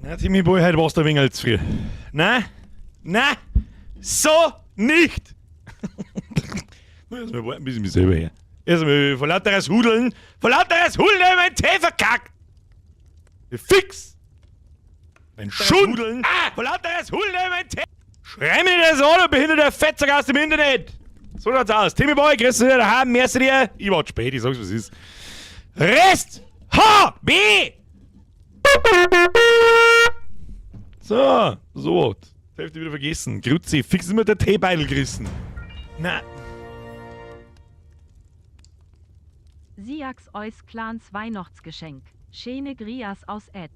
Na, Timmy Boy, heute warst du ein wenig zu früh. Na? Na? So nicht! Erstmal warten, bis ich mich selber her. Erstmal vor lauteres Hudeln, vor lauteres Hudeln hab ich meinen Tee verkackt! Fix! Mein Schund! Ah! Vor lauteres Hudeln hab ich meinen Tee! Schrei mir nicht das an, du behinderter Fettsack aus dem Internet! So schaut's aus. Timmy Boy, grüß dich daheim, merci dir. Ich warte spät, ich sag's, was ist. Rest! H! B! So, so. Die Hälfte wieder vergessen. Grüezi, fix ist mir der Teebeidel gerissen. Na. Siax eus Clans Weihnachtsgeschenk. Schene Grias aus Ed.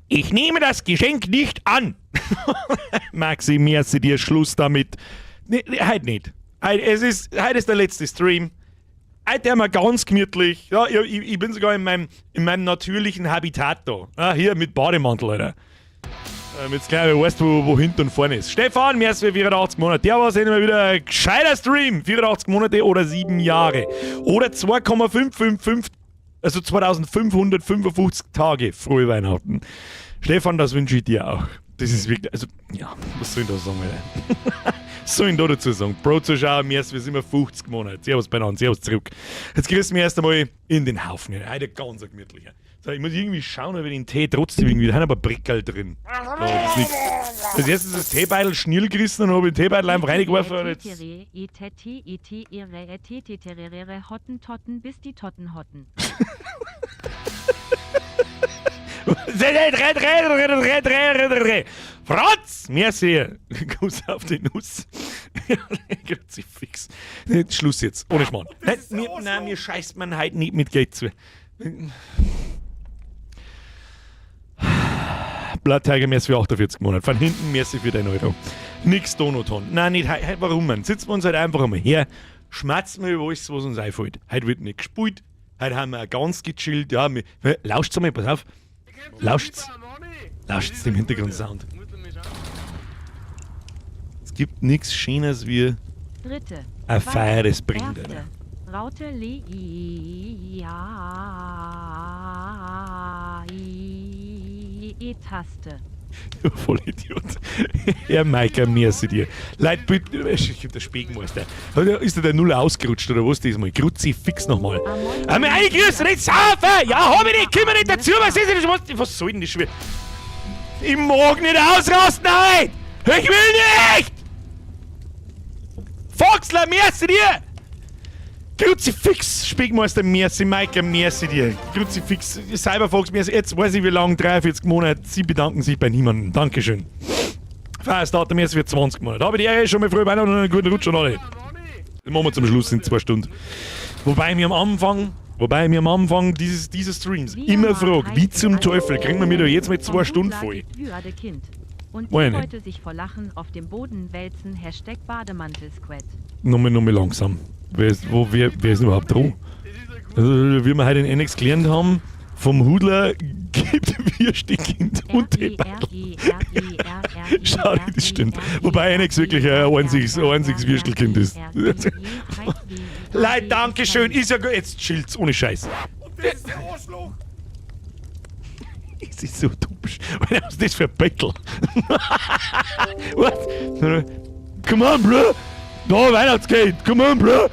Ich nehme das Geschenk nicht an. Maxi, merci dir, Schluss damit. Nee, heute nicht. Heute, es ist, heute ist der letzte Stream. Heute haben wir ganz gemütlich. Ja, ich, ich bin sogar in meinem natürlichen Habitat da. Ja, hier mit Bademantel, Alter. Jetzt gleich weißt, wo hinten und vorne ist. Stefan, merci für 84 Monate. Der war immer wieder ein gescheiter Stream. 84 Monate oder 7 Jahre. Oder 2,555, also 2555 Tage. Frohe Weihnachten. Stefan, das wünsche ich dir auch. Das ist wirklich, also, ja, was soll ich da sagen, Alter? Was soll ich da dazu sagen? Bro-Zuschauer, mir sind immer 50 Monate. Servus beieinander, servus zurück. Jetzt grüßen wir erst einmal in den Haufen. Heute ganz ein gemütlicher. So, ich muss irgendwie schauen, ob ich den Tee trotzdem irgendwie. Da haben aber Brickerl drin. Da ist nix. Als erstes ist das Teebeidel schnell gerissen und habe ich den Teebeidel einfach reingeworfen. Und jetzt E T T E T E R E T T T R R R Hotten Totten bis die Totten hotten. Franz! Merci! Kuss auf die Nuss. Kruzifix. Schluss jetzt. Ohne Schmarrn. Nein, mir, nein, mir scheißt man heute nicht mit Geld zu. Blatttiger, merci für 48 Monate. Von hinten, merci für dein Euro. Nix Donoton. Nein, nicht heute. Warum, man? Sitzen wir uns halt einfach einmal her, schmatzen wir über alles, was uns einfällt. Heute wird nicht gespielt. Heute haben wir ganz gechillt. Ja, wir, lauscht's einmal, pass auf. Lauscht's. Lauscht's dem Hintergrundsound. Es gibt nichts Schöneres wie Dritte. ein Zweite, feires Bringt, erste. Alter. Raute Le I A I E Taste. Voll Idiot. Ja, Maika, merci dir. Leute, bitte, ich hab der Speckmeister. Ist da der Nuller ausgerutscht oder was diesmal? Kruzifix nochmal. Einmal eingrüßen, nicht saufen! Ja, hab ich nicht, komm nicht dazu, was ist denn das? Was, was soll denn das schon wieder? Ich mag nicht ausrasten, nein! Ich will nicht! Foxler, merci dir! Kruzifix, Speckmeister, merci, Maika, merci dir. Kruzifix, Cyberfox, merci. Jetzt weiß ich wie lange, 43 Monate. Sie bedanken sich bei niemandem. Dankeschön. Firestarter, merci für 20 Monate. Habe die Ehre, schon mal früh Weihnachten und einen guten Rutsch und alle. Das machen wir zum Schluss in 2 Stunden. Wobei mir am Anfang, wobei mir am Anfang dieses Streams Wie immer am frag, wie heißen zum Teufel kriegen wir mir da jetzt mit Vom 2 Stunden Hudler voll? gibt Jüade Kind. Und Weiß die ich nicht. wollte sich vor Lachen auf dem Boden wälzen. Hashtag Bademantelsquett. Nochmal, nochmal langsam. Wer ist, wo, wer, wer ist denn überhaupt dran? Also, wie wir heute in NX gelernt haben, vom Hudler gibt Würstchen und Teebeidel. Schade, das stimmt. Wobei NX wirklich ein einziges Würstelkind ist. Leute, Dankeschön, ist ja gut. Jetzt chillt's, ohne Scheiß. Das ist der Arschloch! Es ist so typisch. Was ist das für ein Bettel? What? Come on, bro! Da, Weihnachtsgeld! Come on, bro!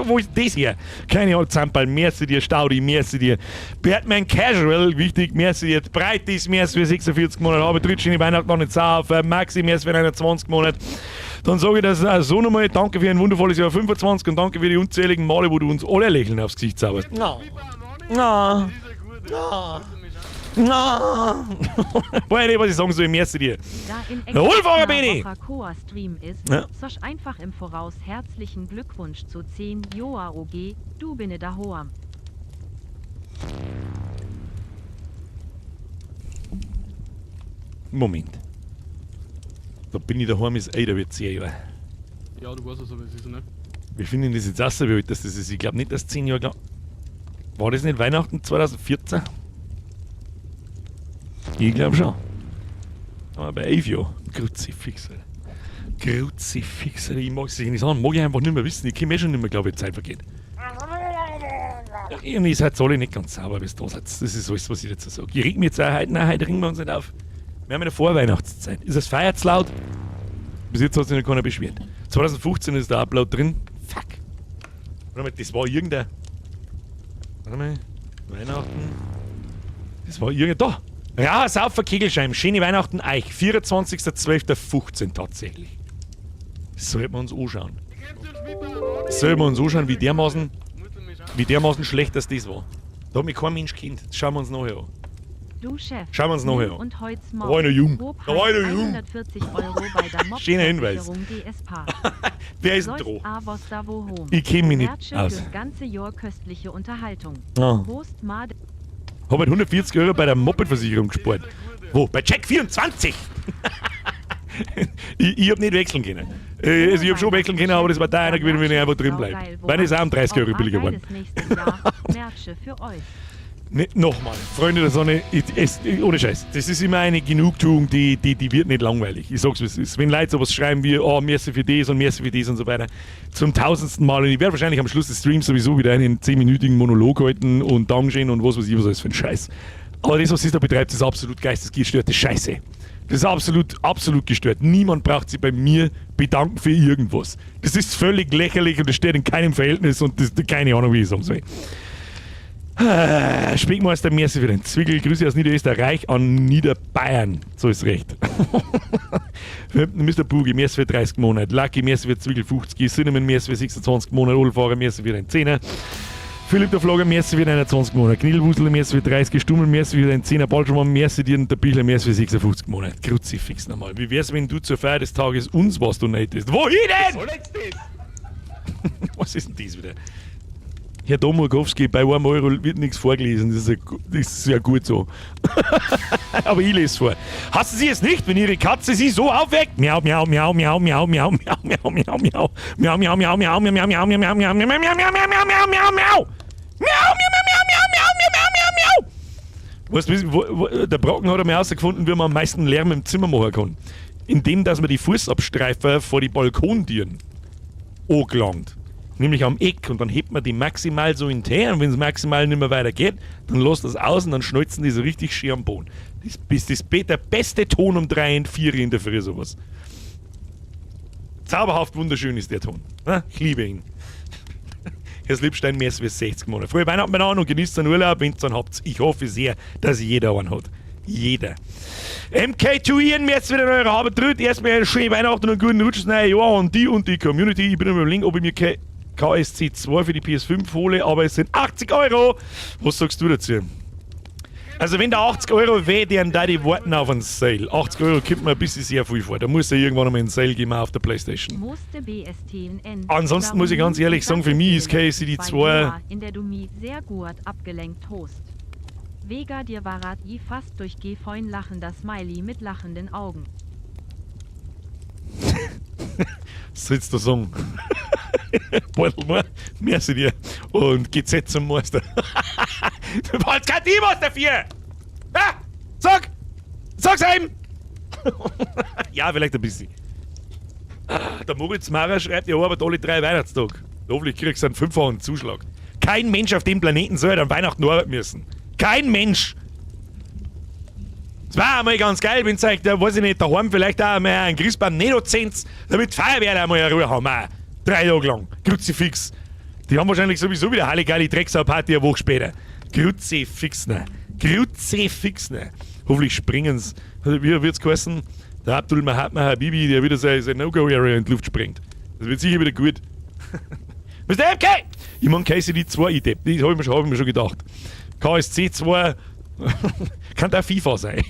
Wo ist das her? Keine Ahnung, Zamperl, merci dir, Staudi, merci dir. Batman Casual, wichtig, merci dir. Breitis, merci für 46 Monate. Aber dritt schöne Weihnachten noch nicht sauer. Maxi, merci für 21 Monate. Dann sage ich das auch so nochmal. Danke für ein wundervolles Jahr 25 und danke für die unzähligen Male, wo du uns alle Lächeln aufs Gesicht zauberst. No. No. No. No. Weiß nicht, was ich sagen soll, merci dir. Da in Der Wohlfahrer bin ich. Koa Stream ist, Ja. sosch einfach im Voraus herzlichen Glückwunsch zu 10 Joa OG, du binne dahoam. Moment. Da bin ich daheim, ist ey, da wird 10 Jahre. Ja, du weißt es, aber es ist, ne? Wir finden das jetzt auch so, wie alt das ist. Ich glaub nicht, dass 10 Jahre lang. War das nicht Weihnachten 2014? Ich glaub schon. Aber bei 11 Jahren. Kruzifix, Alter. Kruzifix, Alter. Ich mag es nicht sagen. Mag ich einfach nicht mehr wissen. Ich kann mir schon nicht mehr, glaub ich, die Zeit vergeht. Irgendwie seid alle nicht ganz sauber, bis da seid. Das ist alles, was ich dazu sage. Ich reg mich jetzt auch heute, nein, heute regen wir uns nicht auf. Wir haben in der Vorweihnachtszeit. Ist das feiert's laut? Bis jetzt hat sich noch keiner beschwert. 2015 ist der Upload drin. Fuck. Warte mal, das war irgendein. Warte mal. Weihnachten. Das war irgendein. Da! Rauer Saufer Kegelscheiben. Schöne Weihnachten euch. 24.12.15 tatsächlich. Das sollten wir uns anschauen. Sollten wir uns anschauen, wie dermaßen schlecht das war. Da hat mich kein Mensch kennt. Das schauen wir uns nachher an. Du Chef. Schauen wir uns nachher an. Und heut's Da war ich noch jung. Hob Da war ich noch jung. 140 Euro bei der Schöner Hinweis. Moped-Versicherung DSP. Wer ist denn Sollst dran? a was da wo home. Ich kenn mich nicht Merche aus. fürs ganze Jahr köstliche Unterhaltung. Ah. Prost Made. Hab halt 140 Euro bei der Moped-Versicherung gespart. Wo? Bei Check 24! Ich hab nicht wechseln können. Also ich hab schon wechseln können, aber das war da einer gewesen, wenn ich einfach drin bleibe. Weil das ist auch um 30 Euro billiger geworden. Merche für euch. Ne, nochmal, Freunde der Sonne, ohne Scheiß, das ist immer eine Genugtuung, die wird nicht langweilig. Ich sag's, wie es ist. Wenn Leute sowas schreiben wie, oh, merci für das und merci für das und so weiter, zum 1000. Mal, und ich werde wahrscheinlich am Schluss des Streams sowieso wieder einen 10-minütigen Monolog halten und Dankeschön und was weiß ich, was alles für ein Scheiß. Aber das, was ihr da betreibt, ist absolut geistesgestörte Scheiße. Das ist absolut, absolut gestört. Niemand braucht sich bei mir bedanken für irgendwas. Das ist völlig lächerlich und das steht in keinem Verhältnis und das, keine Ahnung, wie ich sagen soll. Ah, Speckmeister, merci für den Zwickel. Grüße aus Niederösterreich an Niederbayern. So ist recht. Mr. Boogie, merci für 30 Monate. Lucky, merci für Zwickel 50. Cinnamon, merci für 26 Monate. Olfahrer, merci für den 10er. Philipp der Flogger, merci für 21 Monate. Knillwusel, merci für 30. Stummel, merci für den 10er. Baldschmann, merci dir und der Bichler, merci für 56 Monate. Kruzifix nochmal. Wie wär's, wenn du zur Feier des Tages uns was donatest? Wohin denn? Soll jetzt das? Was ist denn das wieder? Herr Domurkowski, bei 1 Euro wird nichts vorgelesen. Das ist ja gut so. Aber ich lese vor. Hassen Sie es nicht, wenn Ihre Katze Sie so aufweckt? Miau, miau, miau, miau, miau, miau, miau, miau, miau, miau. Miau, miau, miau, miau, miau, miau, miau, miau, miau, miau, miau, miau, miau, miau, miau, miau, miau, miau. Miau, miau, miau, miau, miau, miau, miau, miau, miau. Weißt du, der Brocken hat einmal herausgefunden, wie man am meisten Lärm im Zimmer machen kann. Indem, dass man die Fußabstreifer vor die Balkontüren angelangt. Nämlich am Eck, und dann hebt man die maximal so in die und wenn es maximal nicht mehr weiter geht, dann lässt das aus und dann schnalzen die so richtig schön am Boden. Das ist der beste Ton um 3 und 4 in der Früh, sowas. Zauberhaft wunderschön ist der Ton. Ne? Ich liebe ihn. Herr Slipstein, mehr als 60 Monate. Frohe Weihnachten miteinander und genießt den Urlaub, wenn ihr einen habt. Ich hoffe sehr, dass jeder einen hat. Jeder. MK2 Ian, mir jetzt wieder eure Habe drückt. Erstmal eine schöne Weihnachten und einen guten Rutsch ins neue Jahr an die und die Community. Ich bin am Überlegen, ob ich mir KSC 2 für die PS5 hole, aber es sind 80 Euro. Was sagst du dazu? Also wenn da 80 Euro weh, dann da die warten auf einen Sale. 80 Euro kommt mir ein bisschen sehr viel vor. Da muss ja irgendwann einmal einen Sale geben auf der Playstation. Musste BSTN. Ansonsten muss ich ganz ehrlich sagen, für mich ist KCD 2 in der du mi sehr gut abgelenkt host. Vega dir warat i fast durch Gefeun lachender Smiley mit lachenden Augen. Sollst du sagen? Beutel merci dir. Und GZ zum Meister. Du brauchst kein Team aus dafür! Ah, sag! Sag's ihm! Ja, vielleicht ein bisschen. Ah, der Moritz Maurer schreibt, ich arbeitet alle 3 Weihnachtstage. Hoffentlich kriegst du einen fünffachen Zuschlag. Kein Mensch auf dem Planeten soll an Weihnachten arbeiten müssen. Kein Mensch! Es war einmal ganz geil, wenn euch, da weiß ich nicht, daheim vielleicht auch einmal einen Christbaum nicht anzündet, damit die Feuerwehr einmal eine Ruhe haben. Auch. 3 Tage lang. Kruzifix. Die haben wahrscheinlich sowieso wieder Halligalli Drecksau-Party eine Woche später. Kruzifix, ne. Kruzifix, ne. Hoffentlich springen's. Wie wird's geheißen? Der Abdul Mahatma Habibi, der wieder seine No-Go-Area in die Luft sprengt. Das wird sicher wieder gut. Mr. MK! Ich mein, KCD 2 IDEP, das hab ich mir schon gedacht. KSC 2 kann auch FIFA sein.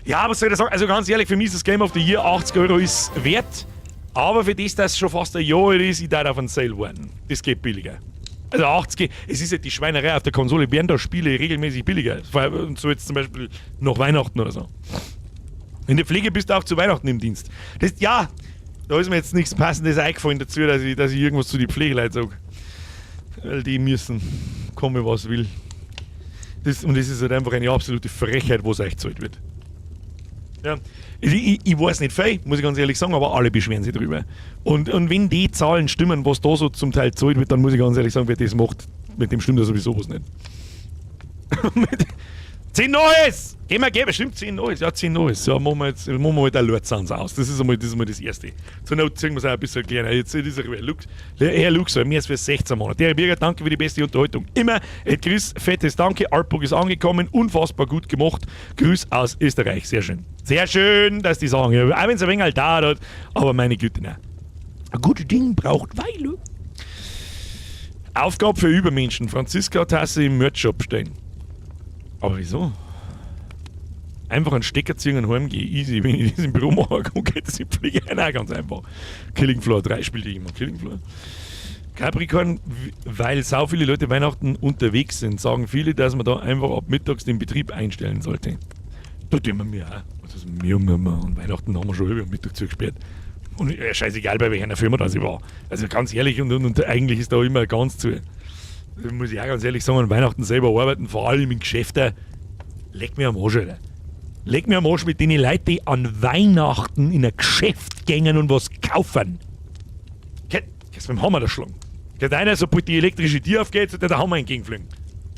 Ja, was soll ich da sagen? Also ganz ehrlich, für mich ist das Game of the Year, 80 Euro ist wert. Aber für das, dass es schon fast ein Jahr alt ist, ich darf auf einen Sale warten. Das geht billiger. Also 80, es ist ja die Schweinerei, auf der Konsole werden da Spiele regelmäßig billiger. Und so jetzt zum Beispiel nach Weihnachten oder so. In der Pflege bist du auch zu Weihnachten im Dienst. Das, ja, da ist mir jetzt nichts Passendes eingefallen dazu, dass ich irgendwas zu den Pflegeleuten sage. Weil die müssen, komme was will. Und das ist halt einfach eine absolute Frechheit, was euch gezahlt wird. Ja. Ich weiß nicht viel, muss ich ganz ehrlich sagen, aber alle beschweren sich drüber. Und wenn die Zahlen stimmen, was da so zum Teil gezahlt wird, dann muss ich ganz ehrlich sagen, wer das macht, Mit dem stimmt ja sowieso was nicht. 10 Neues! Gehen wir, gehen wir, stimmt, 10 Neues. Ja, 10 Neues. Ja, machen wir jetzt, machen wir mal den Alert Sounds aus. Das ist einmal das Erste. Zur Not ziehen wir es auch ein bisschen kleiner. Jetzt ist er Lux, Herr Lux, mehr als für 16 Monate. Der Herr Birger, danke für die beste Unterhaltung. Immer. Chris, fettes Danke. Artbook ist angekommen. Unfassbar gut gemacht. Grüß aus Österreich. Sehr schön. Sehr schön, dass die sagen. Ja, auch wenn es ein wenig alt dauert hat. Aber meine Güte, nein. Ein gutes Ding braucht Weile. Aufgabe für Übermenschen. Franziska-Tasse im Merch-Shop stehen. Aber wieso? Einfach einen Stecker ziehen und heimgehen. Easy. Wenn ich das im Büro mache, kann, geht das in Pflege auch ganz einfach. Killing Floor 3 spielt ich immer. Killing Floor. Capricorn, weil sau viele Leute Weihnachten unterwegs sind, sagen viele, dass man da einfach ab mittags den Betrieb einstellen sollte. Da tun wir mir auch. Also wir an Weihnachten haben wir schon halb am Mittag zugesperrt. Und scheißegal, bei welcher Firma das ich war. Also ganz ehrlich, und eigentlich ist da immer ganz zu. Das muss ich auch ganz ehrlich sagen, an Weihnachten selber arbeiten, vor allem in Geschäften, leck mir am Arsch, Alter. Leck mir am Arsch mit den Leuten, die an Weihnachten in ein Geschäft gehen und was kaufen. Kannst du mit dem Hammer da schlagen. Geht einer, sobald die elektrische Tür aufgeht, sollte der Hammer entgegenfliegen.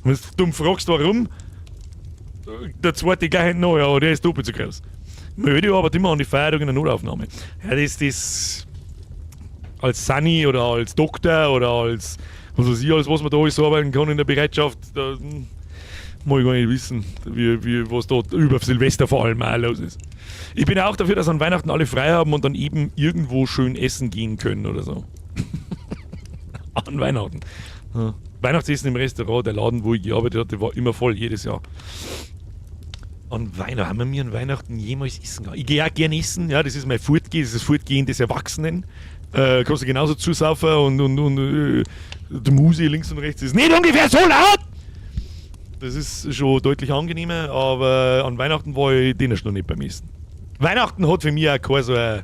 Und wenn du dumm fragst, warum, der zweite gleich noch, ja, der ist doppelt so groß. Möde arbeitet immer an die Feiertage in der Notaufnahme. Ja, das als Sunny oder als Doktor oder als was weiß ich, alles, was man da alles arbeiten kann in der Bereitschaft, da mag ich gar nicht wissen, was da über Silvester vor allem auch los ist. Ich bin auch dafür, dass an Weihnachten alle frei haben und dann eben irgendwo schön essen gehen können oder so. An Weihnachten. Ja. Weihnachtsessen im Restaurant, der Laden, wo ich gearbeitet hatte, war immer voll, jedes Jahr. An Weihnachten, haben wir an Weihnachten jemals essen gegangen? Ich gehe auch gerne essen, ja, das ist mein Fortgehen, das ist das Fortgehen des Erwachsenen. Kannst du genauso zusaufen und die Musik links und rechts ist nicht ungefähr so laut! Das ist schon deutlich angenehmer, aber an Weihnachten war ich den noch nicht beim Essen. Weihnachten hat für mich auch keine so eine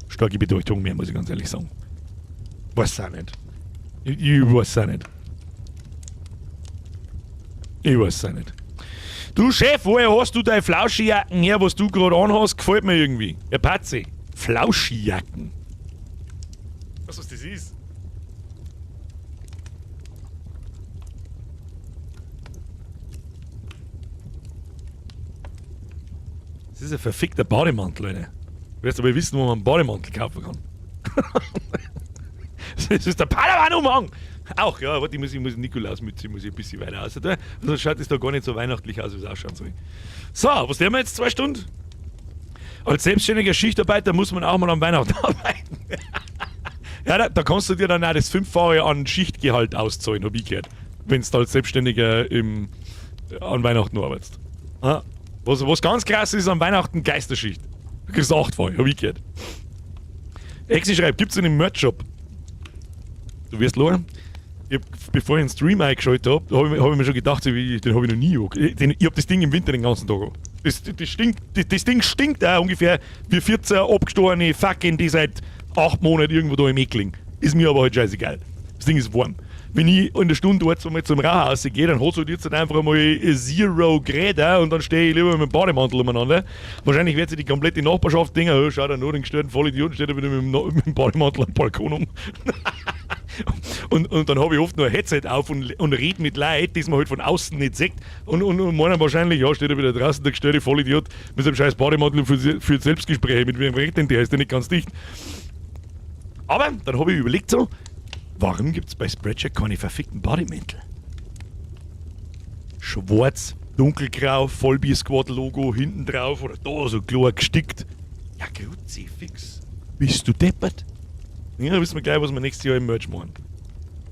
starke Bedeutung mehr, muss ich ganz ehrlich sagen. Weiß auch nicht. Ich weiß auch nicht. Ich weiß auch nicht. Du Chef, woher hast du deine Flauschijacken her, was du gerade anhast? Gefällt mir irgendwie. Ja, Patzi. Flauschijacken. Weißt du, was das ist? Das ist ein verfickter Bademantel, Alter. Du wirst aber wissen, wo man einen Bademantel kaufen kann. Das ist der Padawan-Umhang! Auch, ja, warte, ich muss Nikolaus-Mütze, muss ich ein bisschen weiter aus. Also schaut es da gar nicht so weihnachtlich aus, wie es ausschauen soll. So, was tun wir jetzt? 2 Stunden? Als selbstständiger Schichtarbeiter muss man auch mal am Weihnachten arbeiten. Ja, da kannst du dir dann auch das 5-fache an Schichtgehalt auszahlen, hab ich gehört. Wenn du als Selbstständiger an Weihnachten arbeitest. Ah, was ganz krass ist, an Weihnachten Geisterschicht. Du kriegst 8-fache, hab ich gehört. Exi schreibt, gibt's einen Merch-Shop? Du wirst lachen. Ich hab, bevor ich den Stream eingeschaltet hab, hab ich mir schon gedacht, so wie, den hab ich noch nie ange-, den, ich hab das Ding im Winter den ganzen Tag an. Das Ding stinkt auch ungefähr wie 14 abgestohlene Fackeln, die seit 8 Monaten irgendwo da im Eck liegen. Ist mir aber halt scheißegal. Das Ding ist warm. Wenn ich in der Stunde dort mal zum Rauchhaus gehe, dann hat's halt jetzt halt einfach mal 0 Grad auch und dann stehe ich lieber mit dem Bademantel umeinander. Wahrscheinlich wird sich die komplette Nachbarschaft denken, oh, schau da nur den gestörten Vollidioten, steht er wieder mit dem Bademantel am Balkon um. Und dann habe ich oft nur ein Headset auf und red mit Leuten, die man halt von außen nicht sieht. Und meinen wahrscheinlich, ja, steht er wieder draußen, der gestörte Vollidiot mit seinem scheiß Bademantel und führt Selbstgespräche. Mit wem redet denn der? Ist der nicht ganz dicht? Aber dann habe ich überlegt so, warum gibt's bei Spreadshirt keine verfickten Bademäntel? Schwarz, dunkelgrau, Vollbier-Squad-Logo hinten drauf oder da so klar gestickt. Ja, Kruzifix. Bist du deppert? Ja, wissen wir gleich, was wir nächstes Jahr im Merch machen.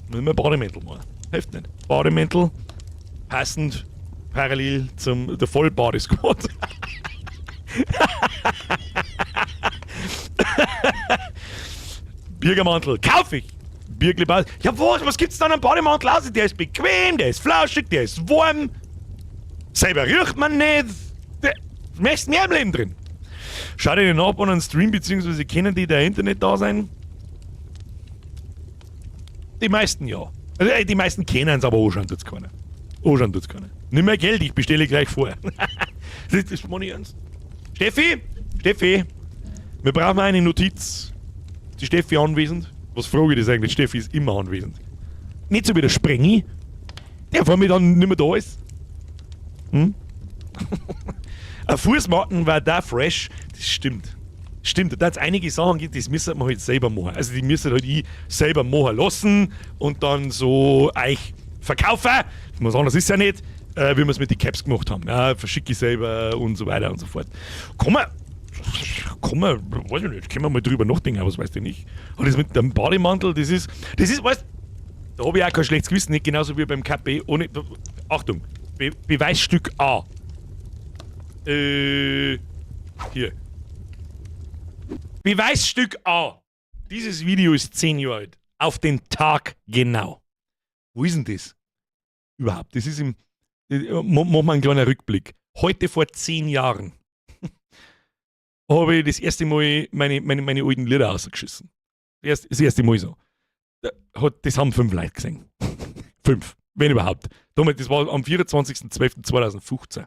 Müssen wir Bademäntel machen. Hilft nicht. Bademäntel, passend, parallel zum der Vollbody-Squad. Birgermantel, kauf ich! Birgli-Bad. Ja, was gibt's denn an Bademantel aus? Der ist bequem, der ist flauschig, der ist warm. Selber riecht man nicht. Der möchtest mehr im Leben drin. Schau dir den Nachbarn an den Stream, beziehungsweise kennen die da Internet da sein? Die meisten ja. Also die meisten kennen's, aber anschauen tut's keiner. Anschauen tut's keiner. Nimm mehr Geld, ich bestelle gleich vor. Das ist meine ich ernst. Steffi? Steffi? Wir brauchen eine Notiz. Ist die Steffi anwesend? Was frage ich das eigentlich? Steffi ist immer anwesend. Nicht so wie der Sprengi, der vor mir dann nicht mehr da ist. Hm? Ein Fußmatten war da fresh, das stimmt. Stimmt, da hat es einige Sachen gibt, das müssen wir halt selber machen. Also die müssen halt ich selber machen lassen und dann so euch verkaufen. Ich muss sagen, das ist ja nicht, wie wir es mit den Caps gemacht haben. Ja, verschicke ich selber und so weiter und so fort. Komm mal, komm mal, weiß ich nicht, können wir mal drüber nachdenken, aber das weiß ich nicht. Und das mit dem Bademantel, das ist, weißt, da habe ich auch kein schlechtes Gewissen, nicht genauso wie beim KP. Ohne, Achtung, Beweisstück A. Hier. Beweisstück A. Dieses Video ist 10 Jahre alt. Auf den Tag genau. Wo ist denn das? Überhaupt. Das ist im. Machen wir einen kleinen Rückblick. Heute vor 10 Jahren habe ich das erste Mal meine alten Lieder rausgeschissen. Das erste Mal so. Das haben fünf Leute gesehen. Fünf, wenn überhaupt. Damals, das war am 24.12.2015. So,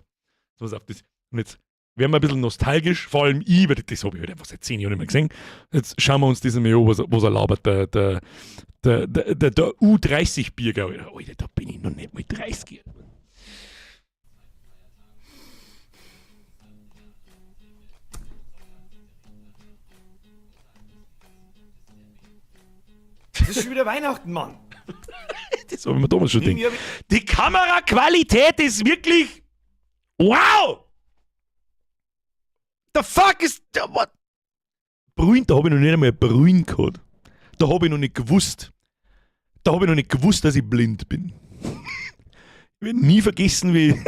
pass auf, das, und jetzt werden wir ein bisschen nostalgisch, vor allem ich, weil das habe ich halt einfach seit 10 Jahren nicht mehr gesehen. Jetzt schauen wir uns das einmal an, was er labert, der U30-Birger. Alter, da bin ich noch nicht mal 30. Es ist schon wieder Weihnachten, Mann. Das habe ich mir damals schon Irgendwie gedacht. hab ich Die Kameraqualität ist wirklich. Wow! The fuck is. What? Brühen, da habe ich noch nicht einmal Brühen gehabt. Da habe ich noch nicht gewusst. Da habe ich noch nicht gewusst, dass ich blind bin. Ich werde nie vergessen, wie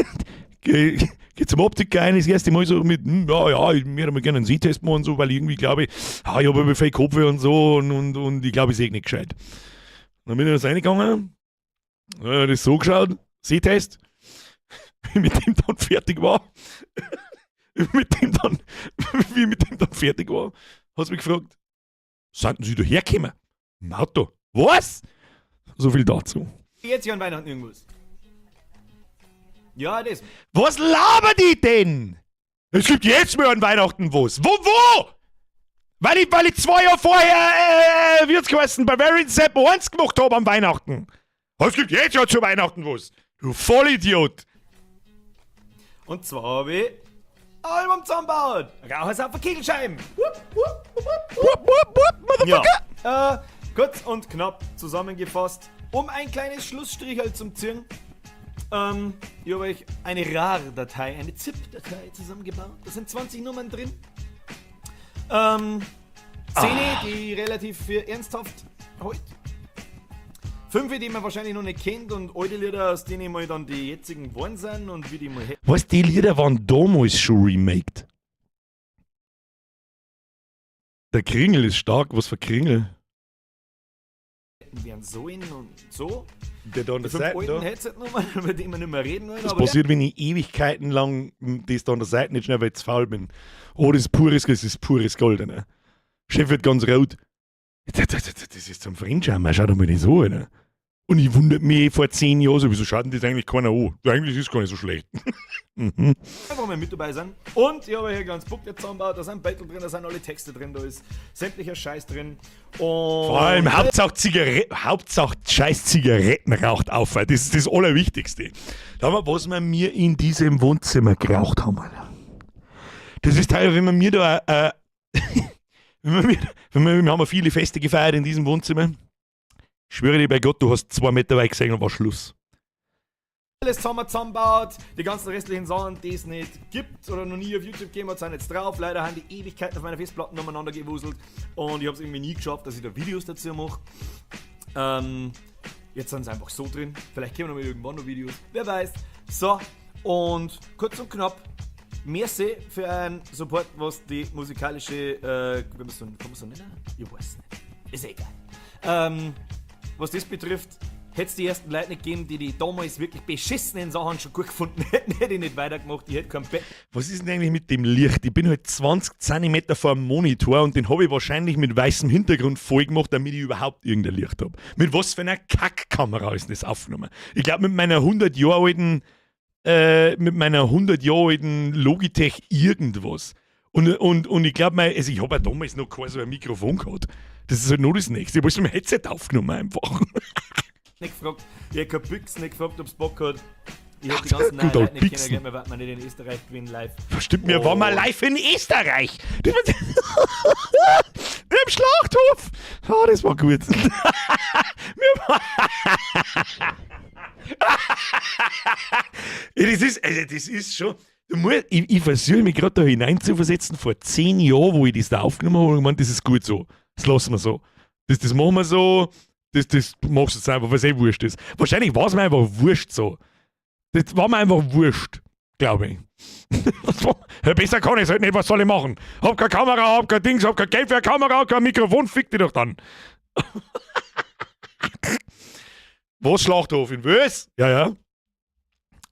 geh zum Optiker rein, das erste Mal so mit, ja, ich möchte mal gerne einen Sehtest machen und so, weil ich irgendwie glaube, ich, ah, ich habe ein viel Kopfweh und so und ich glaube, ich sehe nicht gescheit. Dann bin ich da reingegangen, ja, das so geschaut, Sehtest, wie mit dem dann fertig war, wie ich mit dem dann fertig war, hat sie mich gefragt, sind Sie da hergekommen? Im Auto. Was? So viel dazu. Jetzt hier an Weihnachten irgendwas. Ja, das. Was labert die denn? Es gibt jetzt mehr an Weihnachten was. Wo, wo? Weil ich 2 Jahre vorher, wie hat's geheißen, Bavarian Sepp 1 gemacht habe am Weihnachten. Es gibt jetzt ja zu Weihnachten was. Du Vollidiot. Und zwar habe ich ein Album zusammengebaut. Rauchersaufer Kegelscheiben. Wupp, wupp, wupp, wupp. Wupp, wupp, wupp, Motherfucker. Ja. Kurz und knapp zusammengefasst, um ein kleines Schlussstrichel zum Ziehen. Ich habe euch eine RAR-Datei, eine ZIP-Datei zusammengebaut. Da sind 20 Nummern drin. 10, die ich relativ für ernsthaft halt. Fünf, die man wahrscheinlich noch nicht kennt, und alte Lieder, aus denen mal dann die jetzigen geworden sind und wie die mal Was, die Lieder waren damals schon remaked. Der Kringel ist stark, was für Kringel? Hätten werden sollen und so. Der da an der Die fünf Seite alten da. Headset-Nummern, über die wir nicht mehr reden wollen. Das Aber passiert, wenn ich Ewigkeiten lang das da an der Seite nicht schnell, weil ich zu faul bin. Oh, das ist pures Gold, ne? Chef wird ganz rot. Das ist zum Fremdschämen, schau doch mal das an, ne? Und ich wundert mich eh vor 10 Jahren so, wieso schaut denn das eigentlich keiner an? Eigentlich ist es gar nicht so schlecht. Einfach mal mit dabei sein. Und ich habe hier ein kleines Booklet zusammengebaut, da sind Battle drin, da sind alle Texte drin, da ist sämtlicher Scheiß drin. Und Vor allem Hauptsache Zigarette, Hauptsache scheiß Zigaretten raucht auf, weil das ist das Allerwichtigste. Da haben wir, was wir mir in diesem Wohnzimmer geraucht haben, Alter. Das ist teilweise, wenn man mir da, wenn wir, mir, wenn wir, wir haben ja viele Feste gefeiert in diesem Wohnzimmer. Ich schwöre dir bei Gott, du hast 2 Meter weit gesehen und war Schluss. Alles zusammengebaut. Die ganzen restlichen Sachen, die es nicht gibt oder noch nie auf YouTube gegeben hat, sind jetzt drauf. Leider haben die Ewigkeiten auf meiner Festplatte umeinander gewuselt und ich habe es irgendwie nie geschafft, dass ich da Videos dazu mache. Jetzt sind sie einfach so drin. Vielleicht kommen noch mal irgendwann noch Videos. Wer weiß. So, und kurz und knapp. Merci für einen Support, was die musikalische, wie man so, kann man so nennen? Ich weiß nicht. Ist egal. Was das betrifft, hätte es die ersten Leute nicht gegeben, die die damals wirklich beschissenen Sachen schon gut gefunden hätten, hätte ich nicht weitergemacht. Ich hätte kein Bett. Was ist denn eigentlich mit dem Licht? Ich bin halt 20 Zentimeter vor dem Monitor und den habe ich wahrscheinlich mit weißem Hintergrund voll gemacht, damit ich überhaupt irgendein Licht habe. Mit was für einer Kackkamera ist denn das aufgenommen? Ich glaube, mit meiner 100 Jahre alten Logitech irgendwas. Und ich glaube, also ich habe ja damals noch kein so ein Mikrofon gehabt. Das ist halt nur das Nächste. Ich habe es mit dem Headset aufgenommen einfach. Nicht gefragt, ich hab kein Büchsen nicht gefragt, ob's Bock hat. Ich hab die ganzen Good neuen old Leute nicht Büchsen. kennengelernt, weil wir nicht in Österreich gewinnen live. Stimmt, wir waren mal live in Österreich. Das war im Schlachthof. Oh, das war gut. Ja, das ist, also das ist schon. Du musst, ich versuche mich gerade da hineinzuversetzen, vor 10 Jahren, wo ich das da aufgenommen habe, und ich gemeint, das ist gut so. Das lassen wir so. Das machen wir so. Das machst du jetzt einfach, was eh wurscht ist. Wahrscheinlich war es mir einfach wurscht so. Das war mir einfach wurscht, glaube ich. Ja, besser kann ich es halt nicht, was soll ich machen? Hab keine Kamera, hab kein Dings, hab kein Geld für eine Kamera, kein Mikrofon, fick dich doch dann. Was, Schlachthof in Wös? Ja.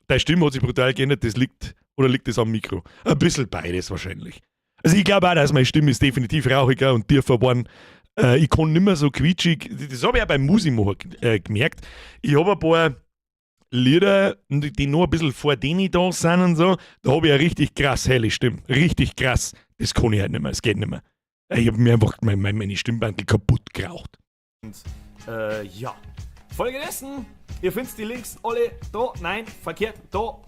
Deine Stimme hat sich brutal geändert, das liegt, oder liegt das am Mikro? Ein bisschen beides wahrscheinlich. Also ich glaube auch, dass meine Stimme ist definitiv rauchiger und tiefer geworden. Ich kann nicht mehr so quietschig, das habe ich auch beim Musikmachen gemerkt. Ich habe ein paar Lieder, die noch ein bisschen vor denen da sind und so, da habe ich eine richtig krass helle Stimme. Richtig krass. Das kann ich halt nicht mehr, es geht nicht mehr. Ich habe mir einfach meine Stimmbandel kaputt geraucht. Und ja. Folgedessen, ihr findet die Links alle da, nein, verkehrt, da.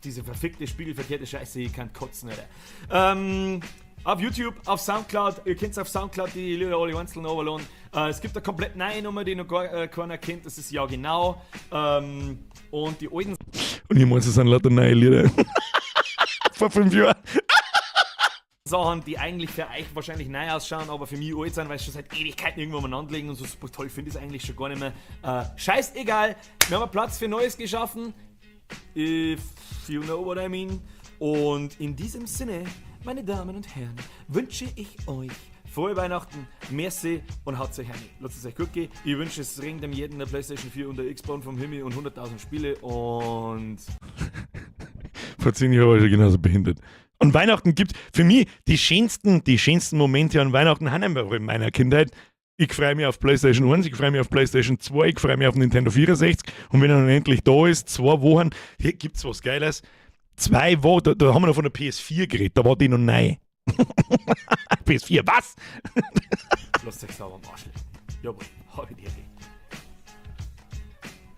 Diese verfickte, spiegelverkehrte Scheiße, ich kann kotzen, Alter. Auf YouTube, auf Soundcloud, ihr könnt auf Soundcloud die Lieder alle einzeln runterladen. Es gibt eine komplett neue Nummer, die noch gar keiner kennt, das ist Ja Genau. Und die alten Und ich meine, es sind lauter neue Lieder. Vor 5 Jahren. Sachen, die eigentlich für euch wahrscheinlich neu ausschauen, aber für mich alt sind, weil sie schon seit Ewigkeiten irgendwo umeinander liegen und so super toll finde ich es eigentlich schon gar nicht mehr. Scheißegal, wir haben Platz für Neues geschaffen. If you know what I mean. Und in diesem Sinne, meine Damen und Herren, wünsche ich euch frohe Weihnachten, merci und haut euch heini. Lasst es euch gut gehen. Ich wünsche, es regnet dem jeden der PlayStation 4 und der Xbox vom Himmel und 100.000 Spiele und Vor 10 Jahren war ich schon genauso behindert. Und Weihnachten gibt für mich die schönsten Momente an Weihnachten haben einfach in meiner Kindheit. Ich freue mich auf PlayStation 1, ich freue mich auf PlayStation 2, ich freue mich auf Nintendo 64. Und wenn er dann endlich da ist, 2 Wochen, hier gibt's was Geiles. 2 Wochen, da haben wir noch von der PS4 geredet, da war die noch neu. PS4, was? Lasst euch sauber am Arsch lecken. Jawohl, hab ich die Ehre.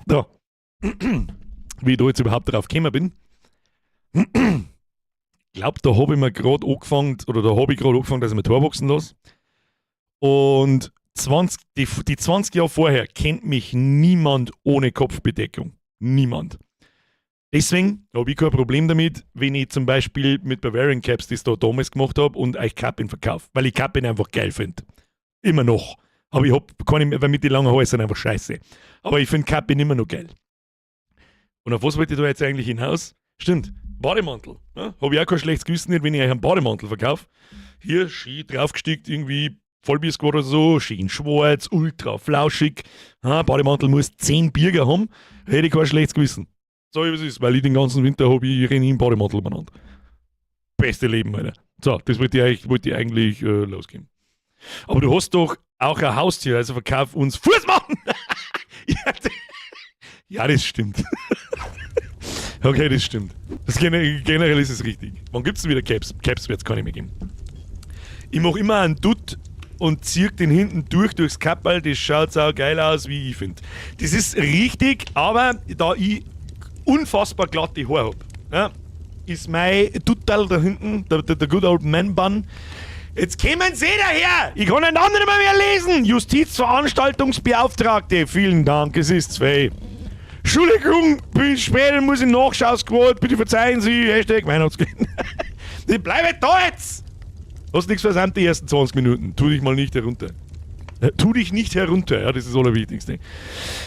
Da. Wie ich da jetzt überhaupt drauf gekommen bin. Ich glaube, da habe ich mir gerade angefangen, oder da habe ich gerade angefangen, dass ich mir d'Hoar wachsen lasse. Und die 20 Jahre vorher kennt mich niemand ohne Kopfbedeckung. Niemand. Deswegen habe ich kein Problem damit, wenn ich zum Beispiel mit Bavarian Caps das da damals gemacht habe und euch Kappen verkaufe, weil ich Kappen einfach geil finde. Immer noch. Aber ich hab keine, weil mit den langen Haaren sind einfach scheiße. Aber ich finde Kappen immer noch geil. Und auf was wollte ich da jetzt eigentlich hinaus? Stimmt, Bademantel. Ne? Habe ich auch kein schlechtes Gewissen nicht, wenn ich euch einen Bademantel verkaufe. Hier, schön draufgestickt, irgendwie Vollbier oder so, schön schwarz, ultra flauschig. Ha, Bademantel muss 10 Birger haben, hätte ich kein schlechtes Gewissen. So wie es ist, weil ich den ganzen Winter habe, ich renne im Bademantel umeinander. Beste Leben, Alter. So, das wollte ich eigentlich losgeben. Aber du hast doch auch ein Haustier, also verkauf uns Fußmatten! Ja, das stimmt. Okay, das stimmt. Das generell ist es richtig. Wann gibt es denn wieder Caps? Caps wird es gar nicht mehr geben. Ich mache immer einen Dutt und ziehe den hinten durchs Kapperl. Das schaut sau geil aus, wie ich finde. Das ist richtig, aber da ich unfassbar glatte Haare habe, ja, ist mein Duttal da hinten, der good old Man Bun. Jetzt kommen Sie daher! Ich kann den Namen nicht mehr lesen! Justizveranstaltungsbeauftragte, vielen Dank, es ist zwei. Entschuldigung, bin spät und muss in Nachschausquote, bitte verzeihen Sie, #Weihnachtsgeld. Ich bleibe da jetzt! Hast nichts versäumt die ersten 20 Minuten. Tu dich mal nicht herunter. Tu dich nicht herunter, ja, das ist das Allerwichtigste.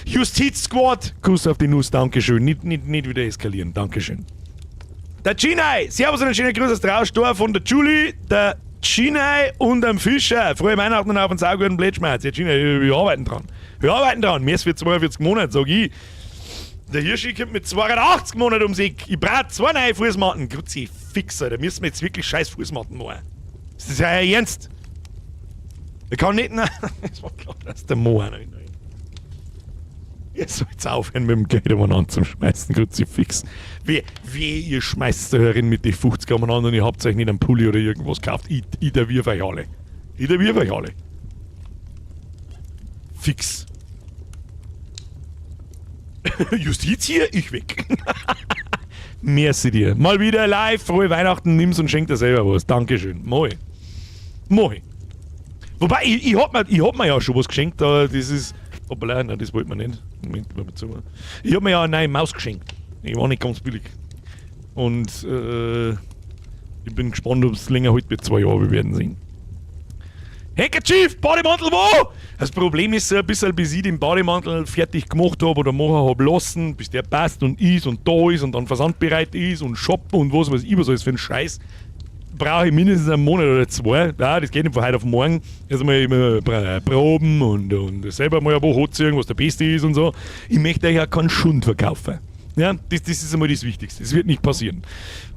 Justiz Squad, Kuss auf die Nuss, Dankeschön. Nicht wieder eskalieren, Dankeschön. Der Chinai, Servus und einen schönen Gruß aus Trausdorf von der Julie, der Chinai und dem Fischer. Frohe Weihnachten und auf einen sauguten Blättschmerz. Ja, Chinai, wir arbeiten dran. Wir arbeiten dran. Mir ist für 42 Monate, sag ich. Der Hirschi kommt mit 82 Monaten ums Eck. Ich brauche zwei neue Fußmatten. Grüezi, fix, Alter. Müssen wir jetzt wirklich scheiß Fußmatten machen. Das ist ja ernst. Ich kann nicht. Nein, es war klar, dass der Mo auch noch hinein. Ihr sollt aufhören, mit dem Geld umeinander zu schmeißen, Kruzifix. Wie ihr schmeißt da herin mit die 50 umeinander und ihr habt euch nicht einen Pulli oder irgendwas gekauft. Ich der wirf euch alle. Ich der wirf euch alle. Fix. Justiz hier, ich weg. Merci dir. Mal wieder live, frohe Weihnachten, nimm's und schenk dir selber was. Dankeschön. Moi. Moi. Wobei, ich hab mir ja schon was geschenkt, aber das ist. Hoppala, nein, das wollte man nicht. Moment, mal zu. Ich hab mir ja eine neue Maus geschenkt. Die war nicht ganz billig. Und ich bin gespannt, ob es länger hält wie 2 Jahre, wir werden sehen. Handkerchief, Bademantel wo? Das Problem ist so ein bisschen, bis ich den Bademantel fertig gemacht hab oder machen hab lassen, bis der passt und ist und da ist und dann versandbereit ist und shoppen und was weiß ich, was alles für ein Scheiß. Brauche ich mindestens einen Monat oder 2. Ja, das geht nicht von heute auf morgen. Erst einmal immer proben und selber mal eine Woche anziehen, was der Beste ist und so. Ich möchte euch auch keinen Schund verkaufen. Ja, das ist einmal das Wichtigste. Das wird nicht passieren.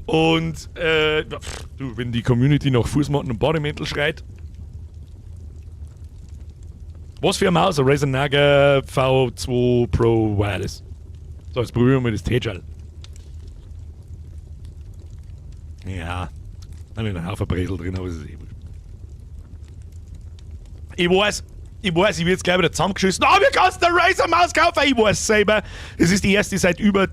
Und pff, du, wenn die Community nach Fußmatten und Bademäntel schreit. Was für eine Maus? Eine Razer Naga V2 Pro Wireless. So, jetzt probieren wir mal das T-Gel. Ja, da habe ich einen Haufen Bresel drin, aber es ist eh wurscht. Ich weiß, ich werd jetzt gleich wieder zusammengeschissen. Ah, wie kannst du eine Razer Maus kaufen? Ich weiß selber. Es ist die erste seit über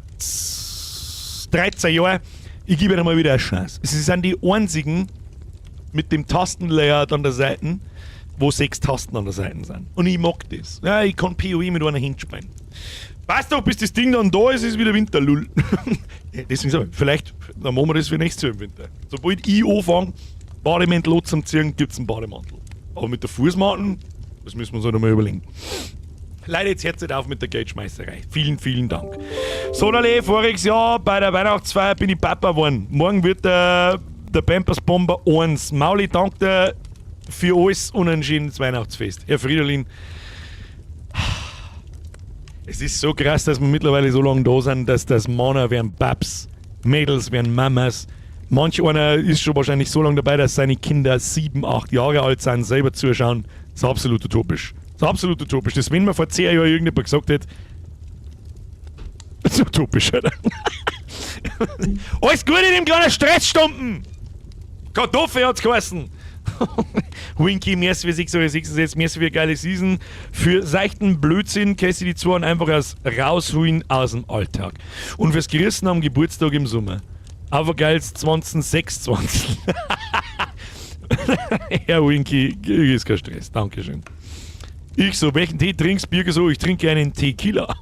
13 Jahren. Ich gebe ihnen mal wieder eine Chance. Es sind die einzigen mit dem Tastenlayout an der Seite, wo 6 Tasten an der Seite sind. Und ich mag das. Ja, ich kann PoE mit einer Hand spielen. Passt doch, bis das Ding dann da ist, ist wieder Winter, lull. Ja, deswegen sag ich, vielleicht, dann machen wir das für nächstes Jahr im Winter. Sobald ich anfange, Bademantel anzuziehen, gibt's einen Bademantel. Aber mit der Fußmatten, das müssen wir uns halt einmal überlegen. Leute, jetzt hört es auf mit der Geldschmeißerei. Vielen, vielen Dank. So, Dale, voriges Jahr bei der Weihnachtsfeier bin ich Papa geworden. Morgen wird der Pampers Bomber 1. Mauli, danke dir für alles und ein schönes Weihnachtsfest. Herr Fridolin, es ist so krass, dass wir mittlerweile so lange da sind, dass das Männer werden Babs, Mädels werden Mamas. Manch einer ist schon wahrscheinlich so lange dabei, dass seine Kinder 7, 8 Jahre alt sind, selber zuschauen. Das ist absolut utopisch. Das ist absolut utopisch. Das, wenn man vor 10 Jahren irgendjemand gesagt hätte, das ist utopisch, oder? Alles Gute in dem kleinen Stressstumpen! Kartoffel hat's geheißen! Winky, merci für 6,66 Euro, merci für geile Season. Für seichten Blödsinn kannst du die zwei einfach als rausholen aus dem Alltag. Und fürs Gerissen am Geburtstag im Sommer. Aber geils 2026. Herr Winky, ist kein Stress. Dankeschön. Ich so, welchen Tee trinkst, Birger so? Ich trinke einen Tequila.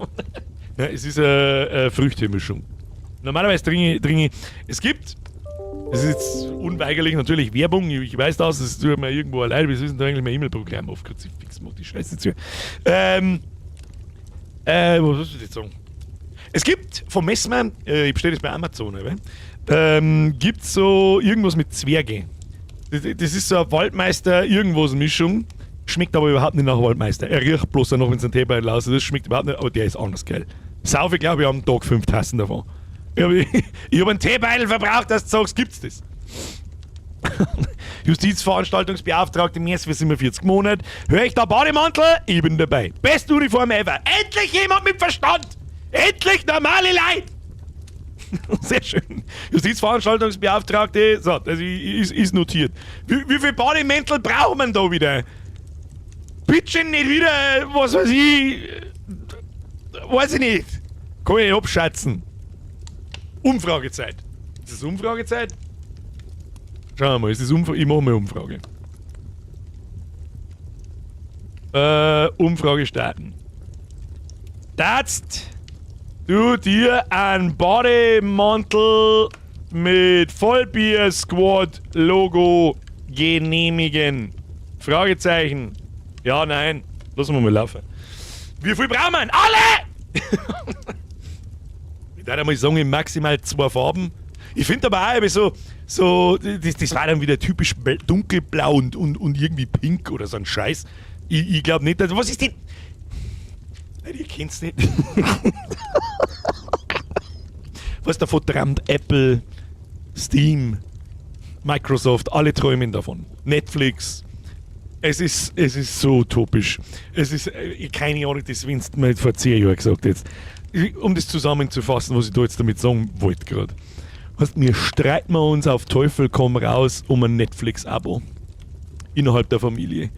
Ja, es ist eine Früchtemischung. Normalerweise trinke ich, es gibt, es ist jetzt unweigerlich natürlich Werbung, ich weiß das, es tut mir irgendwo leid, wir sind da eigentlich mein E-Mail-Programm auf, Kruzifix, mach die Scheiße zu. Was soll ich jetzt sagen? Es gibt vom Messmann, ich bestelle das bei Amazon, oder? Gibt's so irgendwas mit Zwerge. Das ist so eine Waldmeister-Irgendwas-Mischung. Schmeckt aber überhaupt nicht nach Waldmeister. Er riecht bloß danach, wenn es einen Teebeutel raus ist. Das schmeckt überhaupt nicht, aber der ist anders geil. Saufe, glaube ich, am Tag 5 Tassen davon. Ich hab einen Teebeutel verbraucht, dass du sagst, gibt's das? Justizveranstaltungsbeauftragte, mehr als für 47 Monate. Hör ich da Bademantel? Ich bin dabei. Best Uniform ever. Endlich jemand mit Verstand! Endlich normale Leute! Sehr schön. Justizveranstaltungsbeauftragte, so, das ist notiert. Wie viel Bademäntel braucht man da wieder? Bitte nicht wieder, was weiß ich, weiß ich nicht. Kann ich nicht abschätzen. Umfragezeit. Ist das Umfragezeit? Schauen wir mal, ist das ich mach mal Umfrage. Umfrage starten. Darfst du dir einen Bademantel mit Vollbier-Squad-Logo genehmigen? Fragezeichen. Ja, nein. Lassen wir mal laufen. Wie viel brauchen wir? Alle! Ich würde mal sagen, in maximal 2 Farben. Ich finde aber auch so, so, das war dann wieder typisch dunkelblau und irgendwie pink oder so ein Scheiß. Ich glaub nicht, dass, was ist denn? Nein, ihr kennt's nicht. Was davon träumt Apple, Steam, Microsoft, alle träumen davon. Netflix. Es ist so utopisch. Es ist, keine Ahnung, das wenn's mir vor 10 Jahren gesagt jetzt. Um das zusammenzufassen, was ich da jetzt damit sagen wollte gerade. Heißt, wir streiten uns auf Teufel komm raus um ein Netflix-Abo. Innerhalb der Familie.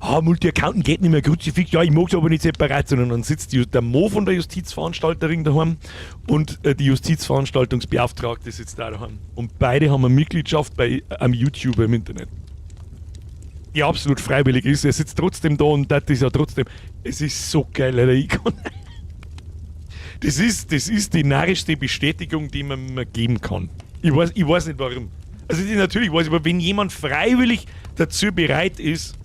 Ah, Multi-Accounten geht nicht mehr, Kruzifix, ja, ich mag's aber nicht separat, sondern dann sitzt der Mo von der Justizveranstalterin daheim und die Justizveranstaltungsbeauftragte sitzt da daheim. Und beide haben eine Mitgliedschaft bei einem YouTuber im Internet, die absolut freiwillig ist. Er sitzt trotzdem da und das ist ja trotzdem. Es ist so geil, Alter. Ich kann, das ist die narrischste Bestätigung, die man mir geben kann. Ich weiß nicht, warum. Also natürlich weiß ich, aber wenn jemand freiwillig dazu bereit ist,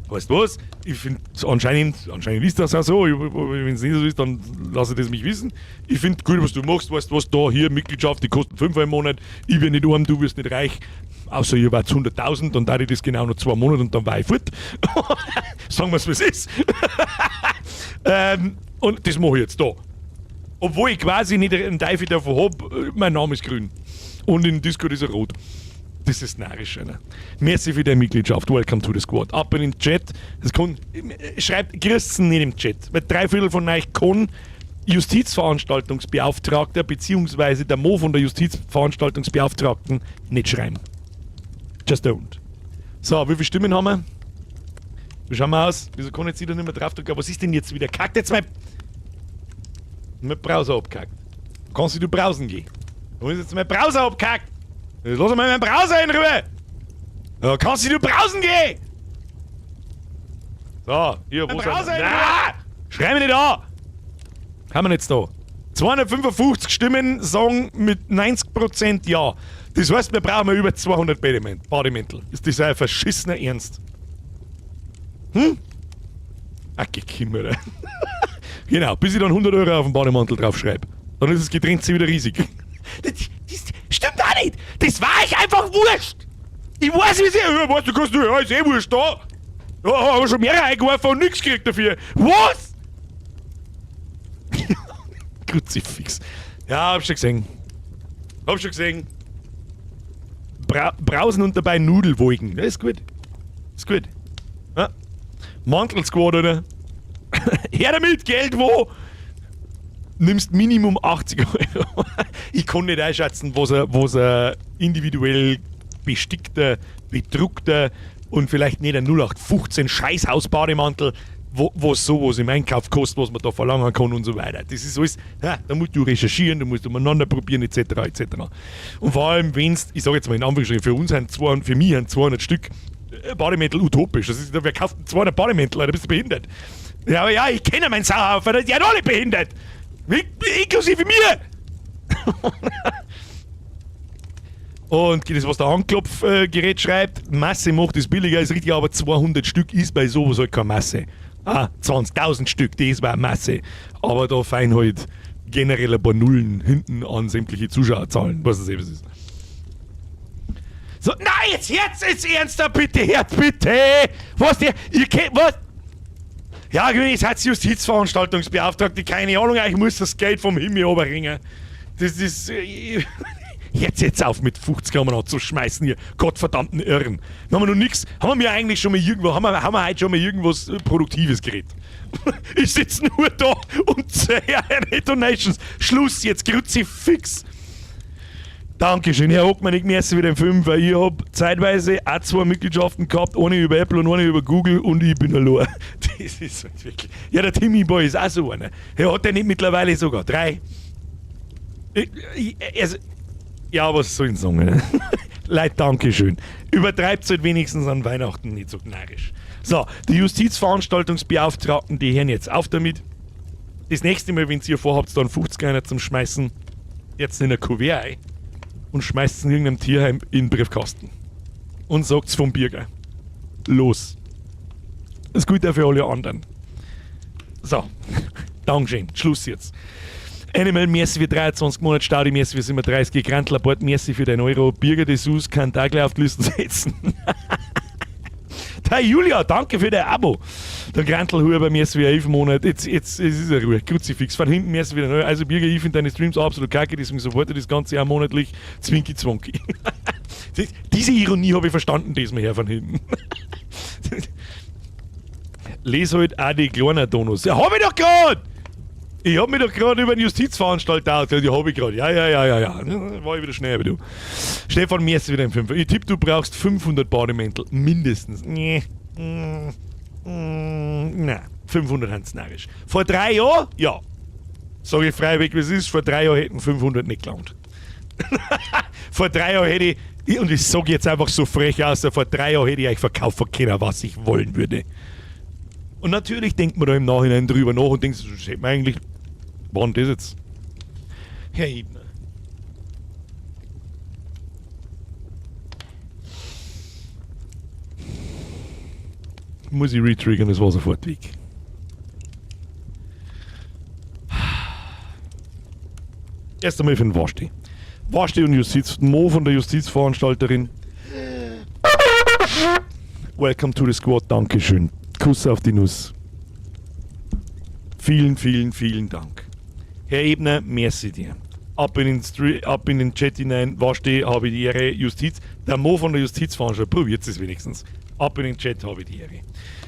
weißt du was? Ich finde, anscheinend ist das auch so. Wenn es nicht so ist, dann lasse ich das mich wissen. Ich finde gut, was du machst, weißt du was, da, hier, Mitgliedschaft, die kostet 5 im Monat. Ich bin nicht arm, du wirst nicht reich. Außer ihr wart 100.000, dann dauert das genau noch 2 Monate und dann war ich fort. Sagen wir es, wie es ist. Und das mache ich jetzt da. Obwohl ich quasi nicht einen Teufel davon hab, mein Name ist grün. Und in Discord ist er rot. Das ist narrisch, Alter. Merci für deine Mitgliedschaft. Welcome to the squad. Ab in den Chat. Das kann, schreibt Christen nicht im Chat. Weil drei Viertel von euch kann Justizveranstaltungsbeauftragter beziehungsweise der Mo von der Justizveranstaltungsbeauftragten nicht schreiben. Just don't. So, wie viele Stimmen haben wir? Wie schauen wir aus? Wieso kann ich jetzt wieder nicht mehr drauf drücken? Was ist denn jetzt wieder? Kackt jetzt mein Browser abkackt. Kannst du browsen gehen? Wo ist jetzt mein Browser abkackt? Jetzt lass mal meinen Browser in Ruhe! Ja, kannst du browsen gehen? So, hier, wo Browser in Na, schrei mich nicht an! Haben wir jetzt da? 255 Stimmen sagen mit 90% Ja. Das heißt, wir brauchen über 200 Bademäntel. Ist das ein verschissener Ernst? Ach, gekümmert. Genau, bis ich dann 100 € auf den Bademantel draufschreibe. Dann ist das Gedränze wieder riesig. Das stimmt auch nicht! Das war ich einfach wurscht! Ich weiß, wie sie. Ja, weißt du, kannst du, ja, ist eh wurscht da. Ja, hab schon mehrere eingeworfen und nichts gekriegt dafür. Was? Kruzifix. Ja, hab schon gesehen. Hab schon gesehen. Brausen und dabei Nudelwolken. Das ist gut. Ist gut. Ja. Mantel Squad, oder? Her damit, Geld wo? Nimmst Minimum 80 €. Ich kann nicht einschätzen, was ein individuell bestickter, bedruckter und vielleicht nicht ein 0815 Scheißhaus-Bademantel, was sowas im Einkauf kostet, was man da verlangen kann und so weiter. Das ist alles, ja, da musst du recherchieren, da musst du umeinander probieren, etc. etc. Und vor allem, wenn's, ich sage jetzt mal in Anführungsstrichen, für uns sind 200, für mich sind 200 Stück Bademäntel utopisch. Das ist, wer kauft denn 200 Bademäntel, Alter, bist du behindert? Ja, aber ja, ich kenne meinen Sauhaufen, die sind alle behindert. Inklusive mir! Und das, was der Anklopfgerät schreibt, Masse macht es billiger, ist richtig, aber 200 Stück ist bei sowas halt keine Masse. Ah, 20.000 Stück, das war Masse. Aber da fein halt generell ein paar Nullen hinten an sämtliche Zuschauerzahlen, was das eben ist. So, nein, jetzt ernster, bitte, Herr, bitte! Was, der, ihr kennt, was? Ja, gut, jetzt hat's Justizveranstaltungsbeauftragte, keine Ahnung, ich muss das Geld vom Himmel runterbringen. Das ist. Jetzt auf mit 50 Gramm zu schmeißen hier. Gottverdammten Irren. Haben wir noch nix. Haben wir eigentlich schon mal irgendwo, haben wir heute schon mal irgendwas Produktives geredet? Ich sitze nur da und zähle eure Donations. Schluss jetzt, Kruzifix. Dankeschön, Herr Hockmann, ich merci wieder im 5, weil ich hab zeitweise auch zwei Mitgliedschaften gehabt, eine über Apple und eine über Google, und ich bin allein. Das ist halt wirklich. Ja, der Timmy Boy ist auch so einer. Er hat ja nicht mittlerweile sogar drei. Also, ja, was soll ich denn sagen? Ne? Leute, Dankeschön. Übertreibt halt wenigstens an Weihnachten nicht so narrisch. So, die Justizveranstaltungsbeauftragten, die hören jetzt auf damit. Das nächste Mal, wenn ihr vorhabt, dann 50 einer zum Schmeißen, jetzt in ein Kuvert ein und schmeißt es in irgendeinem Tierheim in den Briefkasten. Und sagt's vom Birger. Los. Das gilt auch für alle anderen. So, Dankeschön. Schluss jetzt. Animal, merci für 23 Monate, Staudi, merci für 37, Grantlerbord, merci für dein Euro, Birger de Sus kann da gleich auf die Listen setzen. Der Julia, danke für dein Abo. Der Grantelhuber, merci für 11 Monate. Jetzt ist er ruhig. Kruzifix. Von hinten merci für den Euro. Also Birger, ich finde deine Streams absolut kacke, deswegen supporte ich das Ganze auch monatlich. Zwinki Zwonki. Diese Ironie habe ich verstanden, diesmal her von hinten. Lese halt auch die kleinen Donos. Ja, hab ich doch grad! Ich hab mich doch gerade über den Justizveranstalter ausgehört. Die hab ich gerade. Ja. War ich wieder schnell, aber du. Stefan, mir ist wieder ein Fünfer. Ich tippe, du brauchst 500 Bademäntel. Mindestens. Nee. Na, 500 sind narrisch. Vor 3 Jahren? Ja. Sag ich freiwillig, wie es ist, vor 3 Jahren hätten 500 nicht gelangt. Vor 3 Jahren hätte ich, und ich sag jetzt einfach so frech aus, vor 3 Jahren hätte ich euch verkaufen können, was ich wollen würde. Und natürlich denkt man da im Nachhinein drüber nach und denkt, das hätte man eigentlich, wann das jetzt? Herr Ebner. Muss ich retriggern, das war sofort weg. Erst einmal für den Wasti. Wasti und Justiz, Mo von der Justizveranstalterin. Welcome to the squad, Dankeschön. Kuss auf die Nuss. Vielen, vielen, vielen Dank. Herr Ebner, merci dir. Ab in den, Stre ab in den Chat hinein, Wasti, habe ich die Ehre, Justiz. Der Mo von der Justizveranstalterin, probiert es wenigstens. Ab in den Chat, habe ich die Ehre.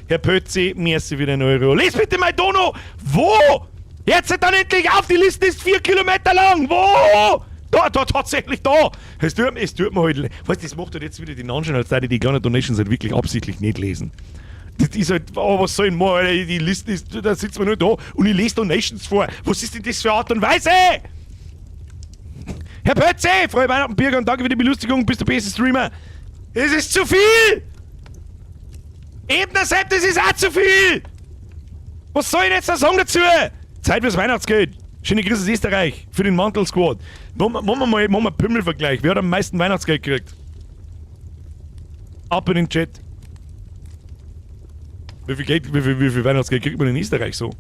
Herr Pötzi, merci für den Euro. Les bitte mein Dono! Wo? Jetzt dann endlich auf, die Liste ist 4 Kilometer lang! Wo? Da, da, tatsächlich da! Es tut mir halt. Weißt du, das macht halt jetzt wieder den Anschein, als würde ich die kleinen Donations halt wirklich absichtlich nicht lesen. Das ist halt, oh, was soll ich machen, Alter? Die Liste ist, da sitzt man nur da und ich lese Donations vor. Was ist denn das für eine Art und Weise? Herr Pötze, frohe Weihnachten, Birger, und danke für die Belustigung, bist der beste Streamer. Es ist zu viel! Ebner Sepp, das ist auch zu viel! Was soll ich denn jetzt da sagen dazu? Zeit fürs Weihnachtsgeld. Schöne Grüße aus Österreich für den Mantel Squad. Machen wir mal, machen wir einen Pümmelvergleich. Wer hat am meisten Weihnachtsgeld gekriegt? Ab in den Chat. Wie viel Geld, wie viel Weihnachtsgeld kriegt man in Österreich so?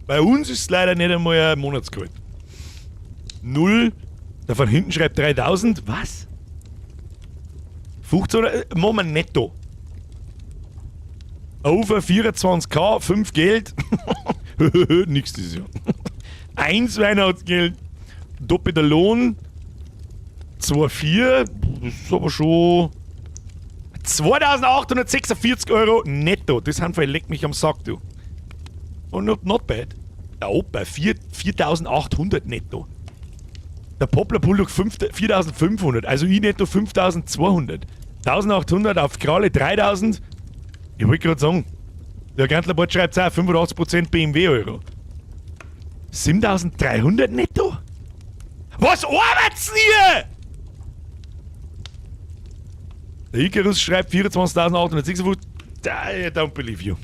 Bei uns ist es leider nicht einmal ein Monatsgehalt. 0. Da von hinten schreibt 3000. Was? 15 oder? Machen wir netto. Over 24k, 5 Geld. Nix dieses Jahr. 1 Weihnachtsgeld. Doppelter Lohn. 2,4. Das ist aber schon. 2846 Euro netto. Das sind voll leck mich am Sack, du. Und not bad. Der Opa, 4800 netto. Der Poplar Bulldog 4500, also ich netto 5200. 1800 auf Kralle 3000. Ich wollte gerade sagen, der Gantlerbot schreibt auch 85% BMW Euro. 7300 netto? Was arbeitet's denn ihr? Der Icarus schreibt 24.856. I don't believe you.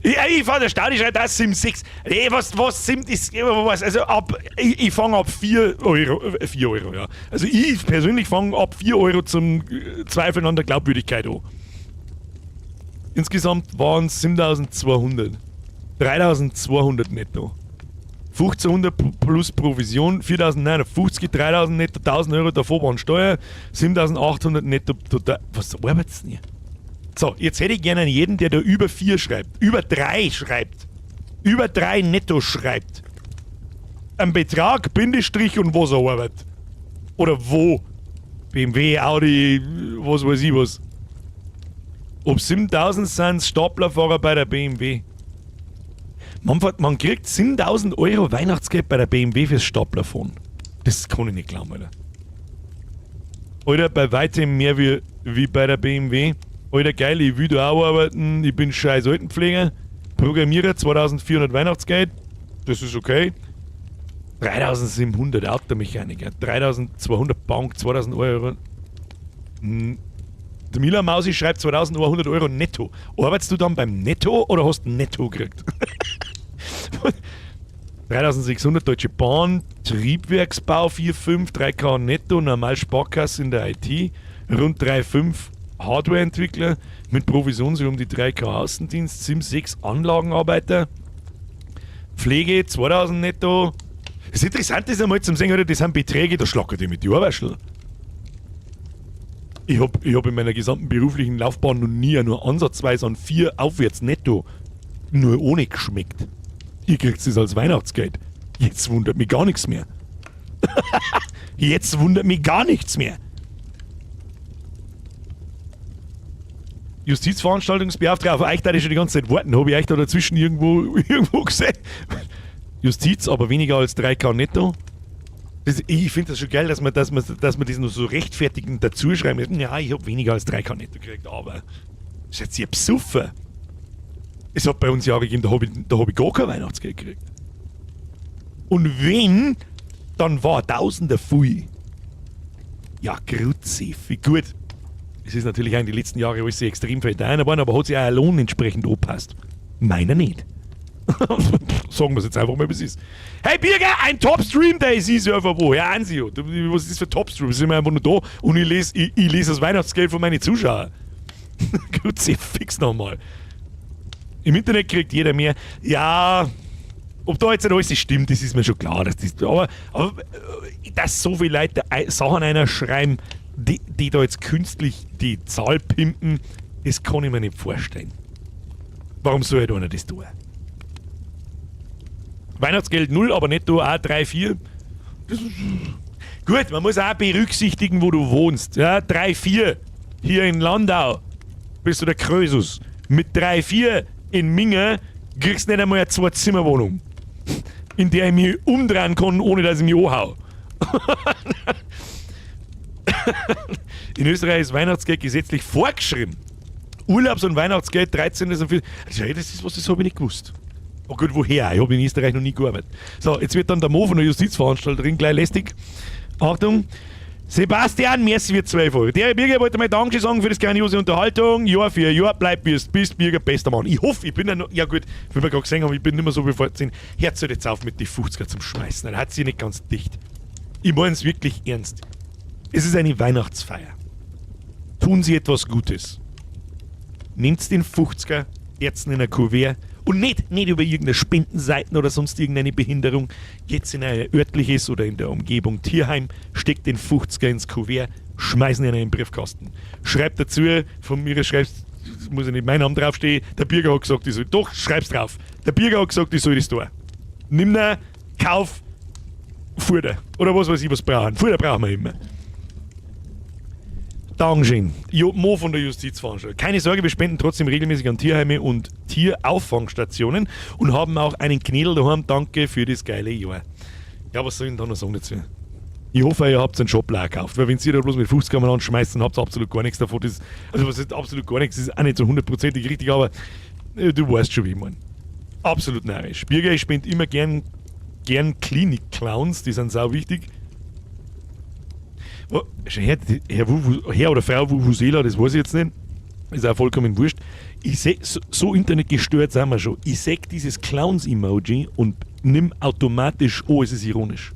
Ich fahr der Staudi schreibt das 7,6. Ey, was sind das? Was, also ab, ich fange ab 4 Euro, 4 Euro, ja. Also ich persönlich fange ab 4 Euro zum Zweifeln an der Glaubwürdigkeit an. Insgesamt waren es 7200. 3200 netto. 1500 plus Provision, 4950, 3000 netto, 1000 Euro davor waren Steuer, 7800 netto total. Was arbeitest du denn hier? So, jetzt hätte ich gerne an jeden, der da über 4 schreibt, über 3 schreibt, über 3 netto schreibt. Ein Betrag, Bindestrich und was er arbeitet. Oder wo. BMW, Audi, was weiß ich was. Ob 7000 sind, Staplerfahrer bei der BMW. Man kriegt 7000 Euro Weihnachtsgeld bei der BMW fürs Staplerfahren. Das kann ich nicht glauben, Alter. Alter, bei weitem mehr wie bei der BMW. Alter, geil, ich will da auch arbeiten, ich bin scheiß Altenpfleger. Programmierer, 2400 Weihnachtsgeld. Das ist okay. 3700 Automechaniker, 3200 Bank, 2000 Euro. Der Mila Mausi schreibt 2100 Euro netto. Arbeitest du dann beim Netto oder hast du netto gekriegt? 3600 Deutsche Bahn, Triebwerksbau 4,5, 3K netto, normal Sparkasse in der IT, rund 3,5 Hardwareentwickler mit Provision so um die 3K Außendienst, 7,6 Anlagenarbeiter, Pflege 2000 netto. Das Interessante ist einmal zum Sehen, oder, das sind Beträge, da schlackert ich mit die Ohrwaschel. Ich hab in meiner gesamten beruflichen Laufbahn noch nie nur ansatzweise an 4 aufwärts netto nur ohne geschmeckt. Ihr kriegt es als Weihnachtsgeld. Jetzt wundert mich gar nichts mehr. Jetzt wundert mich gar nichts mehr. Justizveranstaltungsbeauftragter, auf euch da ich schon die ganze Zeit warten. Hab ich euch da dazwischen irgendwo gesehen? Justiz, aber weniger als 3K netto. Das, ich finde das schon geil, dass man das noch so rechtfertigend dazu schreiben. Ja, ich habe weniger als 3K netto gekriegt, aber. Das ist jetzt hier besoffen. Es hat bei uns Jahre gegeben, da hab ich gar kein Weihnachtsgeld gekriegt. Und wenn, dann war Tausender viel. Ja, Grüezi, gut. Es ist natürlich auch in den letzten Jahren alles extrem viel teurer geworden, aber hat sich auch ein Lohn entsprechend angepasst. Meiner nicht. Sagen wir es jetzt einfach mal, wie es ist. Hey Birger, ein Top-Stream, der ist Server wo? Ja, Ansio. Was ist das für Top-Stream? Sind wir einfach nur da und ich lese das Weihnachtsgeld von meinen Zuschauern. Gut, fix nochmal. Im Internet kriegt jeder mehr. Ja, ob da jetzt nicht alles stimmt, das ist mir schon klar. Dass das, aber dass so viele Leute Sachen einer schreiben, die da jetzt künstlich die Zahl pimpen, das kann ich mir nicht vorstellen. Warum soll halt einer das tun? Weihnachtsgeld 0, aber netto auch 3, 4. Das ist gut, man muss auch berücksichtigen, wo du wohnst. Ja, 3, 4 hier in Landau bist du der Krösus. Mit 3, 4 in Minga kriegst du nicht einmal eine Zwei-Zimmer-Wohnung, in der ich mich umdrehen kann, ohne dass ich mich anhau. In Österreich ist Weihnachtsgeld gesetzlich vorgeschrieben. Urlaubs- und Weihnachtsgeld 13. und 14. Also, das ist was, das habe ich nicht gewusst. Oh gut, woher? Ich habe in Österreich noch nie gearbeitet. So, jetzt wird dann der Mo von der Justizveranstalterin gleich lästig. Achtung. Sebastian, merci für 12 Euro. Der Birger wollte mal Danke sagen für das grandiose Unterhaltung. Jahr für Jahr, bleib, wie es bist, Birger, bester Mann. Ich hoffe, ich bin ja noch, ja gut, wie wir gerade gesehen haben, ich bin nicht mehr so wie vor 10. Hört jetzt auf mit die 50er zum Schmeißen. Dann hat sie nicht ganz dicht. Ich meine es wirklich ernst. Es ist eine Weihnachtsfeier. Tun Sie etwas Gutes. Nehmt den 50er, jetzt in ein Kuvert und nicht über irgendeine Spendenseiten oder sonst irgendeine Behinderung. Geht's in ein örtliches oder in der Umgebung Tierheim, steckt den 50er ins Kuvert, schmeißen ihn in einen Briefkasten. Schreibt dazu, von mir schreibst, muss ja nicht mein Name draufstehen, der Birger hat gesagt, ich soll, doch, schreib's drauf. Der Birger hat gesagt, ich soll das tun. Nimm ihn, kauf Futter. Oder was weiß ich, was brauchen. Futter brauchen wir immer. Dankeschön. Jo, Mo von der Justizveranstaltung. Keine Sorge, wir spenden trotzdem regelmäßig an Tierheime und Tierauffangsstationen und haben auch einen Knädel daheim. Danke für das geile Jahr. Ja, was soll ich denn da noch sagen dazu? Ich hoffe, ihr habt einen Shop gekauft, weil wenn ihr da bloß mit 50 umeinander schmeißt, dann habt ihr absolut gar nichts davon. Das, also was ist absolut gar nichts, das ist auch nicht so hundertprozentig richtig, aber du weißt schon, wie ich meine. Absolut narrisch. Birger, ich spende immer gern Klinik-Clowns, die sind sau wichtig. Oh, Herr oder Frau Vuvuzela, das weiß ich jetzt nicht. Ist auch vollkommen wurscht. Ich seh, so internetgestört sind wir schon. Ich seh dieses Clowns-Emoji und nimm automatisch, oh, es ist ironisch.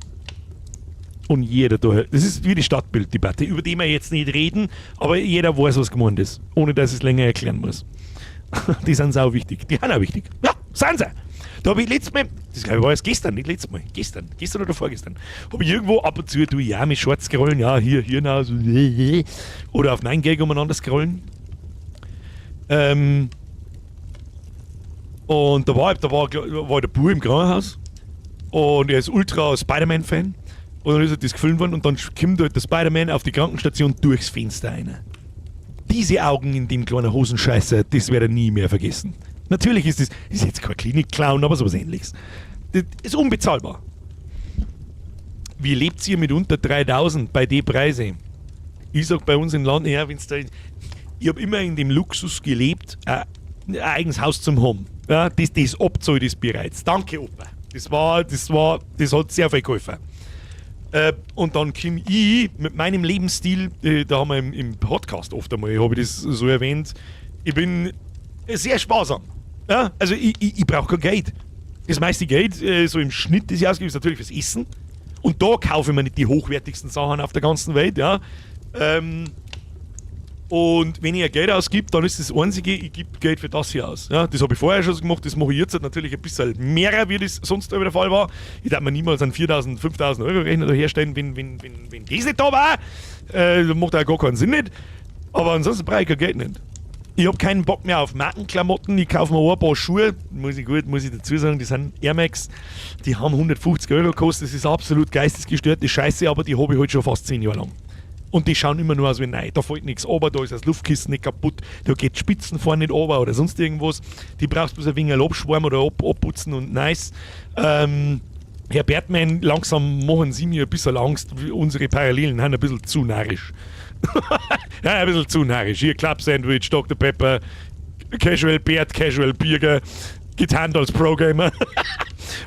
Und jeder da, das ist wie die Stadtbilddebatte, über die wir jetzt nicht reden, aber jeder weiß, was gemeint ist, ohne dass ich es länger erklären muss. Die sind sau wichtig. Die sind auch wichtig. Ja, sind sie. Da habe ich letztes Mal, das glaube ich war erst gestern, nicht letztes Mal, gestern, gestern oder vorgestern, habe ich irgendwo ab und zu, tue ich auch mit Shorts scrollen, ja, hier, na, so, oder auf 9gag umeinander scrollen. Und da war der Bub im Krankenhaus und er ist ultra Spider-Man-Fan. Und dann ist halt das gefilmt worden und dann kommt halt der Spider-Man auf die Krankenstation durchs Fenster rein. Diese Augen in dem kleinen Hosenscheißer, das werde ich nie mehr vergessen. Natürlich ist das, ist jetzt kein Klinik-Clown, aber sowas Ähnliches. Das ist unbezahlbar. Wie lebt ihr mit unter 3000 bei den Preisen? Ich sag bei uns im Land, ja, wenn's da, ich hab immer in dem Luxus gelebt, ein eigenes Haus zum haben. Ja, das abzahlt ist bereits. Danke, Opa. Das hat sehr viel geholfen. Und dann komm ich mit meinem Lebensstil, da haben wir im Podcast oft einmal, habe ich das so erwähnt, ich bin sehr sparsam. Ja, also ich brauche kein Geld. Das meiste Geld, so im Schnitt, das ich ausgebe, ist natürlich fürs Essen. Und da kaufe ich mir nicht die hochwertigsten Sachen auf der ganzen Welt. Ja. Und wenn ich ein Geld ausgebe, dann ist das Einzige, ich gebe Geld für das hier aus. Ja, das habe ich vorher schon gemacht, das mache ich jetzt halt natürlich ein bisschen mehr, wie das sonst der Fall war. Ich darf mir niemals einen 4.000, 5.000 Euro Rechner da herstellen, wenn das nicht da war. Das macht auch gar keinen Sinn nicht. Aber ansonsten brauche ich kein Geld nicht. Ich habe keinen Bock mehr auf Markenklamotten. Ich kaufe mir ein paar Schuhe, muss ich dazu sagen, die sind Air Max, die haben 150 Euro gekostet. Das ist absolut geistesgestörte Scheiße, aber die habe ich halt schon fast 10 Jahre lang. Und die schauen immer nur aus wie neu. Da fällt nichts runter, da ist das Luftkissen nicht kaputt, da geht Spitzen vorne nicht runter oder sonst irgendwas. Die brauchst du bloß ein wenig abschwärmen oder abputzen und nice. Herr Bertmann, langsam machen Sie mir ein bisschen Angst. Unsere Parallelen sind ein bisschen zu narrisch. Ja, ein bisschen zu narrisch. Hier Club Sandwich, Dr. Pepper, Casual Bert, Casual Birger, getarnt als Pro-Gamer.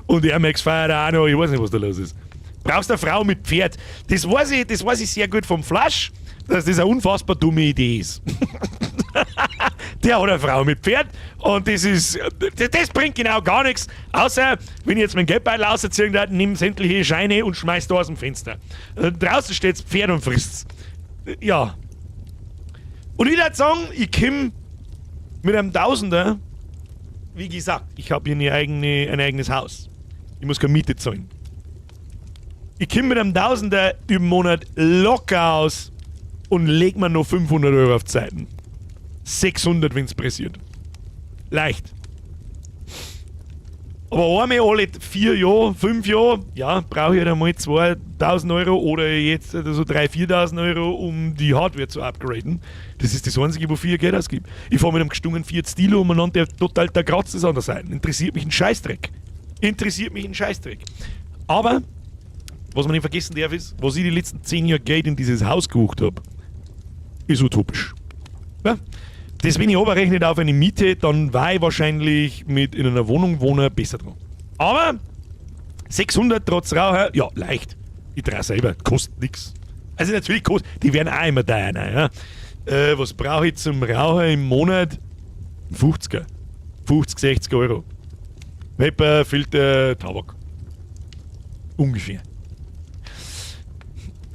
Und Air Max feiert auch noch. Ich weiß nicht, was da los ist. Brauchst eine Frau mit Pferd? Das weiß ich sehr gut vom Flasch, dass das eine unfassbar dumme Idee ist. Der hat eine Frau mit Pferd und das bringt genau gar nichts, außer wenn ich jetzt mein Geldbeutel rausziehen darf, nimm sämtliche Scheine und schmeiß da aus dem Fenster. Draußen steht das Pferd und frisst's. Ja. Und ich würde sagen, ich komm mit einem Tausender, wie gesagt, ich habe hier ein eigenes Haus. Ich muss keine Miete zahlen. Ich komm mit einem Tausender im Monat locker aus und leg mir noch 500 Euro auf die Seiten. 600, wenn's pressiert. Leicht. Aber einmal alle 4 Jahre, 5 Jahre, ja, brauche ich halt einmal 2000 Euro oder jetzt so 3.000, 4.000 Euro, um die Hardware zu upgraden. Das ist das Einzige, wofür ich Geld ausgebe. Ich fahre mit einem gestungenen Fiat Stilo umeinander, der total der kratzt ist an der Seite. Interessiert mich ein Scheißdreck. Interessiert mich ein Scheißdreck. Aber, was man nicht vergessen darf, ist, was ich die letzten 10 Jahre Geld in dieses Haus gebucht hab, ist utopisch. Ja? Das, wenn ich runterrechne auf eine Miete, dann war ich wahrscheinlich mit in einer Wohnung wohnen besser dran. Aber 600 trotz Raucher, ja, leicht. Ich trage selber, kostet nix. Also natürlich kostet, die werden auch immer teuer, ne, ja. Was brauche ich zum Rauchen im Monat? 50er. 50, 60 Euro. Vapor, Filter, Tabak. Ungefähr.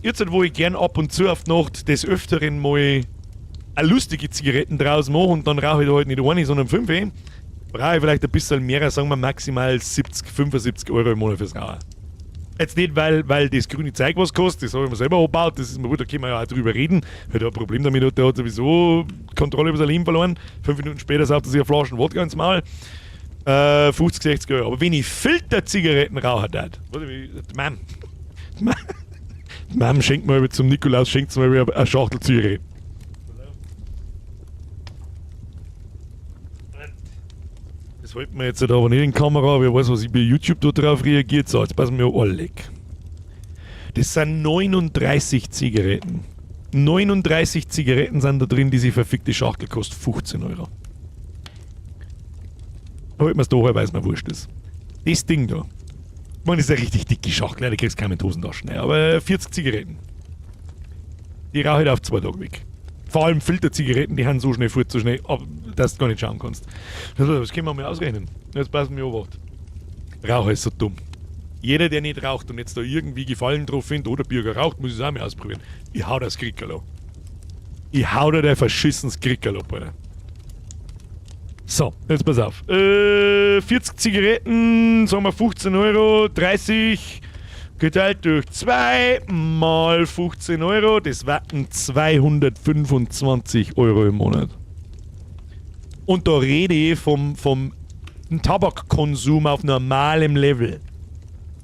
Jetzt, wo ich gern ab und zu auf die Nacht des Öfteren mal eine lustige Zigaretten draus mache und dann rauche ich da halt nicht eine, sondern 5, brauche ich vielleicht ein bisschen mehr, sagen wir maximal 70, 75 Euro im Monat fürs Rauchen. Jetzt nicht, weil das grüne Zeug was kostet, das habe ich mir selber angebaut, das ist mir gut, da können wir ja auch drüber reden. Wer da ein Problem damit hat, der hat sowieso Kontrolle über sein Leben verloren. 5 Minuten später sauft er sich eine Flasche Wodka ins Maul. 50, 60 Euro. Aber wenn ich Filterzigaretten rauchen darf, warte, wie, die Mom. Die Mom. Die Mom schenkt mir zum Nikolaus, schenkt mir wieder eine Schachtel Zigaretten. Das halten wir jetzt halt aber nicht in Kamera, wer weiß, was ich bei YouTube da drauf reagiert. So, jetzt passen wir auf, leck. Das sind 39 Zigaretten. 39 Zigaretten sind da drin, diese verfickte Schachtel kostet 15 Euro. Holt man's da, weil es mir wurscht ist. Das Ding da. Ich meine, das ist eine richtig dicke Schachtel, da kriegst du keine Hosentaschen, ne? Aber 40 Zigaretten. Die rauche ich auf 2 Tage weg. Vor allem Filterzigaretten, die haben so schnell fort, so schnell, ab, dass du gar nicht schauen kannst. Das können wir mal ausrechnen. Jetzt passen wir auf. Raucher ist so dumm. Jeder, der nicht raucht und jetzt da irgendwie Gefallen drauf findet oder Bürger raucht, muss es auch mal ausprobieren. Ich hau das Krickerl an. Ich hau dir der verschissenes Krickerl ab, Alter. So, jetzt pass auf. 40 Zigaretten, sagen wir 15 Euro, 30 geteilt durch 2 mal 15 Euro, das wären 225 Euro im Monat. Und da rede ich vom Tabakkonsum auf normalem Level.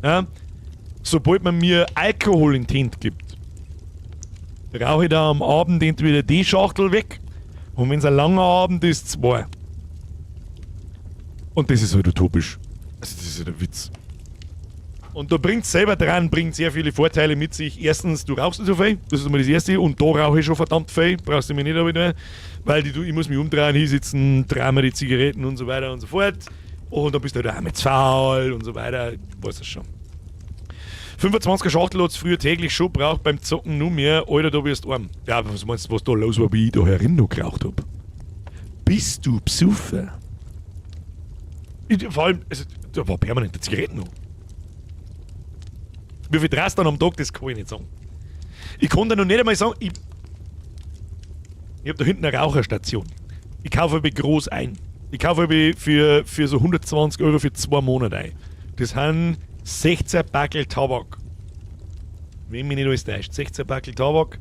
Ja? Sobald man mir Alkohol in die Hand gibt, rauche ich da am Abend entweder die Schachtel weg und wenn's ein langer Abend ist, 2. Und das ist halt utopisch. Also das ist ja der Witz. Und da bringt's selber dran, bringt sehr viele Vorteile mit sich. Erstens, du rauchst nicht so viel, das ist mal das Erste. Und da rauche ich schon verdammt viel, brauchst du mir nicht aber, weil ich muss mich umdrehen, hinsitzen, drehen mir die Zigaretten und so weiter und so fort. Und dann bist du halt auch mit faul und so weiter, weiß das schon. 25er Schachtel hat's früher täglich schon braucht, beim Zocken nur mehr, Alter, da wirst du arm. Ja, was meinst du, was da los war, wie ich da herin noch geraucht hab? Bist du Psuffer? Ich, vor allem, also, da war permanent die Zigaretten noch. Wie viel drehst du dann am Tag, das kann ich nicht sagen. Ich kann dir noch nicht einmal sagen, ich hab da hinten eine Raucherstation. Ich kaufe aber groß ein. Ich kaufe aber für so 120 Euro für 2 Monate ein. Das sind 16 Backel Tabak. Wenn mich nicht alles täuscht. 16 Backel Tabak.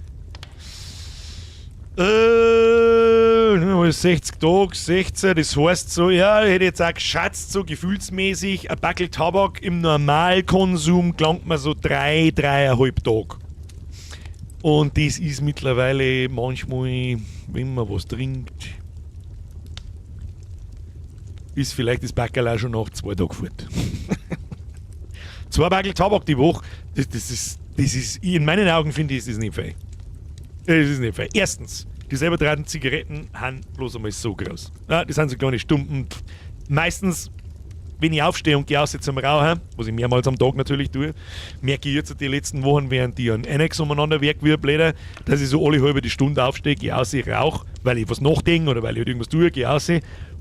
60 Tage, 16, das heißt so, ja, ich hätte jetzt auch geschätzt, so gefühlsmäßig, ein Backel Tabak im Normalkonsum gelangt man so 3, dreieinhalb Tage. Und das ist mittlerweile manchmal, wenn man was trinkt, ist vielleicht das Backel auch schon nach 2 Tagen fort. 2 Packerl Tabak die Woche, das ist, in meinen Augen finde ich, ist das nicht fair. Das ist nicht fair. Erstens, die selber drehten Zigaretten haben bloß einmal so groß. Ja, das sind so kleine Stumpen. Meistens, wenn ich aufstehe und gehe aus zum Rauchen, was ich mehrmals am Tag natürlich tue, merke ich jetzt die letzten Wochen, während die an Annex umeinander werk wie ein Blöder, dass ich so alle halbe die Stunde aufstehe, gehe aus, ich rauche, weil ich was nachdenke oder weil ich halt irgendwas tue, gehe aus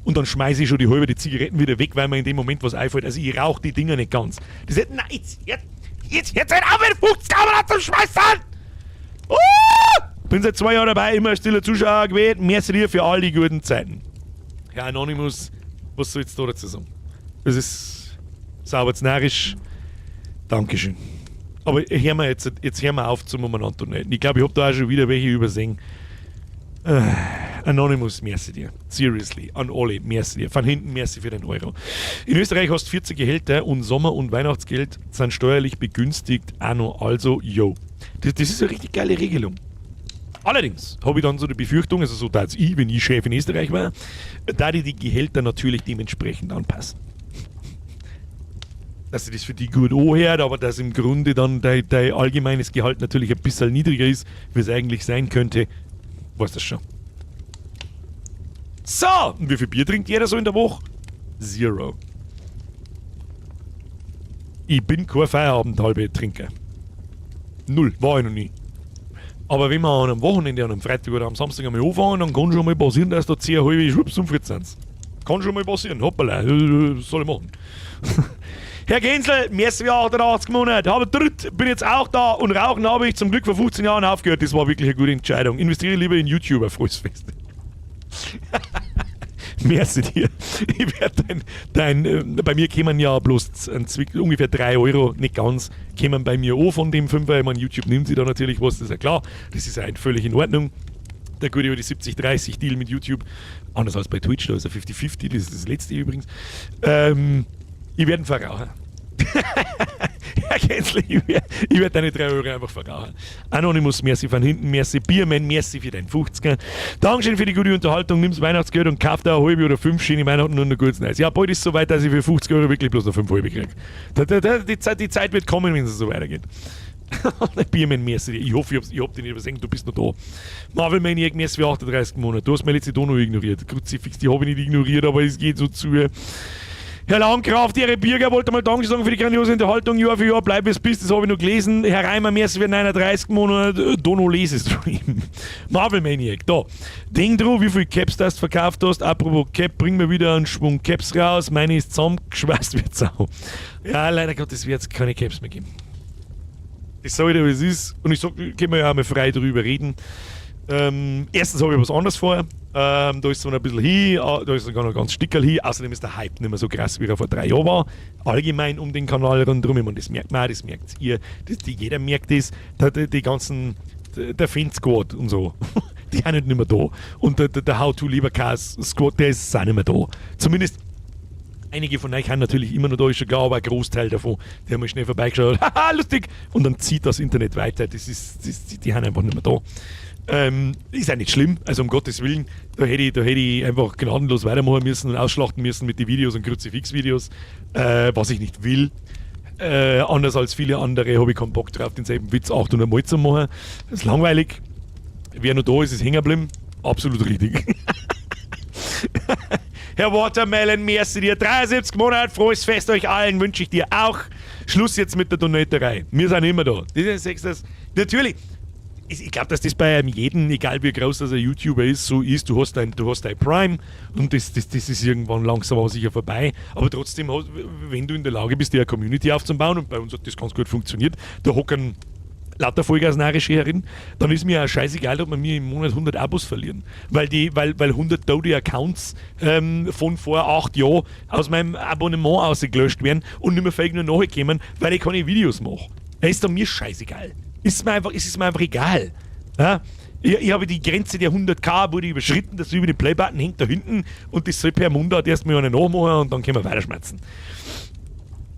und dann schmeiße ich schon die halbe die Zigaretten wieder weg, weil mir in dem Moment was einfällt. Also ich rauche die Dinger nicht ganz. Das ist, nein, jetzt, jetzt, jetzt, jetzt halt auf mit 50 Kamera zum Schmeißen! Oh! Bin seit 2 Jahren dabei, immer stiller Zuschauer gewesen. Merci dir für all die guten Zeiten. Herr Anonymous, was soll ich da dazu sagen? Das ist sauber närrisch. Dankeschön. Aber hören wir jetzt, jetzt hören wir auf zum umeinander nicht. Ich glaube, ich habe da auch schon wieder welche übersehen. Anonymous, merci dir. Seriously, an alle, merci dir. Von hinten merci für den Euro. In Österreich hast du 14 Gehälter und Sommer- und Weihnachtsgeld sind steuerlich begünstigt auch noch. Also, yo. Das ist eine richtig geile Regelung. Allerdings habe ich dann so die Befürchtung, also so dass ich, wenn ich Chef in Österreich war, da die Gehälter natürlich dementsprechend anpassen. Dass sich das für die gut anhört, aber dass im Grunde dann dein allgemeines Gehalt natürlich ein bisschen niedriger ist, wie es eigentlich sein könnte, weißt das schon. So, und wie viel Bier trinkt jeder so in der Woche? Zero. Ich bin kein Feierabend-Halbe Trinker. Null, war ich noch nie. Aber wenn wir an einem Wochenende, an einem Freitag oder am Samstag einmal anfangen, dann kann schon mal passieren, dass da 10 halbe schwupps umfritzt sind. Kann schon mal passieren. Hoppala, was soll ich machen? Herr Gensel, merci für 88 Monate. Habe dritt, bin jetzt auch da und Rauchen habe ich zum Glück vor 15 Jahren aufgehört. Das war wirklich eine gute Entscheidung. Investiere lieber in YouTuber, frohes Fest. Merci dir. Ich werde dein, bei mir kämen ja bloß ein Zwick, ungefähr 3 Euro, nicht ganz, kämen bei mir auch von dem Fünfer. Ich meine, YouTube nimmt sich da natürlich was, das ist ja klar. Das ist ja völlig in Ordnung. Der gute über die 70-30 Deal mit YouTube. Anders als bei Twitch, da ist er 50-50, das ist das letzte übrigens. Ich werde ihn verrauchen. Herr Gensler, ich werde werd deine 3 Euro einfach verrauchen. Anonymous, merci von hinten, merci Bierman, merci für deinen 50er. Dankeschön für die gute Unterhaltung, nimm's Weihnachtsgeld und kauf da eine halbe oder fünf schöne Weihnachten und ein gutes Neues. Ja, bald ist es soweit, dass ich für 50 Euro wirklich bloß noch fünf halbe kriege. Die Zeit wird kommen, wenn es so weitergeht. Bierman, merci. Ich hoffe, ich hab dich nicht übersehen, du bist noch da. Marvel Maniac, merci für 38 Monate. Du hast meine letzte Dono ignoriert. Kruzifix, die habe ich nicht ignoriert, aber es geht so zu. Herr Landgraf, Ihre Bürger wollte mal Danke sagen für die grandiose Unterhaltung. Jahr für Jahr, bleib wie es bist, das habe ich noch gelesen. Herr Reimer, merci für 39 Monate. Dono Lesestream. Marvel Maniac, da. Denk dran, wie viel Caps du verkauft hast. Apropos Cap, bring mir wieder einen Schwung Caps raus. Meine ist zusammengeschweißt wird sau. Ja, leider Gottes wird es keine Caps mehr geben. Das sage ich dir, wie es ist. Und ich sag, können wir ja auch mal frei drüber reden. Erstens habe ich was anderes vor. Da ist es noch ein bisschen hin, da ist sogar noch ganz Stickerl hin. Außerdem ist der Hype nicht mehr so krass, wie er vor 3 Jahren war. Allgemein um den Kanal rundherum. Ich meine, das merkt man auch, das merkt ihr. Das, die, jeder merkt das. Die ganzen, der Fan Squad und so, die sind nicht mehr da. Und der How to Leberkas Squad, der ist auch nicht mehr da. Zumindest einige von euch haben natürlich immer noch da, ist schon klar, aber ein Großteil davon, die haben mal schnell vorbeigeschaut, haha, lustig! Und dann zieht das Internet weiter. Das ist, die sind einfach nicht mehr da. Ist auch nicht schlimm, also um Gottes Willen, da hätte ich einfach gnadenlos weitermachen müssen und ausschlachten müssen mit den Videos und Kruzifix-Videos, was ich nicht will. Anders als viele andere habe ich keinen Bock drauf, denselben Witz 800 Mal zu machen. Das ist langweilig. Wer noch da ist, ist hängen geblieben. Absolut richtig. Herr Watermelon, merci dir. 73 Monate, frohes Fest euch allen, wünsche ich dir auch. Schluss jetzt mit der Donaterei. Wir sind immer da. Das ist das, natürlich, ich glaube, dass das bei einem jeden, egal wie groß das ein YouTuber ist, so ist, du hast dein Prime und das ist irgendwann langsam aber sicher vorbei. Aber trotzdem, wenn du in der Lage bist, dir eine Community aufzubauen, und bei uns hat das ganz gut funktioniert, da hocken lauter Vollgasnarische herin, dann ist mir auch scheißegal, ob wir mir im Monat 100 Abos verlieren. Weil 100 tote Accounts von vor 8 Jahren aus meinem Abonnement ausgelöscht werden und nicht mehr fähig nur nachkommen, weil ich keine Videos mache. Das ist dann mir scheißegal. Es ist mir einfach egal. Ja? Ich habe die Grenze der 100K wurde überschritten, das über den Play-Button hängt da hinten und das soll per Mundart erstmal einer nachmachen und dann können wir weiterschmerzen.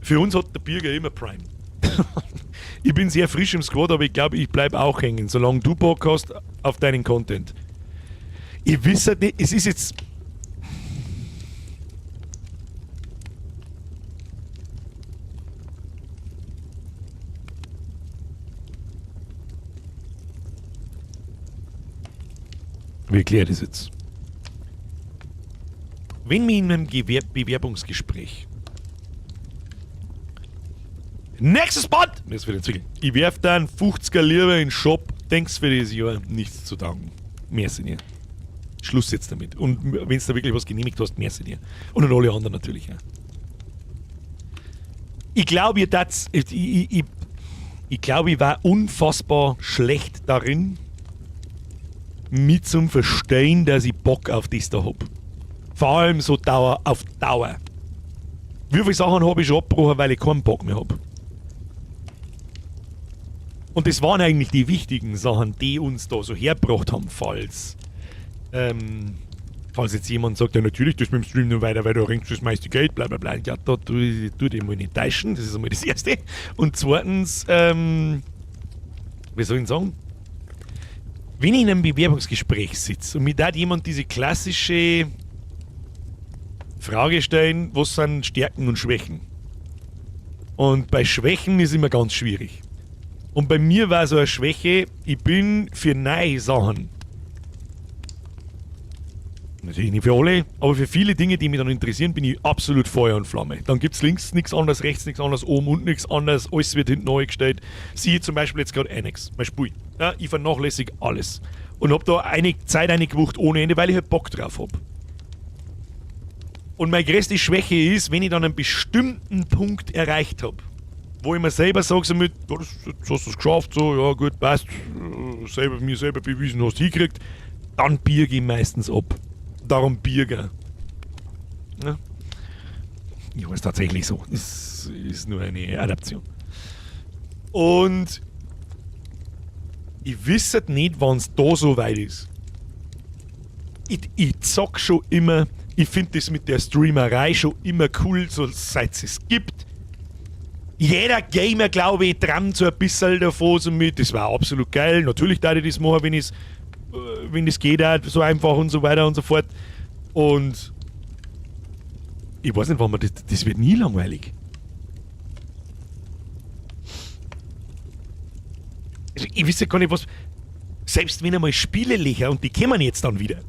Für uns hat der Bürger immer Prime. Ich bin sehr frisch im Squad, aber ich glaube, ich bleibe auch hängen, solange du Bock hast auf deinen Content. Ich weiß halt nicht, es ist jetzt. Wie erkläre ich das jetzt? Wenn mir in einem Bewerbungsgespräch Nächstes Band! Das wird entwickeln. Ich werf dann 50er lieber in den Shop, denkst für das Jahr nichts zu danken. Merci dir. Schluss jetzt damit. Und wenn du da wirklich was genehmigt hast, merci dir. Und an alle anderen natürlich auch. Ich glaube, ihr tat's, ich glaube, ich war unfassbar schlecht darin, mit zum Verstehen, dass ich Bock auf das da hab. Vor allem so Dauer auf Dauer. Wie viele Sachen habe ich schon abgebrochen, weil ich keinen Bock mehr hab? Und das waren eigentlich die wichtigen Sachen, die uns da so hergebracht haben, falls jetzt jemand sagt, ja natürlich, das mit dem Stream nur weiter, weil du ringst das meiste Geld, bla bla bla. Ja, da tu dich mal nicht täuschen, das ist einmal das Erste. Und zweitens, wie soll ich denn sagen? Wenn ich in einem Bewerbungsgespräch sitze und mir da jemand diese klassische Frage stellen, was sind Stärken und Schwächen? Und bei Schwächen ist immer ganz schwierig. Und bei mir war so eine Schwäche, ich bin für neue Sachen. Natürlich nicht für alle, aber für viele Dinge, die mich dann interessieren, bin ich absolut Feuer und Flamme. Dann gibt's links nichts anderes, rechts nichts anderes, oben unten nichts anderes, alles wird hinten neu gestellt. Siehe zum Beispiel jetzt gerade Annex, mein Spiel. Ja, ich vernachlässige alles. Und hab da eine Zeit eingewucht ohne Ende, weil ich halt Bock drauf hab. Und meine größte Schwäche ist, wenn ich dann einen bestimmten Punkt erreicht hab, wo ich mir selber sage, so mit, ja, jetzt hast du's geschafft, so, ja gut, passt, mir selber bewiesen, hast du hingekriegt, dann birge ich meistens ab. Darum Birger. Ja? Ja, ist tatsächlich so. Es ist nur eine Adaption. Und ich wisse nicht, wann's da so weit ist. Ich zock schon immer, ich find das mit der Streamerei schon immer cool, so seit es gibt. Jeder Gamer, glaube ich, träumt so ein bisschen davon, so mit, das war absolut geil. Natürlich darf ich das machen, wenn es geht, auch, so einfach und so weiter und so fort. Und ich weiß nicht, wann man das, das wird nie langweilig. Also ich wüsste gar nicht, was. Selbst wenn einmal Spiele liegen und die kommen jetzt dann wieder.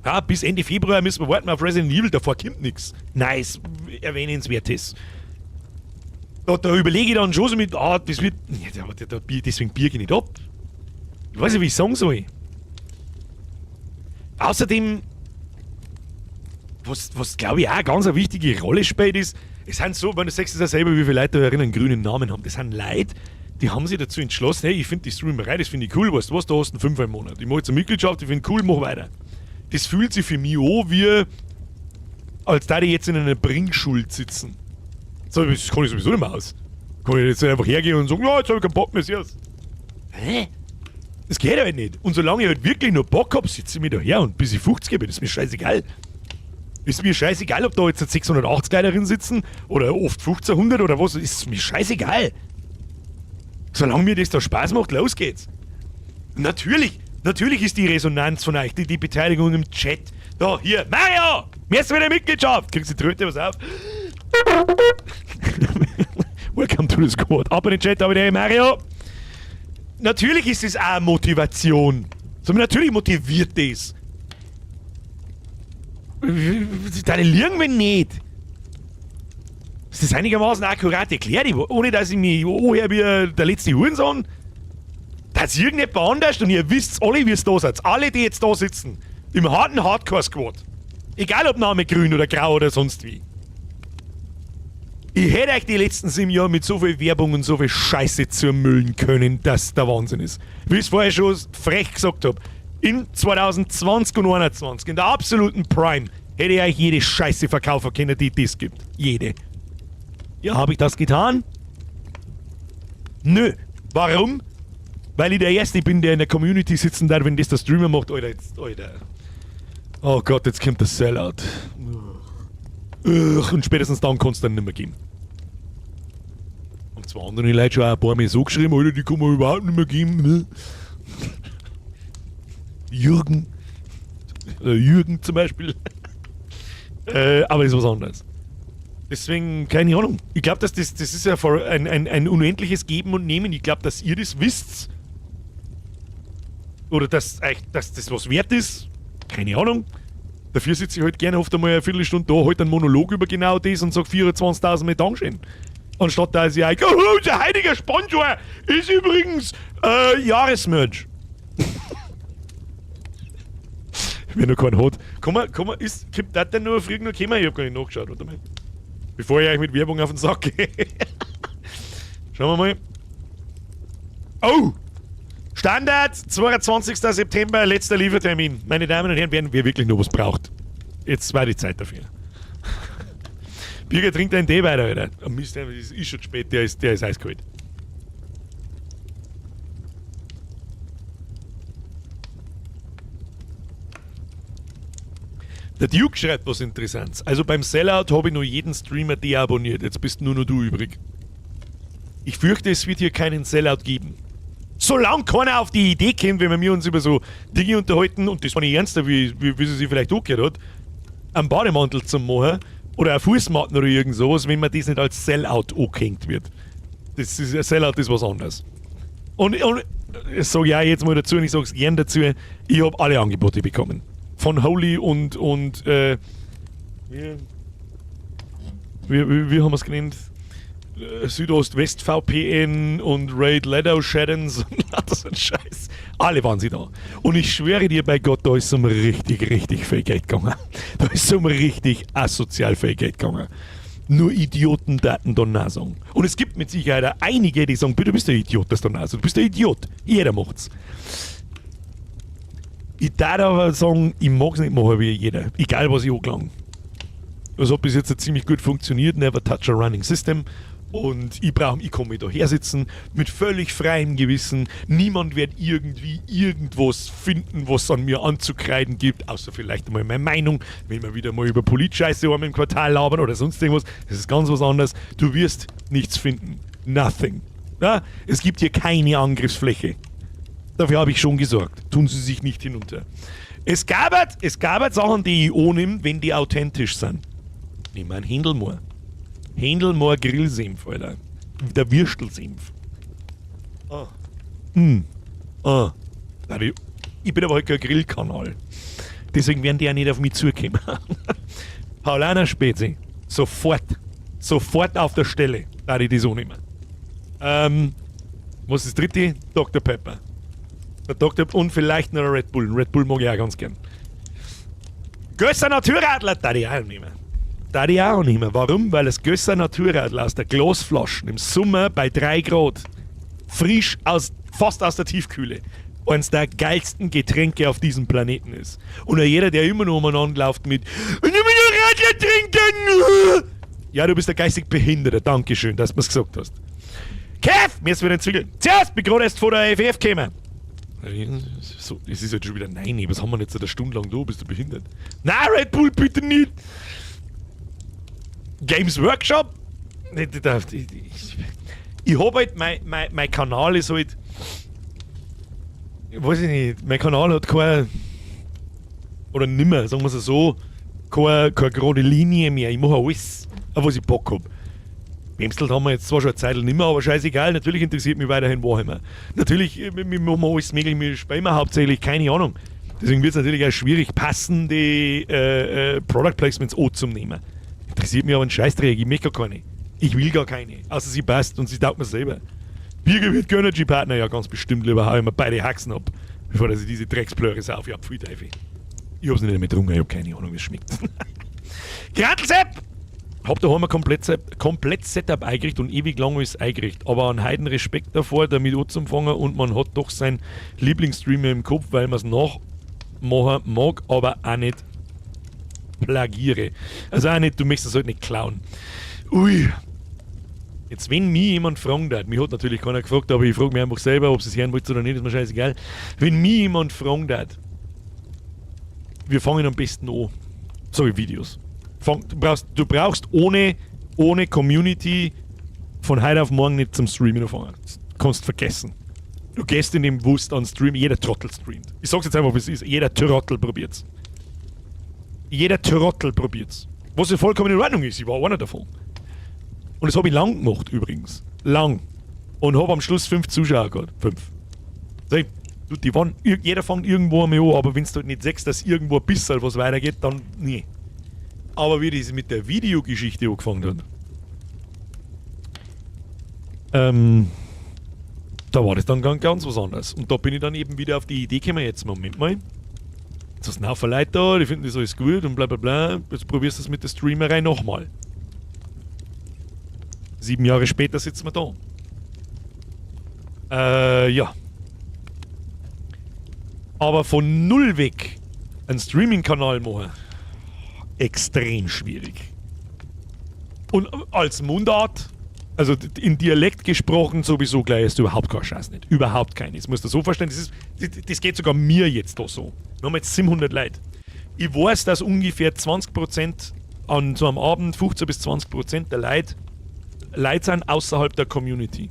Ja, bis Ende Februar müssen wir warten auf Resident Evil, davor kommt nix. Nice, erwähnenswertes. Da überlege ich dann schon so mit, ah, das wird. Ja, aber deswegen birge ich nicht ab. Ich weiß nicht, wie ich sagen soll. Außerdem, was glaube ich auch ganz eine wichtige Rolle spielt, ist, es sind so, wenn du sagst es ja selber, wie viele Leute da einen grünen Namen haben. Das sind Leute, die haben sich dazu entschlossen, hey, ich finde die Streamerei, das finde ich cool, weißt du was, da hast du einen 5 im Monat. Ich mache jetzt eine Mitgliedschaft, ich finde cool, mach weiter. Das fühlt sich für mich an, wie als da die jetzt in einer Bringschuld sitzen. So, das kann ich sowieso nicht mehr aus. Kann ich jetzt einfach hergehen und sagen, ja, jetzt hab ich keinen Bock mehr, servus. Hä? Das geht halt nicht. Und solange ich halt wirklich noch Bock hab, sitze ich mir da her und bis ich 50 bin, ist mir scheißegal. Ist mir scheißegal, ob da jetzt 680 Leute drin sitzen oder oft 1500 oder was, ist mir scheißegal. Solange mir das da Spaß macht, los geht's. Natürlich ist die Resonanz von euch, die Beteiligung im Chat. Da, hier, Mario! Mir ist wieder Mitgliedschaft! Kriegst du die Tröte was auf? Welcome to the squad. Ab in den Chat, aber der Mario! Natürlich ist es auch eine Motivation. So, natürlich motiviert das. Deine liegen wir nicht. Das ist einigermaßen akkurat erklärt, ohne dass ich mich anhöre wie der letzte Hurensohn. Das ist irgendjemand anders und ihr wisst alle, wie es da seid. Alle, die jetzt da sitzen. Im harten Hardcore-Squad. Egal ob Name grün oder grau oder sonst wie. Ich hätte euch die letzten 7 Jahre mit so viel Werbung und so viel Scheiße zermüllen können, dass der Wahnsinn ist. Wie ich es vorher schon frech gesagt hab, in 2020 und 2021, in der absoluten Prime, hätte ich euch jede Scheiße verkaufen können, die es gibt. Jede. Ja, hab ich das getan? Nö. Warum? Weil ich der Erste bin, der in der Community sitzen darf, wenn das der Streamer macht. Alter, jetzt, Alter. Oh Gott, jetzt kommt der Sellout. Ugh, und spätestens dann kann's dann nimmer geben. Und zwar andere Leute schon auch ein paar Mal so geschrieben, Alter, die kann man überhaupt nicht mehr geben. Ne? Jürgen. Jürgen zum Beispiel. Aber das ist was anderes. Deswegen, keine Ahnung. Ich glaub, dass das ist ja ein unendliches Geben und Nehmen. Ich glaub, dass ihr das wisst. Oder dass, euch, dass das was wert ist. Keine Ahnung. Dafür sitze ich halt gerne oft einmal eine Viertelstunde da, halt einen Monolog über genau das und sag 24.000 Mal Dankeschön. Anstatt dass ich euch, oh, unser heutiger Sponsor ist übrigens Jahresmerch. Wer noch keinen hat. Komm mal, komm mal, ist, kommt das denn nur früh noch kommen? Ich hab gar nicht nachgeschaut, warte mal. Bevor ich euch mit Werbung auf den Sack gehe. Schauen wir mal. Oh! Standard, 22. September, letzter Liefertermin. Meine Damen und Herren, wer wirklich noch was braucht. Jetzt war die Zeit dafür. Birger trinkt einen Tee weiter, Alter. Oh Mist, es ist schon spät, der ist eiskalt. Der Duke schreibt was Interessantes. Also beim Sellout habe ich nur jeden Streamer deabonniert. Jetzt bist nur noch du übrig. Ich fürchte, es wird hier keinen Sellout geben. Solange keiner auf die Idee kommt, wenn wir uns über so Dinge unterhalten, und das war nicht ernster, wie sie sich vielleicht angehört hat, einen Bademantel zu machen oder eine Fußmatten oder irgend sowas, wenn man das nicht als Sellout angehängt wird. Das ist, ein Sellout ist was anderes. Und das sage ich auch jetzt mal dazu, und ich sage es gern dazu, ich habe alle Angebote bekommen. Von Holy und wie haben wir's genannt? Südost-West VPN und Raid Ledo Shaddens und lauter so ein Scheiß. Alle waren sie da. Und ich schwöre dir bei Gott, da ist es um richtig, richtig viel Geld gegangen. Da ist es um richtig asozial viel Geld gegangen. Nur Idioten daten da nein sagen. Und es gibt mit Sicherheit auch einige, die sagen, bitte, du bist der Idiot, das da nein sagst. Du bist der Idiot. Jeder macht's. Ich darf aber sagen, ich mag's nicht machen wie jeder. Egal, was ich angelange. Das hat bis jetzt ziemlich gut funktioniert. Never touch a running system. Und ich kann mich da hersitzen mit völlig freiem Gewissen. Niemand wird irgendwie irgendwas finden, was es an mir anzukreiden gibt, außer vielleicht einmal meine Meinung, wenn wir wieder mal über Politscheiße einmal im Quartal labern oder sonst irgendwas. Das ist ganz was anderes. Du wirst nichts finden. Nothing. Ja? Es gibt hier keine Angriffsfläche. Dafür habe ich schon gesorgt. Tun Sie sich nicht hinunter. Es gab halt Sachen, die ich annehme, wenn die authentisch sind. Nimm einen Händelmoor. Händelmoor Grillsenf, Alter. Der Würstelsenf. Ah. Ah. Nein, ich bin aber halt kein Grillkanal. Deswegen werden die auch nicht auf mich zukommen. Paulaner Spezi. Sofort. Sofort auf der Stelle. Da ich die so nicht mehr. Was ist das dritte? Doktor Pepper. Der Doktor und vielleicht noch ein Red Bull. Red Bull mag ich auch ganz gern. Gösser Naturradler, da ich auch nicht mehr. Da ich auch nicht mehr. Warum? Weil das Gösser Naturradler aus der Glasflasche im Sommer bei 3 Grad frisch fast aus der Tiefkühle eines der geilsten Getränke auf diesem Planeten ist. Und auch jeder, der immer noch umeinander läuft mit Ich will Radler trinken! Ja, du bist der geistig Behinderte. Dankeschön, dass du mir's gesagt hast. Kev, mir ist wieder entzügelt. Zuerst bin ich gerade erst vor der FF gekommen. So, es ist jetzt schon wieder 9, was haben wir jetzt eine Stunde lang da? Bist du behindert? Nein, Red Bull, bitte nicht! Games Workshop? Nee, da, ich, ich, ich hab halt, mein, mein, mein Kanal ist halt, weiß ich nicht, mein Kanal hat keine, oder nimmer, sagen wir's so, keine gerade Linie mehr. Ich mache alles, auf was ich Bock hab. Wemstel haben wir jetzt zwar schon eine Zeit nimmer, aber scheißegal, natürlich interessiert mich weiterhin Warhammer. Natürlich, wir machen alles mögliche, wir spielen wir hauptsächlich, keine Ahnung. Deswegen wird's natürlich auch schwierig, passende Product Placements anzunehmen. Interessiert mich aber ein Scheißdreck, ich möchte gar keine. Ich will gar keine, außer sie passt und sie taugt mir selber. Birger wird Gönnergy Partner, ja ganz bestimmt, lieber hau ich mir beide Haxen ab, bevor dass ich diese Drecksplöre sauf. Ja, pfui Teufel. Ich hab's nicht mehr getrunken, ich hab keine Ahnung, wie es schmeckt. Grantelsepp! Hab daheim ein komplett Setup eingerichtet und ewig lang ist eingerichtet. Aber einen heiden Respekt davor, damit anzufangen und man hat doch seinen Lieblingsstreamer im Kopf, weil man's nachmachen mag, aber auch nicht plagiere. Also auch nicht, du möchtest es halt nicht klauen. Ui. Jetzt, wenn mich jemand fragen darf, mich hat natürlich keiner gefragt, aber ich frag mich einfach selber, ob sie es hören wollt oder nicht, ist mir scheißegal. Wenn mich jemand fragen darf, wir fangen am besten an. Sorry, Videos. Fang, du brauchst, du brauchst ohne, ohne Community von heute auf morgen nicht zum Streamen anfangen. Das kannst du vergessen. Du gehst in dem Wust an Stream, jeder Trottel streamt. Ich sag's jetzt einfach, wie es ist, jeder Trottel probiert's. Jeder Trottel probiert's. Was ja vollkommen in Ordnung ist, ich war einer davon. Und das hab ich lang gemacht übrigens. Lang. Und hab am Schluss 5 Zuschauer gehabt. 5. Sag ich, Du, die waren, jeder fängt irgendwo einmal an, aber wenn du halt nicht siehst, dass irgendwo ein bisschen was weitergeht, dann nie. Aber wie das mit der Videogeschichte angefangen hat, da war das dann ganz, ganz was anderes. Und da bin ich dann eben wieder auf die Idee gekommen, jetzt Moment mal, jetzt hast du einen Haufen Leute da, die finden das alles gut und bla bla bla, jetzt probierst du das mit der Streamerei nochmal. 7 Jahre später sitzen wir da. Ja. Aber von null weg einen Streaming-Kanal machen, extrem schwierig. Und als Mundart, also in Dialekt gesprochen, sowieso gleich ist überhaupt kein Scheiß nicht. Überhaupt kein. Das musst du so vorstellen, das geht sogar mir jetzt da so. Wir haben jetzt 700 Leute. Ich weiß, dass ungefähr 20% an so einem Abend, 15 bis 20% der Leute sind außerhalb der Community.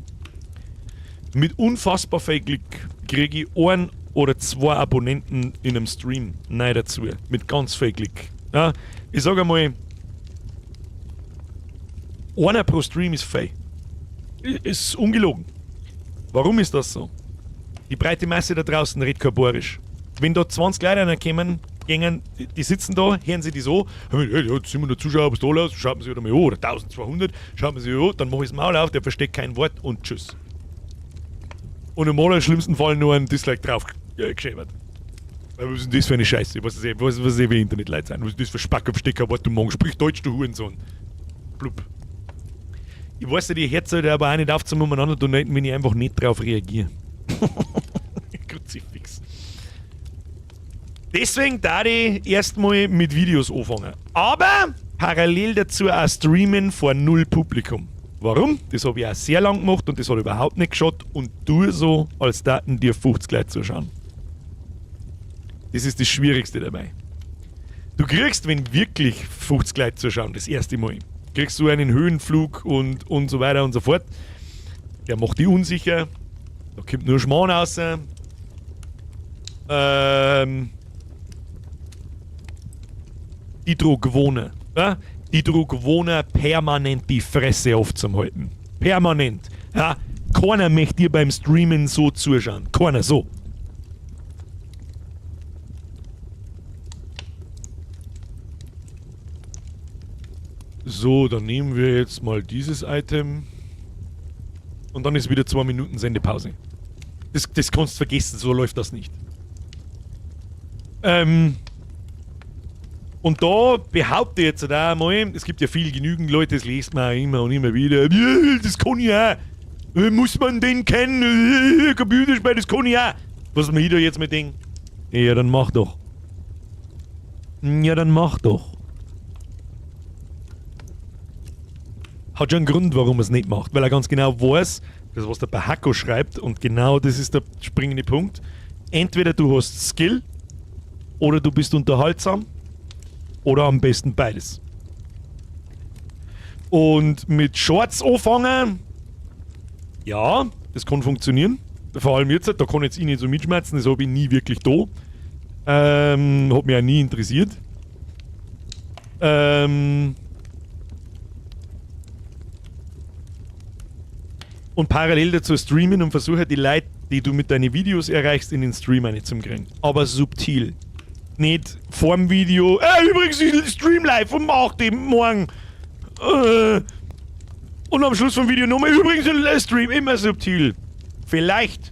Mit unfassbar viel Glück kriege ich 1 oder 2 Abonnenten in einem Stream neu dazu. Mit ganz viel Glück. Ja, ich sag einmal, einer pro Stream ist viel. Ist ungelogen. Warum ist das so? Die breite Masse da draußen redet kein Bayerisch. Wenn da 20 Leute reinkommen, gängen, die sitzen da, hören sich die so, hey, ja, 700 Zuschauer, was da los, schaut man sich wieder mal an, oder 1200, schaut man sich an, dann mach ich das Maul auf, der versteht kein Wort und tschüss. Und im allerschlimmsten Fall nur ein Dislike drauf geschäbert. Weil was ist denn das für eine Scheiße? Was ist das, was, was ist wie Internetleute sein? Was ist das für Spack, versteht kein Wort, du Monk, sprich Deutsch, du Hurensohn. Blub. Ich weiß nicht, ihr Herz sollte aber auch nicht auf zum umeinander donaten, wenn ich einfach nicht drauf reagiere. Kruzifix. Deswegen da ich erstmal mit Videos anfangen. Aber parallel dazu auch streamen vor null Publikum. Warum? Das hab ich auch sehr lang gemacht und das hat überhaupt nicht geschaut. Und tu so, als daten dir 50 Leute zuschauen. Das ist das Schwierigste dabei. Du kriegst, wenn wirklich 50 Leute zuschauen, das erste Mal, kriegst du einen Höhenflug und so weiter und so fort. Der macht dich unsicher. Da kommt nur Schmarrn raus. Die Druckwohner. Ja? Die Druckwohner permanent die Fresse aufzuhalten. Permanent. Ja? Keiner möchte dir beim Streamen so zuschauen. Keiner so. So, dann nehmen wir jetzt mal dieses Item. Und dann ist wieder 2 Minuten Sendepause. Das kannst du vergessen, so läuft das nicht. Und da behaupte ich jetzt auch einmal, es gibt ja viel genügend Leute, das liest man auch immer und immer wieder. Ja, das kann ich auch. Muss man den kennen? Computerspiel, das kann ich auch. Was mir da jetzt mit denken? Ja, dann mach doch. Ja, dann mach doch. Hat schon einen Grund, warum er es nicht macht, weil er ganz genau weiß, das was der Bahako schreibt, und genau das ist der springende Punkt. Entweder du hast Skill oder du bist unterhaltsam oder am besten beides. Und mit Shorts anfangen, ja, das kann funktionieren. Vor allem jetzt, da kann jetzt ich nicht so mitschmerzen, das hab ich nie wirklich da. Hat mich auch nie interessiert. Und parallel dazu streamen und versuche die Leute, die du mit deinen Videos erreichst, in den Stream reinzukriegen. Aber subtil. Nicht vorm Video, übrigens, ich stream live um 8 Uhr morgen. Und am Schluss vom Video nochmal, übrigens, ich stream, immer subtil. Vielleicht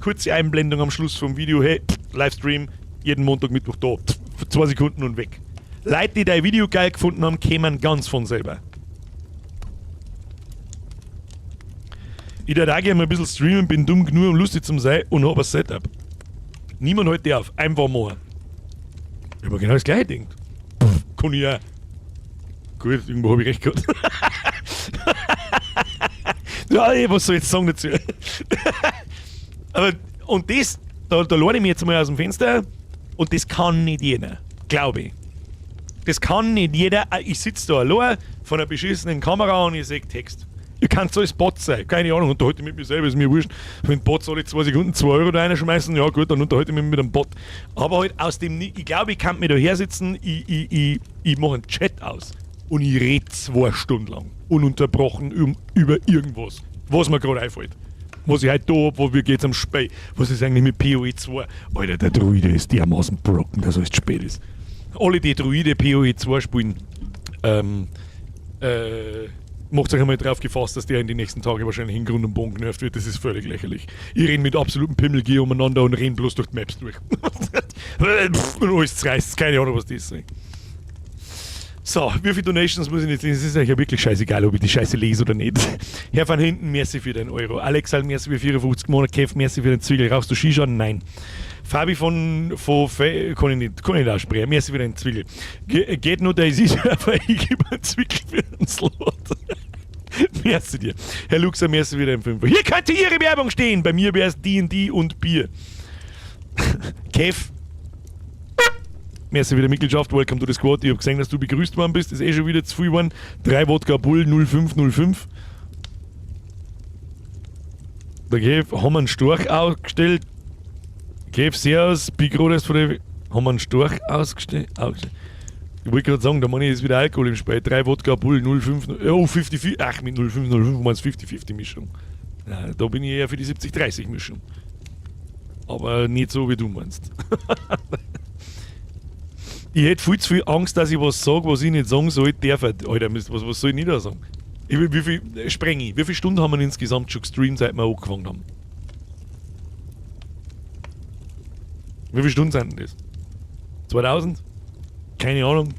kurze Einblendung am Schluss vom Video, hey, Livestream, jeden Montag, Mittwoch da, für 2 Sekunden und weg. Leute, die dein Video geil gefunden haben, kämen ganz von selber. Ich würde auch gerne mal ein bisschen streamen, bin dumm genug, um lustig zu sein und hab ein Setup. Niemand hält die auf, einfach machen. Ich hab mir genau das gleiche gedacht. Pff, kann ich auch. Gut, irgendwo hab ich recht gehabt. Ja, ey, was soll ich jetzt sagen dazu? Aber, und das, da lade ich mich jetzt mal aus dem Fenster und das kann nicht jeder, glaub ich. Das kann nicht jeder. Ich sitz da allein vor einer beschissenen Kamera und ich seh Text. Ihr könnt so als Bot sein, keine Ahnung, unterhalte ich mit mir selber, ist mir wurscht. Wenn Bots alle 2 Sekunden 2 Euro da reinschmeißen, ja gut, dann unterhalte ich mich mit einem Bot. Aber halt aus dem ich glaube, ich kann mir da her sitzen, ich mache einen Chat aus und ich red 2 Stunden lang, ununterbrochen über irgendwas, was mir gerade einfällt. Was ich heute da hab, wo, wie geht's am Spiel? Was ist eigentlich mit PoE 2? Alter, der Druide ist dermaßen broken, dass alles zu spät ist. Alle, die Druide PoE 2 spielen, macht euch einmal drauf gefasst, dass der in den nächsten Tagen wahrscheinlich in Grund und Boden generft wird. Das ist völlig lächerlich. Ich renn mit absolutem Pimmelgear umeinander und renn bloß durch die Maps durch. Und alles zerreißt. Keine Ahnung, was das ist. So, wie viele Donations muss ich nicht lesen? Es ist euch ja wirklich scheißegal, ob ich die Scheiße lese oder nicht. Herr van Hinten, merci für den Euro. Alex, merci für 54 Monate. Kev, merci für den Zwiegel. Rauchst du Shisha? Nein. Fabi von Fe, kann ich nicht aussprechen. Merci für den Zwiegel. Ge geht nur der ist, aber ich gebe einen Zwickel für den Slot. Merci dir. Herr Luxer, merci für den Fünfer. Hier könnte Ihre Werbung stehen. Bei mir wäre es D&D und Bier. Kev, merci wieder Mitgliedschaft, welcome to the squad. Ich hab gesehen, dass du begrüßt worden bist. Ist eh schon wieder zu viel geworden. 3 Wodka Bull 0505. Der Kev, haben wir einen Storch ausgestellt. Kev, servus, bin gerade erst von der. Haben wir einen Storch ausgestellt? Ausgestellt. Ich wollte gerade sagen, der Mann ist wieder Alkohol im Spiel. 3 Wodka Bull 05. Oh, 50, ach, mit 0505 meinst 50-50 Mischung. Ja, da bin ich eher für die 70-30 Mischung. Aber nicht so, wie du meinst. Ich hätte viel zu viel Angst, dass ich was sage, was ich nicht sagen soll, darf. Alter, was soll ich nicht da sagen? Ich, wie viel, Sprengi, wie viele Stunden haben wir insgesamt schon gestreamt, seit wir angefangen haben? Wie viele Stunden sind denn das? 2000? Keine Ahnung.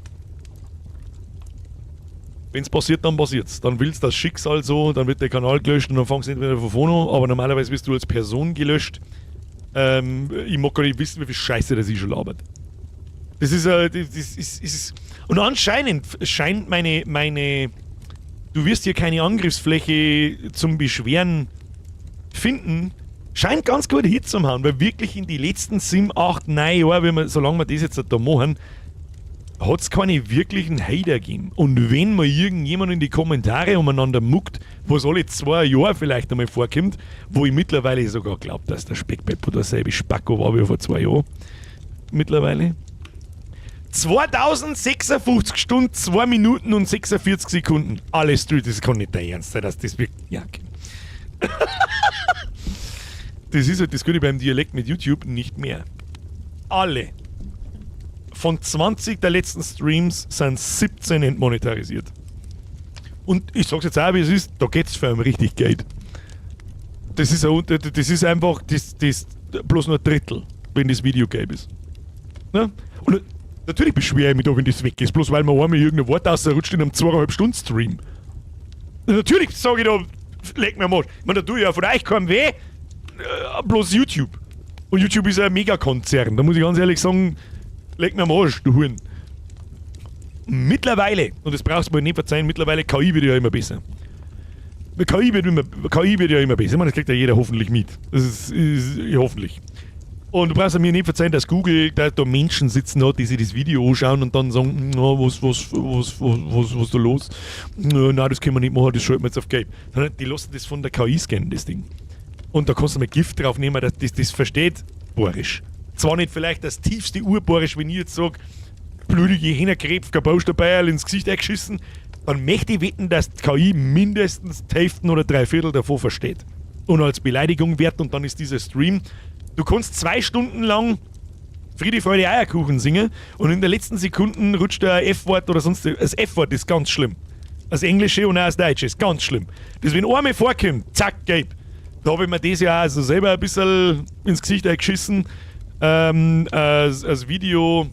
Wenn's passiert, dann passiert's. Dann will's das Schicksal so, dann wird der Kanal gelöscht und dann fangst du nicht wieder von vorne an. Aber normalerweise wirst du als Person gelöscht. Ich mag gar nicht wissen, wie viel Scheiße das ich schon labert. Das ist, das, das ist, ist, und anscheinend scheint meine, du wirst hier keine Angriffsfläche zum Beschweren finden, scheint ganz gut Hit zu haben, weil wirklich in die letzten 7, 8, 9 Jahren, solange wir das jetzt da machen, hat's keine wirklichen Hater gegeben. Und wenn mal irgendjemand in die Kommentare umeinander muckt, was alle 2 Jahre vielleicht einmal vorkommt, wo ich mittlerweile sogar glaub, dass der Speckbeppo derselbe Spacko war wie vor 2 Jahren. Mittlerweile. 2056 Stunden, 2 Minuten und 46 Sekunden. Alles durch, das kann nicht dein Ernst sein, dass das wirklich. Ja, okay. Das ist halt das Gute beim Dialekt mit YouTube, nicht mehr. Alle. Von 20 der letzten Streams sind 17 entmonetarisiert. Und ich sag's jetzt auch, wie es ist, da geht's für einen richtig Geld. Das ist, ein, das ist einfach, das, das, bloß nur ein Drittel, wenn das Video gelb ist. Ne? Und natürlich beschwere ich mich da, wenn das weg ist, bloß weil mir einmal irgendein Wort rausrutscht in einem 2,5 Stunden Stream. Natürlich sag ich da, leck mir am Arsch. Ich meine, da tue ich ja von euch keinem weh, bloß YouTube. Und YouTube ist ja ein Megakonzern, da muss ich ganz ehrlich sagen, leck mir am Arsch, du Huren. Mittlerweile, und das brauchst du mir nicht verzeihen, mittlerweile KI wird ja immer besser. KI wird ja immer besser. Ich meine, das kriegt ja jeder hoffentlich mit. Das ist ja, hoffentlich. Und du brauchst mir nicht verzeihen, dass Google da Menschen sitzen hat, die sich das Video anschauen und dann sagen, na, was ist da los? Na, nein, das können wir nicht machen, das schalten wir jetzt auf Gelb. Sondern die lassen das von der KI scannen, das Ding. Und da kannst du mal Gift drauf nehmen, dass das versteht, Bayerisch. Zwar nicht vielleicht das tiefste Urbayerisch, wenn ich jetzt sag, blutige Hähnerkrebs, kein Bauster ins Gesicht eingeschissen, dann möchte ich wetten, dass die KI mindestens die Hälfte oder 3/4 davon versteht. Und als Beleidigung wert, und dann ist dieser Stream. Du kannst 2 Stunden lang Friede, Freude, Eierkuchen singen und in den letzten Sekunden rutscht der F-Wort oder sonst. Das F-Wort ist ganz schlimm. Das Englische und auch das Deutsche ist ganz schlimm. Das, wenn einmal vorkommt, zack, gelb. Da hab ich mir das ja also selber ein bisschen ins Gesicht eingeschissen. Als Video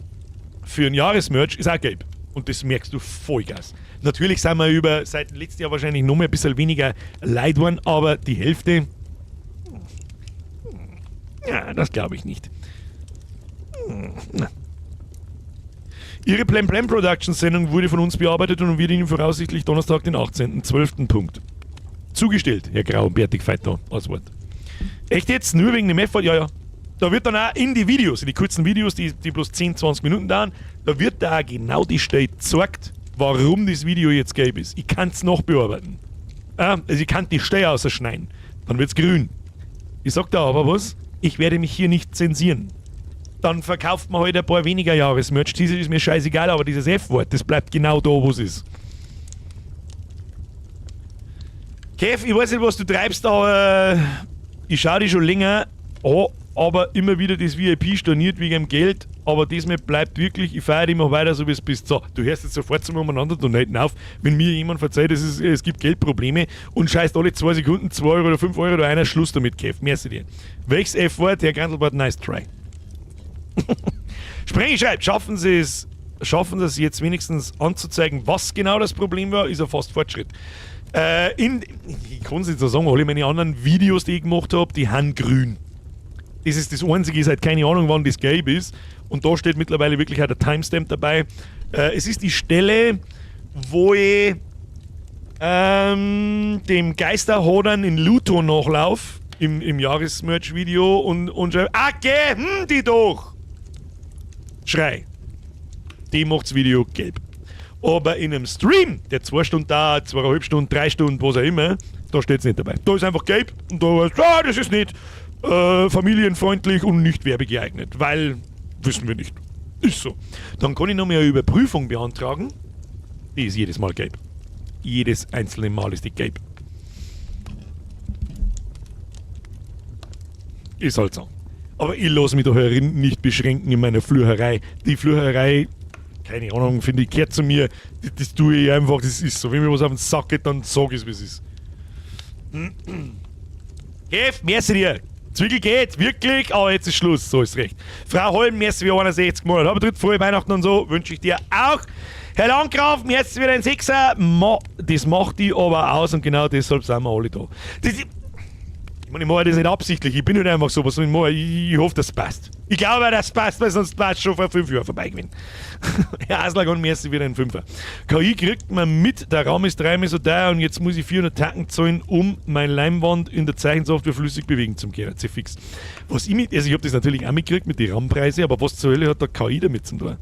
für ein Jahresmerch ist auch gelb. Und das merkst du Vollgas. Natürlich sind wir seit dem letzten Jahr wahrscheinlich noch mal ein bisschen weniger Leid geworden, aber die Hälfte. Ja, das glaube ich nicht. Na. Ihre Plam Plam Productions Sendung wurde von uns bearbeitet und wird Ihnen voraussichtlich Donnerstag, den 18.12. Punkt. Zugestellt, Herr Grau und Bertig Feiter, als Wort. Echt jetzt? Nur wegen dem F-Wort? Ja, ja. Da wird dann auch in die Videos, in die kurzen Videos, die bloß 10, 20 Minuten dauern, da wird da auch genau die Stelle gezeigt, warum das Video jetzt gelb ist. Ich kann's noch bearbeiten. Ah, also ich kann die Stelle ausschneiden. Dann wird's grün. Ich sag da aber was, ich werde mich hier nicht zensieren. Dann verkauft man halt ein paar weniger Jahresmerch. Dieses ist mir scheißegal, aber dieses F-Wort, das bleibt genau da, wo es ist. Kev, ich weiß nicht, was du treibst, aber Ich schaue die schon länger an, aber immer wieder das VIP storniert wegen dem Geld. Aber diesmal bleibt wirklich, ich feiere immer weiter, so wie es bist. So, du hörst jetzt sofort zum Umeinander donaten auf, wenn mir jemand verzeiht, es gibt Geldprobleme und scheißt alle 2 Sekunden 2 Euro oder 5 Euro oder einer Schluss damit, Kev. Merci dir. Welches F-Wort, Herr Grandelbart, nice try. Sprengi schreibt, schaffen Sie es jetzt wenigstens anzuzeigen, was genau das Problem war, ist ja fast Fortschritt. Ich kann es nicht so sagen, alle meine anderen Videos, die ich gemacht habe, die haben grün. Das ist das Einzige, ist halt keine Ahnung, wann das gelb ist. Und da steht mittlerweile wirklich auch der Timestamp dabei. Es ist die Stelle, wo ich dem Geisterhodern in Luto nachlauf, im Jahresmerch-Video und schreibe, ah, geh, die doch! Schrei. Die macht's Video gelb. Aber in einem Stream, der 2 Stunden dauert, 2,5 Stunden, 3 Stunden, was auch immer, da steht's nicht dabei. Da ist einfach gelb und da heißt, ah, das ist nicht familienfreundlich und nicht werbegeeignet, weil, wissen wir nicht. Ist so. Dann kann ich noch mal eine Überprüfung beantragen. Die ist jedes Mal gelb. Jedes einzelne Mal ist die gelb. Ist halt so. Aber ich lass mich da herin nicht beschränken in meiner Flücherei. Die Flücherei, keine Ahnung, finde ich, gehört zu mir. Das tue ich einfach, das ist so. Wenn mir was auf den Sack geht, dann sag ich's, wie es ist. Kev, merci dir. Zwickel geht, wirklich, aber jetzt ist Schluss, so ist recht. Frau Holm, merci für 61 Monate. Aber dritt frohe Weihnachten und so, wünsche ich dir auch. Herr Landgraf, merci für den Sechser. Das macht die aber aus und genau deshalb sind wir alle da. Ich meine, ich mache das nicht absichtlich, ich bin nicht einfach so, was ich mache. Ich hoffe, das passt. Ich glaube, das passt, weil sonst war es schon vor 5 Jahren vorbei gewesen. Herr Aslag und merci wieder ein Fünfer. KI kriegt man mit, der Raum ist dreimal so teuer und jetzt muss ich 400 Tacken zahlen, um meine Leinwand in der Zeichensoftware flüssig bewegen zu können. C fix. Was ich mit, also ich hab das natürlich auch mitgekriegt mit den RAM-Preisen, aber was zur Hölle hat der KI damit zu tun?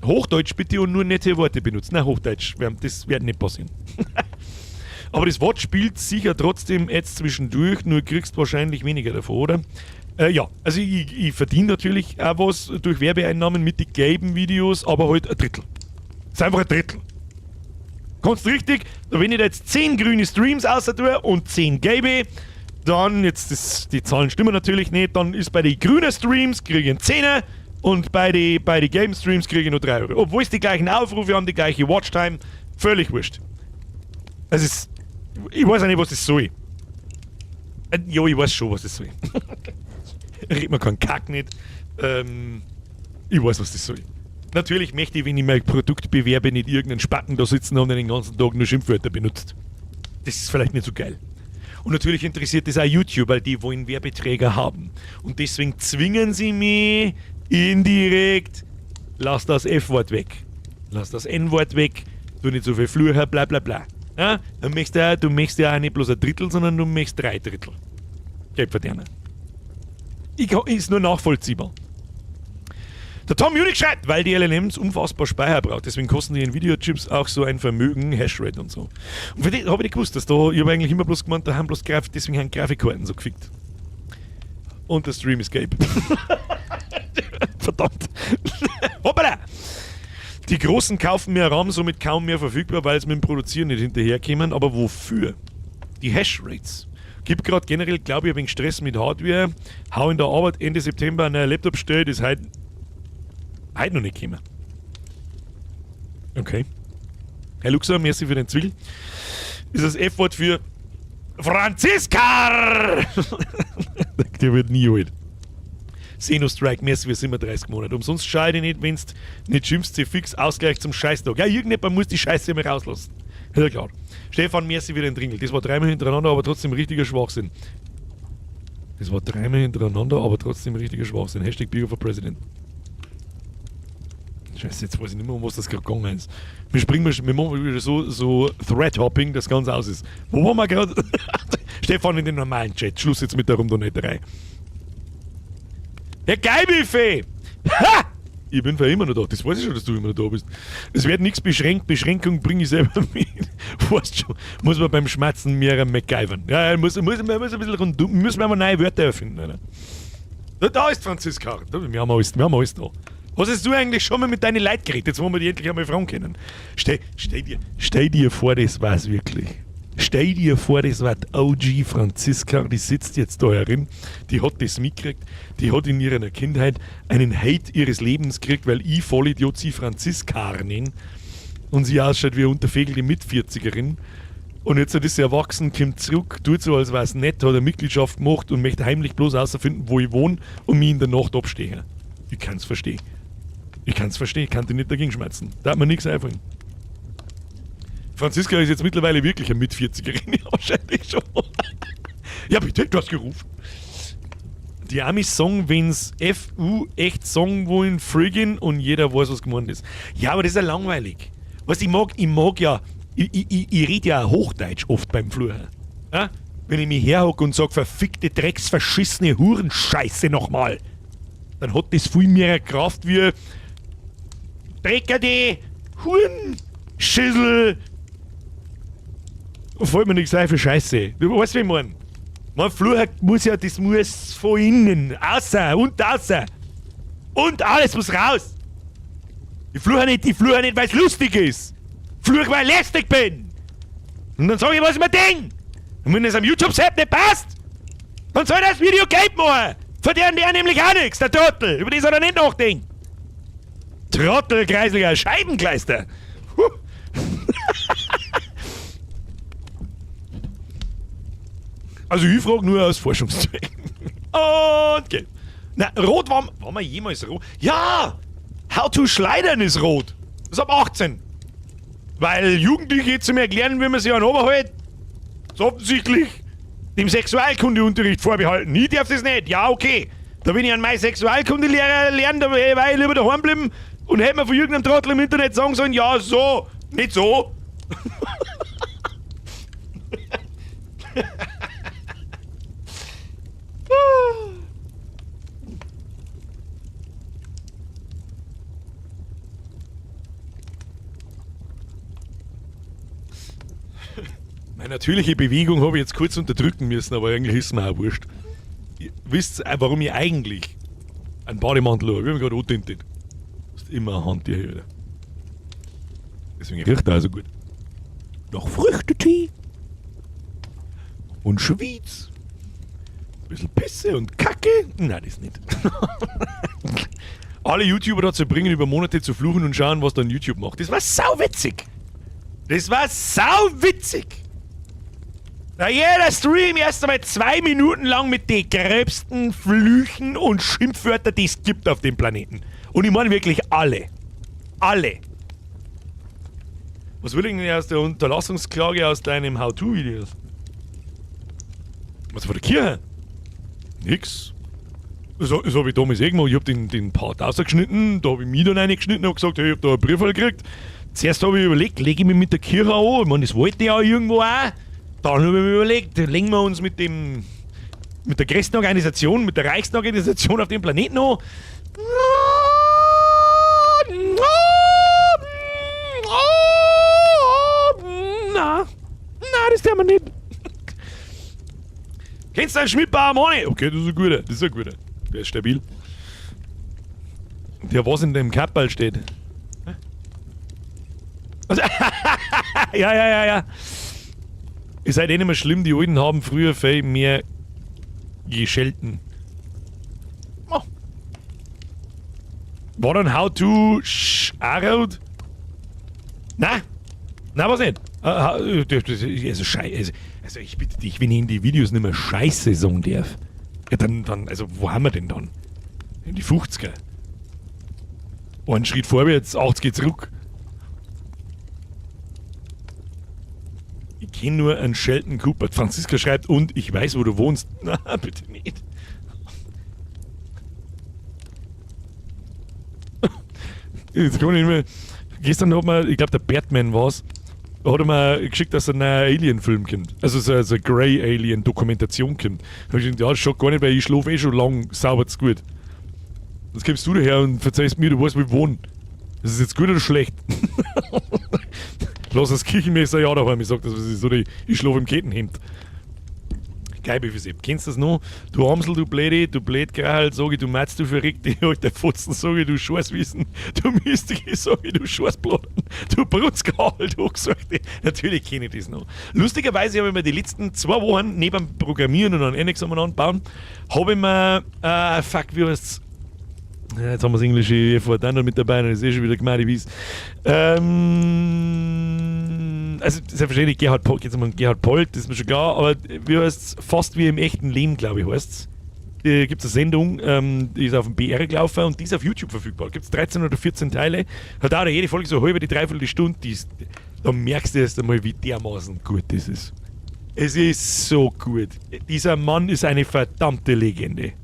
Hochdeutsch bitte und nur nette Worte benutzen. Nein, Hochdeutsch, das wird nicht passieren. Aber das Wort spielt sicher trotzdem jetzt zwischendurch, nur kriegst wahrscheinlich weniger davon, oder? Ja, also ich verdiene natürlich auch was durch Werbeeinnahmen mit den gelben Videos, aber halt ein Drittel. Das ist einfach ein Drittel. Kannst richtig, wenn ich da jetzt 10 grüne Streams außer tue und 10 gelbe, dann, jetzt das, die Zahlen stimmen natürlich nicht, dann ist bei den grünen Streams kriege ich einen 10er und bei den gelben Streams kriege ich nur 3 Euro. Obwohl es die gleichen Aufrufe haben, die gleiche Watchtime, völlig wurscht. Es ist, ich weiß auch nicht, was das soll. Ja, ich weiß schon, was das soll. Red mir keinen Kack nicht. Ich weiß, was das soll. Natürlich möchte ich, wenn ich mein Produkt bewerbe, nicht irgendeinen Spacken da sitzen haben, der den ganzen Tag nur Schimpfwörter benutzt. Das ist vielleicht nicht so geil. Und natürlich interessiert das auch YouTube, weil die wollen Werbeträger haben. Und deswegen zwingen sie mich indirekt, lass das F-Wort weg. Lass das N-Wort weg, tu nicht so viel Flucher, bla bla bla. Ja, dann möchtest du ja, du möchtest ja auch nicht bloß ein Drittel, sondern du möchtest 3 Drittel Geld verdienen. Ist nur nachvollziehbar. Der Tom Munich schreibt, weil die LLMs unfassbar Speicher braucht, deswegen kosten die Nvidia-Chips auch so ein Vermögen, Hashrate und so. Und für die hab ich nicht gewusst, dass da, ich hab eigentlich immer bloß gemeint, da haben bloß Graf, deswegen haben Grafikkarten so gefickt. Und der Stream ist gelb. Verdammt. Hoppala! Die Großen kaufen mehr RAM, somit kaum mehr verfügbar, weil sie mit dem Produzieren nicht hinterherkämen. Aber wofür? Die Hashrates. Gibt grad generell, glaub ich, ein wenig Stress mit Hardware. Hau in der Arbeit Ende September einen neuen Laptop stell, das ist heut noch nicht gekommen. Okay. Herr Luxor, merci für den Zwiegel. Ist das F-Wort für Franziska! Der wird nie alt. Xenostrike, merci für 37 Monate. Umsonst schau ich nicht, wenn's nicht schimpfst, sie fix Ausgleich zum Scheißtag. Ja, irgendjemand muss die Scheiße mal rauslassen. Ja, klar. Stefan, merci für den Dringel. Das war dreimal hintereinander, aber trotzdem richtiger Schwachsinn. Das war dreimal hintereinander, aber trotzdem richtiger Schwachsinn. Hashtag Bigger for President. Scheiße, jetzt weiß ich nicht mehr, um was das gerade gegangen ist. Wir springen, wir machen wieder so Thread-Hopping, das ganz aus ist. Wo waren wir gerade? Stefan in den normalen Chat. Schluss jetzt mit der Rumdoneterei. Herr Geilbuffet! Ha! Ich bin für immer noch da. Das weiß ich schon, dass du immer noch da bist. Es wird nichts beschränkt. Beschränkung bringe ich selber mit. Weißt schon, muss man beim Schmatzen mehrere MacGyvern. Ja, ja, muss ein bisschen rundum, müssen wir mal neue Wörter erfinden, oder? Da, da ist Franziska. Da, wir haben alles da. Was hast du eigentlich schon mal mit deinen Leuten geredet? Jetzt wollen wir die endlich einmal fragen können. Stell dir vor, das war's wirklich. Stell dir vor, das war die OG Franziska, die sitzt jetzt da herin, die hat das mitgekriegt, die hat in ihrer Kindheit einen Hate ihres Lebens gekriegt, weil ich Vollidiot sie Franziska nenne und sie ausschaut wie eine unterfegelte Mitvierzigerin. Und jetzt ist sie erwachsen, kommt zurück, tut so, als wäre es nett, hat eine Mitgliedschaft gemacht und möchte heimlich bloß herausfinden, wo ich wohne und mich in der Nacht abstechen. Ich kann's verstehen. Ich kann's verstehen, ich kann die nicht dagegen schmerzen. Da hat mir nichts einfallen. Franziska ist jetzt mittlerweile wirklich eine Mit-40erin, ja, wahrscheinlich schon. Ja, bitte, du hast gerufen. Die Amis sagen, wenn's FU echt sagen wollen, friggin' und jeder weiß, was gemeint ist. Ja, aber das ist ja langweilig. Weißt, ich mag ja, ich rede ja Hochdeutsch oft beim Fluchen. Ja? Wenn ich mich herhocke und sag, verfickte, drecksverschissene Hurenscheiße nochmal, dann hat das viel mehr Kraft wie Drecker die Hurenschissel. Fällt mir nichts ein für Scheiße. Du weißt, wie ich mein. Man, Fluch muss ja, das muss von innen, außer und außer. Und alles muss raus. Ich fluche nicht, ich fluche nicht, weil's lustig ist. Fluch, weil ich lästig bin. Und dann sag ich, was ich mir denk. Und wenn das am YouTube-Sepp nicht passt, dann soll das Video Geld machen. Verdienen der nämlich auch nichts, der Trottel. Über das soll er nicht nachdenken. Trottel, kreisliger Scheibenkleister. Huh. Also ich frage nur aus Forschungszwecken. Und geht. Na, rot war, war wir jemals rot? Ja! How to Schleidern ist rot. Das ist ab 18. Weil Jugendliche zu mir erklären, wie man sich einen oberhält, ist offensichtlich dem Sexualkundeunterricht vorbehalten. Ich darf das nicht. Ja, okay. Da bin ich an meinen Sexualkundelehrer lernen, da wär ich lieber daheim bleiben und hätte mir von irgendeinem Trottel im Internet sagen sollen, ja, so, nicht so. Meine natürliche Bewegung habe ich jetzt kurz unterdrücken müssen, aber eigentlich ist es mir auch wurscht. Ihr wisst, warum ich eigentlich einen Bademantel habe. Ich habe mich gerade angetintet. Das ist immer eine Hand hier wieder. Deswegen riecht er also gut. Nach Früchtetee und Schwyz. Ein bisschen Pisse und Kacke. Nein, das nicht. Alle YouTuber dazu bringen, über Monate zu fluchen und schauen, was dann YouTube macht. Das war sauwitzig. Das war sauwitzig. Na, jeder Stream erst einmal 2 Minuten lang mit den gröbsten Flüchen und Schimpfwörtern, die es gibt auf dem Planeten. Und ich meine wirklich alle. Alle. Was will ich denn aus der Unterlassungsklage aus deinem How-To-Videos? Was von der Kirche? Nix. Das hab ich damals eh gemacht. Ich hab den Part rausgeschnitten, da hab ich mich dann reingeschnitten und hab gesagt, hey, ich hab da einen Brief gekriegt. Zuerst hab ich überlegt, lege ich mich mit der Kirche an? Ich meine, das wollte ich ja irgendwo auch. Dann hab ich mir überlegt, legen wir uns mit der größten Organisation, mit der reichsten Organisation auf dem Planeten an. Na, na, das tun wir nicht. Kennst du einen Schmidtbauer Mani? Okay, das ist ein guter, das ist ein guter. Der ist stabil. Der, was in dem Kappball steht. Also, ja, ja, ja, ja. Ist halt eh nicht mehr schlimm, die Alten haben früher viel mehr geschelten. Oh. War dann How to Arrow? Nein. Nein, was nicht. Also ich bitte dich, wenn ich in die Videos nicht mehr Scheiße sagen darf. Ja, dann, also wo haben wir denn dann? In die 50er. Ein Schritt vorwärts, 80 geht zurück. Ich kenn nur einen Sheldon Cooper. Franziska schreibt, und ich weiß, wo du wohnst. Na, bitte nicht. Jetzt kann ich nicht mehr. Gestern hat mir, ich glaub, der Batman war's, hat er mir geschickt, dass ein neuer Alien-Film kommt. Also so eine Grey Alien-Dokumentation kommt. Da hab ich gedacht, ja, das schaut gar nicht, weil ich schlafe eh schon lang sauber zu gut. Jetzt kommst du daher und verzeihst mir, du weißt, wo ich wohne. Das ist jetzt gut oder schlecht? Lass das Küchenmesser ja daheim. Ich sag das, was ist so, ich schlafe im Kettenhemd. Geil, Sepp. Kennst du das noch? Du Amsel, du Blöde, du Blödgerl, sag ich, du Matz, du verreckte alte Fotzen, sag ich, du Scheißwissen, du Mistige, sag ich, du Scheißblatten, du Brutzkerl, du gesagt. Natürlich kenne ich das noch. Lustigerweise habe ich mir die letzten 2 Wochen neben dem Programmieren und an Annex umeinander bauen, habe ich mir, fuck, wie heißt's? Ja, jetzt haben wir das englische Wort auch noch mit dabei, dann ist eh schon wieder gemeint, ich weiß. Also selbstverständlich Gerhard Polt, geht's um Gerhard Polt, das ist mir schon klar, aber wie heißt's? Fast wie im echten Leben, glaube ich, heißt's. Gibt es eine Sendung, die ist auf dem BR gelaufen und die ist auf YouTube verfügbar. Gibt es 13 oder 14 Teile. Hat auch jede Folge so halbe, die dreiviertel Stunde. Die ist, da merkst du erst einmal, wie dermaßen gut das ist. Es ist so gut. Dieser Mann ist eine verdammte Legende.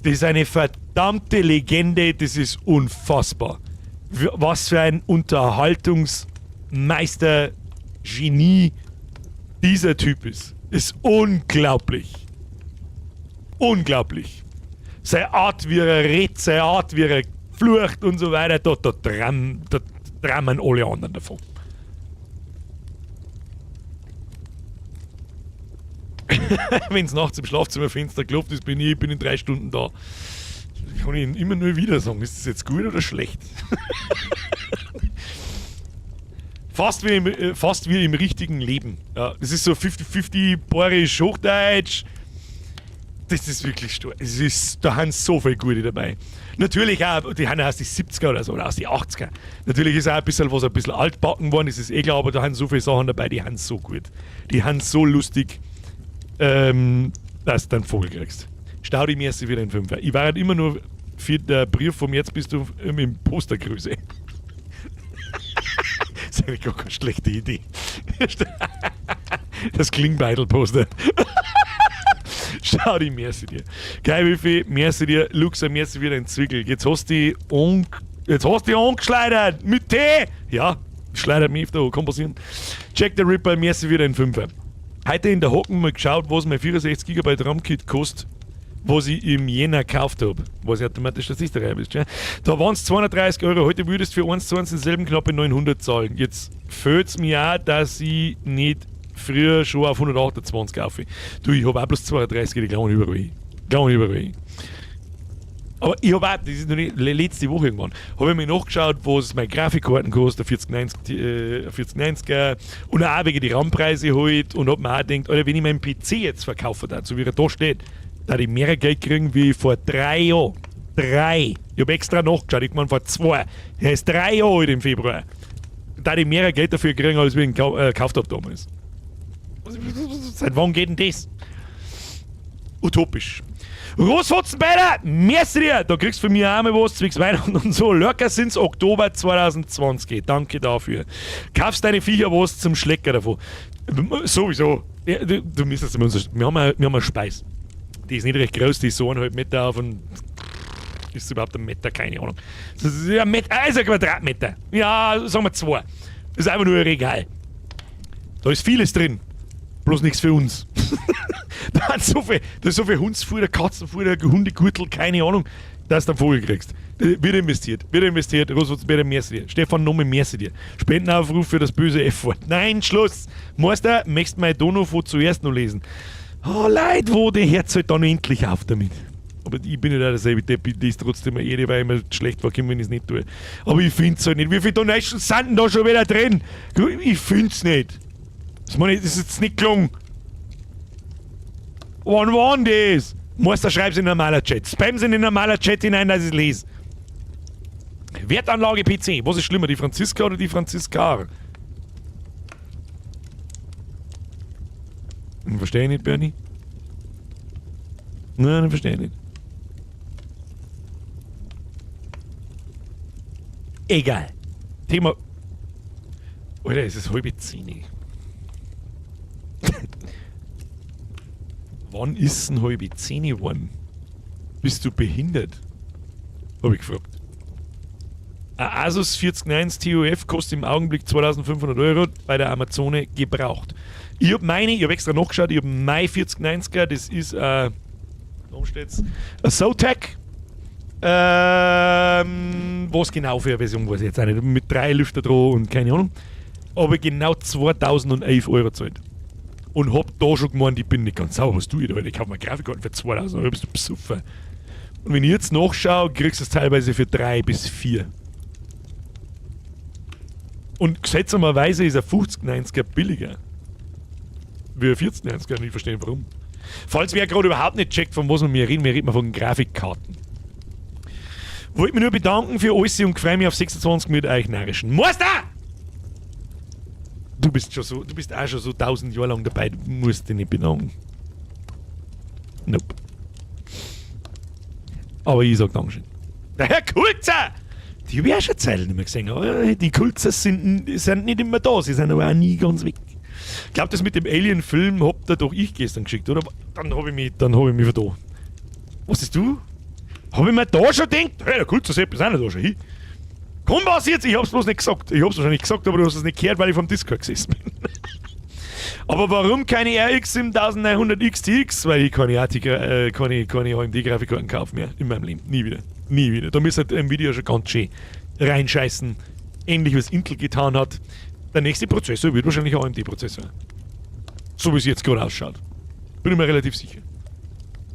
Das ist eine verdammte Legende, das ist unfassbar. Was für ein Unterhaltungsmeister, Genie dieser Typ ist. Ist unglaublich. Unglaublich. Seine Art, wie er redet, seine Art, wie er flucht und so weiter, da trammen alle anderen davon. Wenn es nachts im Schlafzimmerfenster klopft ist, bin ich bin in 3 Stunden da. Kann ich immer nur wieder sagen, ist das jetzt gut oder schlecht? Fast wie im richtigen Leben. Ja, das ist so 50-50 bayerisch, Hochdeutsch. Das ist wirklich stark. Da haben so viele gute dabei. Natürlich auch, die haben aus die 70er oder so, oder aus die 80er. Natürlich ist auch ein bisschen was ein bisschen altbacken worden, das ist eh klar, aber da haben so viele Sachen dabei, die haben so gut. Die haben so lustig, dass du einen Vogel kriegst. Staudi merci für den Fünfer. Ich war halt immer nur für den Brief vom Jetzt bist du im Postergröße. Das ist eigentlich gar keine schlechte Idee. Das Klingbeidel-Poster. Schau die merci dir. Geil, wie viel merci dir. Luxa, merci für den Zwickel. Jetzt hast du dich angeschleudert mit Tee. Ja, schleudert mich da, kann passieren. Jack the Ripper, merci für den Fünfer. Heute in der Hocken mal geschaut, was mein 64 GB RAM-Kit kostet, was ich im Jänner gekauft habe. Was ich automatisch der Sicherheit bist. Ja? Da waren es 230 Euro. Heute würdest du für 1 zu 1 denselben knappe 900 zahlen. Jetzt fehlt es mir auch, dass ich nicht früher schon auf 128 kaufe. Du, ich habe auch bloß 32, die klauen überall hin. Klauen überall hin. Aber ich habe auch, das ist noch nicht, letzte Woche irgendwann, habe ich mir nachgeschaut, was meine Grafikkarten kostet, der 4090, 4090er und auch wegen die RAM-Preise halt und hab mir auch gedacht, Alter, wenn ich meinen PC jetzt verkaufe, da, so wie er da steht, da ich mehr Geld kriegen wie vor 3 Jahren. 3. Ich habe extra nachgeschaut, ich meine vor 2. Er ist 3 Jahre alt im Februar. Da ich mehr Geld dafür kriegen, als ich ihn gekauft habe damals. Seit wann geht denn das? Utopisch. Großfotzenbeider, merci dir! Da kriegst du von mir auch mal was, zwecks Weihnachten und so. Lurker sind's Oktober 2020. Danke dafür. Kaufst deine Viecher was zum Schlecker davon. Sowieso. Ja, du müsstest mal unser, wir haben eine Speis. Die ist nicht recht groß, die ist so 1,5 Meter auf und ist überhaupt ein Meter, keine Ahnung. Das ist ein Meter, also ein Quadratmeter. Ja, sagen wir 2. Das ist einfach nur ein Regal. Da ist vieles drin. Bloß nichts für uns. Da ist so viel Hundsfutter, Katzenfutter, Hundegurtel, keine Ahnung, dass du einen Vogel kriegst. Wird investiert, Roswitz, merci dir. Stefan Nomme, merci dir. Spendenaufruf für das böse F-Wort. Nein, Schluss. Meister, möchtest mein Dono von zuerst noch lesen? Oh, Leute, wo die Herz halt dann endlich auf damit. Aber ich bin ja derselbe Depp, ich lese trotzdem jede, weil ich mir schlecht vorkomme, wenn ich es nicht tue. Aber ich find's halt nicht. Wie viele Donations sind denn da schon wieder drin? Ich find's nicht. Das meine ich, das ist jetzt nicht gelungen. Wann war denn das? Meister, schreib's in normaler Chat. Spam's in den normaler Chat hinein, dass ich lese. Wertanlage PC. Was ist schlimmer, die Franziska oder die Franziska? Verstehe ich nicht, Bernie. Nein, verstehe ich nicht. Egal. Thema. Alter, es ist 9:30. Wann ist denn 9:30 geworden? Bist du behindert? Hab ich gefragt. Ein Asus 4090 TUF kostet im Augenblick 2500 Euro bei der Amazone gebraucht. Ich hab extra nachgeschaut, ich hab mein 4090er, das ist, da steht's, ein Zotac. Was genau für eine Version weiß ich jetzt auch nicht. Mit drei Lüfter dran und keine Ahnung. Aber genau 2011 Euro zahlt. Und hab da schon gemeint, ich bin nicht ganz sauber. Was tue ich da? Ich kaufe mir Grafikkarten für 2000 Euro, bist du besoffen. Und wenn ich jetzt nachschaue, kriegst du es teilweise für 3 bis 4. Und seltsamerweise ist ein 5090er billiger. Wie ein 4090er, und ich verstehe warum. Falls wer gerade überhaupt nicht checkt, von was wir reden, wir reden von Grafikkarten. Wollte mich nur bedanken für alles und freue mich auf 26 mit euch narischen. Meister! Du bist schon so, du bist auch schon so 1000 Jahre lang dabei, du musst dich nicht bedanken. Nope. Aber ich sag Dankeschön. Der Herr Kulzer! Die habe ich auch schon Zeit nicht mehr gesehen, aber die Kulzers sind nicht immer da, sie sind aber auch nie ganz weg. Ich glaube, das mit dem Alien-Film habt ihr doch ich gestern geschickt, oder? Dann habe ich mich, dann hab ich mich vertan. Was ist du? Hab ich mir da schon gedacht? Hey, der Kulzer Sepp ist auch noch da schon hin. Komm, was jetzt? Ich hab's bloß nicht gesagt. Ich hab's wahrscheinlich gesagt, aber du hast es nicht gehört, weil ich vom Discord gesessen bin. Aber warum keine RX 7900 XTX? Weil ich keine, AT, keine AMD-Grafikkarten kaufe mehr in meinem Leben. Nie wieder. Nie wieder. Da müsste halt Nvidia schon ganz schön reinscheißen. Ähnlich wie es Intel getan hat. Der nächste Prozessor wird wahrscheinlich ein AMD-Prozessor. So wie es jetzt gerade ausschaut. Bin ich mir relativ sicher.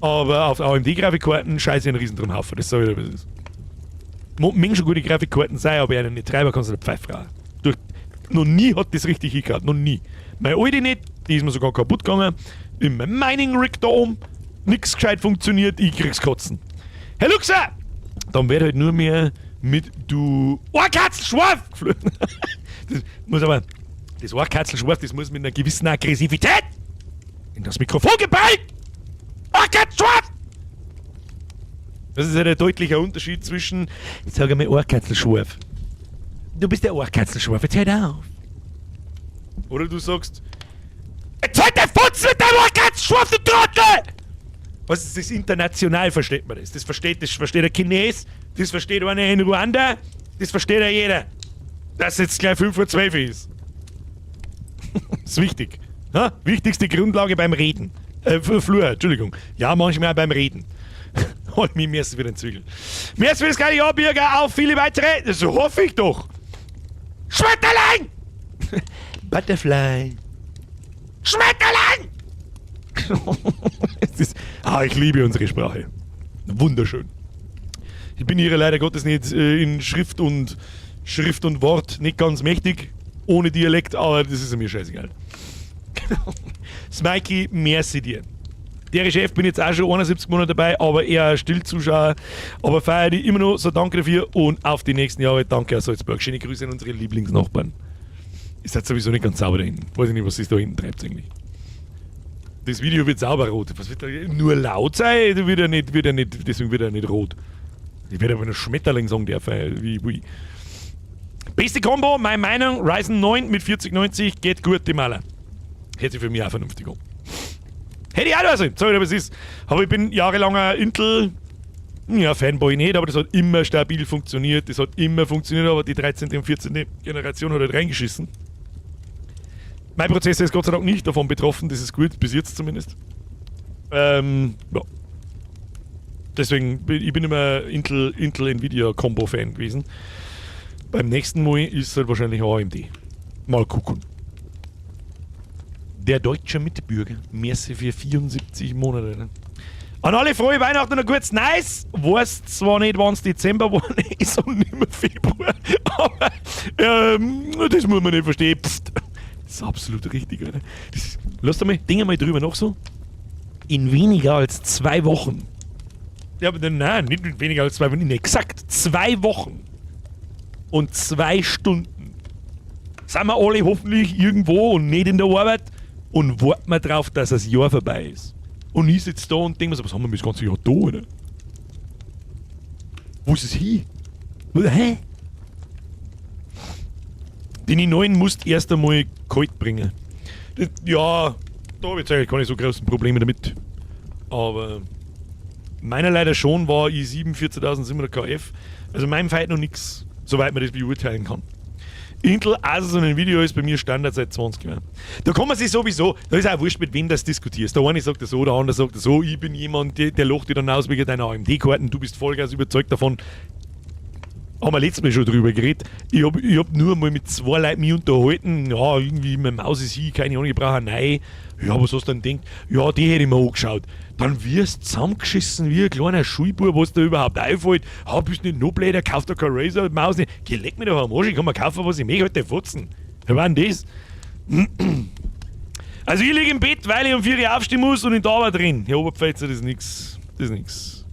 Aber auf AMD-Grafikkarten scheiße ich einen riesen drum Haufen. Das sag ich dir, was es ist. Mögen schon gute Grafikkarten sein, aber einen nicht Treiber kannst du nicht pfeifen. Durch, noch nie hat das richtig hingehört. Noch nie. Meine alte nicht, die ist mir sogar kaputt gegangen. In meinem Mining-Rig da oben, nix gescheit funktioniert, ich krieg's kotzen. Herr Luxer! Dann wird halt nur mehr mit du Ohrkatzelschwarf geflogen. Das muss aber, das Ohrkatzelschwarf, das muss mit einer gewissen Aggressivität in das Mikrofon geballt! Ohrkatzelschwarf! Das ist ja der deutliche Unterschied zwischen, ich sage mal Ohrkatzelschwarf. Du bist der Ohrkatzelschwarf, jetzt hör auf. Oder du sagst, jetzt halt der Futz mit deinem Ohrkatzelschwarf, du Trottel! Was ist das international, versteht man das? Das versteht der Chines, das versteht einer in Ruanda, das versteht ja jeder. Dass jetzt gleich 5:12 Uhr ist. Das ist wichtig. Ha? Wichtigste Grundlage beim Reden. Flur, Entschuldigung. Ja, manchmal auch beim Reden. Halt mich mir wieder den Zügel. Mir ist das geile Jahr, Bürger, auf viele weitere. Das hoffe ich doch. Schmetterling! Butterfly. Schmetterling! Es ist, ich liebe unsere Sprache. Wunderschön. Ich bin ihrer leider Gottes nicht in Schrift und Wort nicht ganz mächtig, ohne Dialekt, aber das ist mir scheißegal. Smikey, merci dir. Der Chef bin jetzt auch schon 71 Monate dabei, aber eher Stillzuschauer. Aber feiere dich immer noch, so danke dafür und auf die nächsten Jahre. Danke aus Salzburg. Schöne Grüße an unsere Lieblingsnachbarn. Ist halt sowieso nicht ganz sauber da hinten. Weiß ich nicht, was sich da hinten treibt eigentlich. Das Video wird sauber rot. Was wird da? Nur laut sein? Wird er nicht, wird er nicht, deswegen wird er nicht rot. Ich werde aber nur Schmetterling sagen dürfen. Wie. Beste Kombo, meine Meinung, Ryzen 9 mit 4090 geht gut, die Maler. Hätte sich für mich auch vernünftig an. Hätte ich auch da sein, sorry, aber es ist. Aber ich bin jahrelanger Intel, ja, Fanboy nicht, aber das hat immer stabil funktioniert. Das hat immer funktioniert, aber die 13. und 14. Generation hat halt reingeschissen. Mein Prozessor ist Gott sei Dank nicht davon betroffen, das ist gut, bis jetzt zumindest. Ja. Deswegen, ich bin immer Intel, Nvidia Combo Fan gewesen. Beim nächsten Mal ist es halt wahrscheinlich AMD. Mal gucken. Der deutsche Mitbürger. Merci für 74 Monate. Ne? An alle frohe Weihnachten und ein gutes Nice. Weiß zwar nicht, wann es Dezember geworden ist und nicht mehr Februar, aber das muss man nicht verstehen. Psst. Das ist absolut richtig, oder? Das ist, lass doch mal, denk mal drüber noch so. In weniger als 2 Wochen. Ja, aber nein, nicht in weniger als 2 Wochen, in exakt 2 Wochen und 2 Stunden sind wir alle hoffentlich irgendwo und nicht in der Arbeit und warten wir drauf, dass das Jahr vorbei ist. Und ich sitze da und denke mir so, was haben wir das ganze Jahr da, oder? Wo ist es hin? Hä? Den i9 musst erst einmal kalt bringen. Das, ja, da habe ich jetzt eigentlich keine so großen Probleme damit. Aber meiner leider schon war i7 14700 KF. Also meinem Fall noch nix, soweit man das beurteilen kann. Intel, Asus und Nvidia ist bei mir Standard seit 20 Jahren. Da kann man sich sowieso, da ist auch wurscht, mit wem das diskutierst. Der eine sagt das so, der andere sagt das so. Ich bin jemand, der lacht dir dann aus wegen deiner AMD-Karten. Du bist Vollgas überzeugt davon. Haben wir letztes Mal schon drüber geredet. Ich hab nur mal mit 2 Leuten mich unterhalten. Ja, irgendwie, meine Maus ist hier, keine Ahnung, ich brauche eine neue. Ja, was hast du denn gedacht? Ja, die hätte ich mir angeschaut. Dann wirst du zusammengeschissen wie ein kleiner Schulbub, was da überhaupt einfällt. Ha, bist nicht noch blöder, kauf doch keine Razer Maus nicht. Geh, leck mich doch am Arsch, ich kann mir kaufen, was ich möchte, halt die Fotzen. Wer war denn das? Also ich liege im Bett, weil ich um 4 Uhr aufstehen muss und in der Arbeit drin. Herr Oberpfälzer, das ist nix. Das ist nix.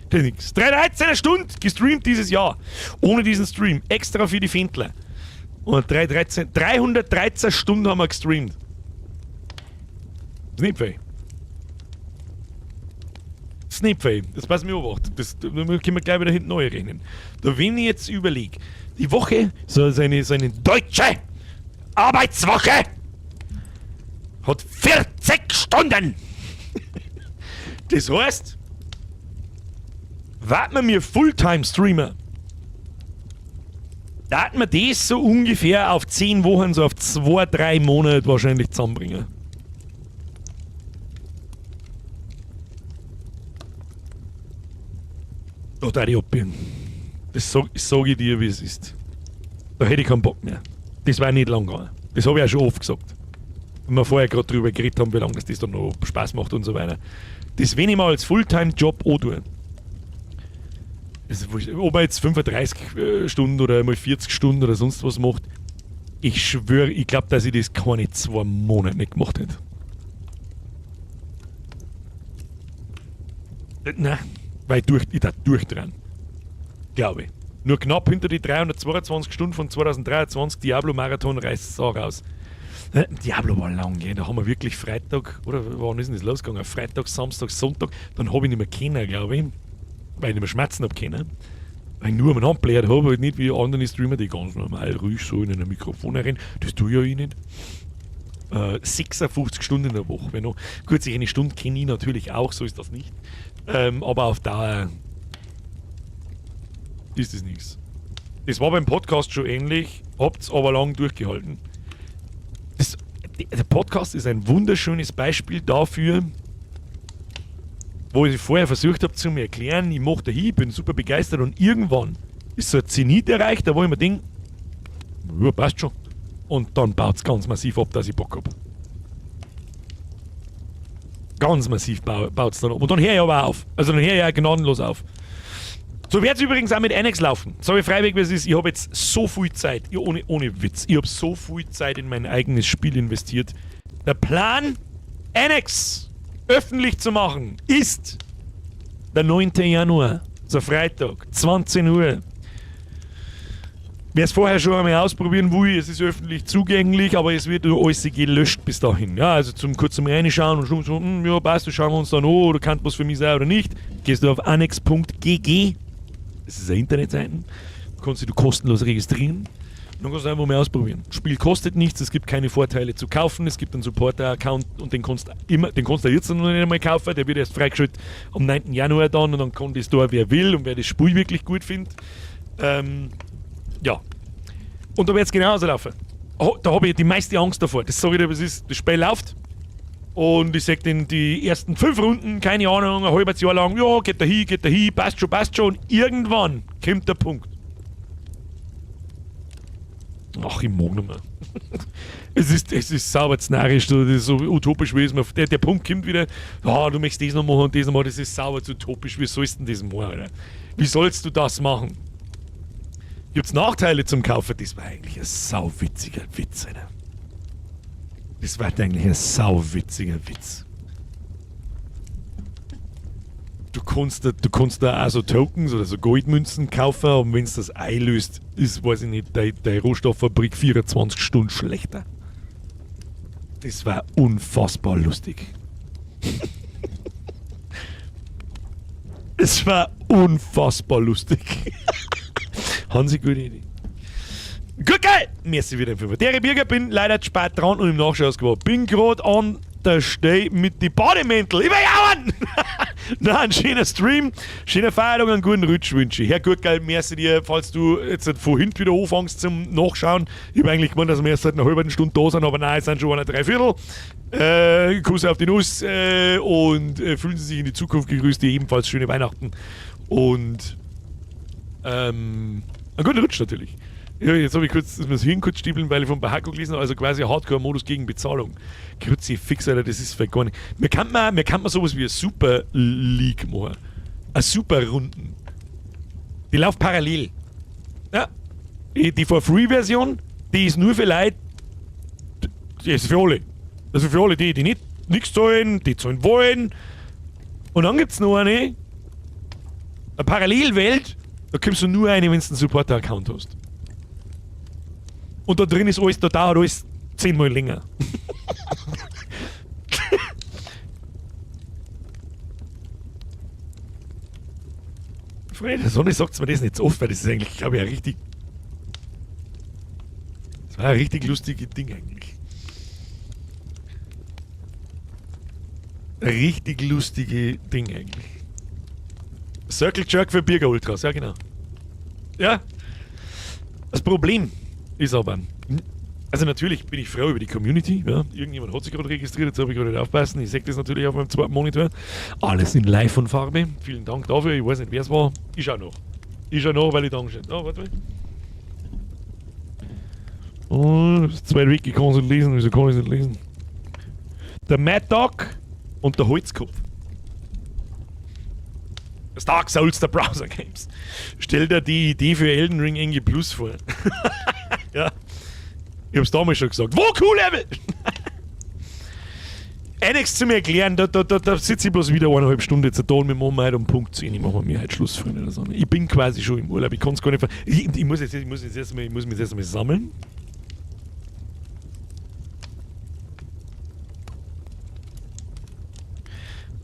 Das ist nix. 313 Stunden gestreamt dieses Jahr. Ohne diesen Stream. Extra für die Findler. Und 313 Stunden haben wir gestreamt. Das ist nicht viel. Das ist nicht viel. Das passt mir obacht. Das, da können wir gleich wieder hinten neu rechnen. Da, wenn ich jetzt überlege, die Woche, so eine deutsche Arbeitswoche, hat 40 Stunden. Das heißt, warten wir mir Fulltime-Streamer, da hat man das so ungefähr auf 10 Wochen, so auf 2, 3 Monate wahrscheinlich zusammenbringen. Da darf ich abbiegen. Das sag ich dir, wie es ist. Da hätte ich keinen Bock mehr. Das war nicht lang gegangen. Das hab ich auch schon oft gesagt. Wenn wir vorher grad drüber geredet haben, wie lange das dann noch Spaß macht und so weiter. Das, wenn ich mal als Fulltime-Job auch tue. Das ist wurscht. Ob man jetzt 35 Stunden oder mal 40 Stunden oder sonst was macht, ich schwöre, ich glaub, dass ich das keine 2 Monate nicht gemacht hätte. Nein, weil ich da durchdrehen. Glaube ich. Nur knapp hinter die 322 Stunden von 2023 Diablo Marathon reißt es auch raus. Diablo war lang, gell? Da haben wir wirklich Freitag, oder wann ist denn das losgegangen? Freitag, Samstag, Sonntag, dann hab ich nicht mehr können, glaub ich, weil ich nicht mehr schmerzen hab können. Weil ich nur am Handbläht hab, halt nicht wie andere Streamer, die ganz normal ruhig so in ein Mikrofon rein. Das tue ja ich nicht. 56 Stunden in der Woche. Wenn noch, gut, sich eine Stunde kenne ich natürlich auch, so ist das nicht. Aber auf Dauer ist das nichts. Das war beim Podcast schon ähnlich, habt's aber lang durchgehalten. Der Podcast ist ein wunderschönes Beispiel dafür, wo ich vorher versucht hab zu mir erklären, ich mach da hin, ich bin super begeistert und irgendwann ist so ein Zenit erreicht, da wo ich mir denk, ja, passt schon. Und dann baut's ganz massiv ab, dass ich Bock hab. Ganz massiv baut's dann ab. Und dann hör ich aber auf. Also dann hör ich auch gnadenlos auf. So wird's übrigens auch mit Annex laufen. Sag ich freiwillig, wie es ist. Ich hab jetzt so viel Zeit, ich, ohne Witz, ich hab so viel Zeit in mein eigenes Spiel investiert. Der Plan, Annex öffentlich zu machen, ist der 9. Januar, so Freitag, 20 Uhr. Wer es vorher schon einmal ausprobieren will, es ist öffentlich zugänglich, aber es wird nur alles gelöscht bis dahin. Ja, also zum kurz zum Reinschauen und schon so, ja, passt, das schauen wir uns dann an, oder kann was für mich sein oder nicht. Gehst du auf annex punkt g g, das ist eine Internetseite, kannst dich du kostenlos registrieren. Und dann kannst du einfach mal ausprobieren. Das Spiel kostet nichts, es gibt keine Vorteile zu kaufen, es gibt einen Supporter-Account und den kannst du immer, den kannst du jetzt noch nicht einmal kaufen, der wird erst freigeschaltet am 9. Januar dann und dann kann das da wer will und wer das Spiel wirklich gut findet. Ja. Und da wird's genauso laufen. Oh, da hab ich die meiste Angst davor. Das sag ich dir, was ist. Das Spiel läuft. Und ich sag den die ersten 5 Runden, keine Ahnung, ein halbes Jahr lang, ja, geht da hin, geht da hin, passt schon, passt schon. Und irgendwann kommt der Punkt. Ach, ich mag nicht mehr. Es ist sauber zu narrisch, das ist so utopisch, wie es mir. Der Punkt kommt wieder, ah, du möchtest das noch machen und das noch machen, das ist sauber zu utopisch, wie sollst du denn das machen, Alter? Wie sollst du das machen? Gibt's Nachteile zum Kaufen? Das war eigentlich ein sauwitziger Witz, Alter. Das war eigentlich ein sauwitziger Witz. Du kannst da auch so Tokens oder so Goldmünzen kaufen, und wenn's das einlöst, ist, weiß ich nicht, deine Rohstofffabrik 24 Stunden schlechter. Das war unfassbar lustig. Es war unfassbar lustig. Hansi, gute Idee. Gut, geil! Merci wieder für Der Birger, bin leider zu spät dran und im Nachschau geworden. Bin grad an der Steh mit die Bademäntel. Überjauen! Na, ein schöner Stream, schöner Feiertag, einen guten Rutsch wünsche ich. Herr Gurtgeil, merci dir, falls du jetzt vorhin wieder anfängst zum Nachschauen. Ich hab eigentlich gemeint, dass wir erst seit einer halben Stunde da sind, aber nein, es sind schon eine Dreiviertel. Kuss auf die Nuss und fühlen Sie sich in die Zukunft gegrüßt, dir ebenfalls schöne Weihnachten und einen guten Rutsch natürlich. Ja, jetzt habe ich kurz, das muss Hirn kurz stiebeln, weil ich vom Bahako gelesen habe, also quasi Hardcore-Modus gegen Bezahlung. Kruzifix, Alter, das ist voll gar nicht. Mir kann man sowas wie eine Super League machen. Eine Super Runden. Die läuft parallel. Ja. Die For-Free-Version, die ist nur für Leute, die ist für alle. Also für alle, die, die nicht nichts zahlen, die zahlen wollen. Und dann gibt's noch eine Parallelwelt, da kommst du nur rein, wenn du einen Supporter-Account hast. Und da drin ist alles, da dauert alles 10-mal länger. Freunde der Sonne, sagt mir das nicht so oft, weil das ist eigentlich, glaube ich, ein richtig. Das war ein richtig lustiges Ding eigentlich. Ein richtig lustige Ding eigentlich. Circle Jerk für Birger Ultras, ja genau. Ja. Das Problem ist aber, also natürlich bin ich froh über die Community. Ja. Irgendjemand hat sich gerade registriert, jetzt habe ich gerade nicht aufpassen. Ich sehe das natürlich auf meinem zweiten Monitor. Alles in Live und Farbe. Vielen Dank dafür. Ich weiß nicht, wer es war. Ich schau noch. Ich schau noch, weil ich da stehe. Oh, warte mal. Oh, das zweite Wiki kann ich nicht lesen. Wieso kann ich es nicht lesen? Der Mad Dog und der Holzkopf. Das Dark Souls der Browser Games. Stell dir die Idee für Elden Ring NG Plus vor. Ja. Ich hab's damals schon gesagt. Wo cool Level! Einiges zu mir erklären, da sitze ich bloß wieder 1,5 Stunden jetzt da und wir machen heute um Punkt 10. Ich mache mir heute Schluss, Freunde der Sonne. Ich bin quasi schon im Urlaub, ich kann's gar nicht ver-, ich, ich muss jetzt, ich muss jetzt erstmal, ich muss mich jetzt erstmal sammeln.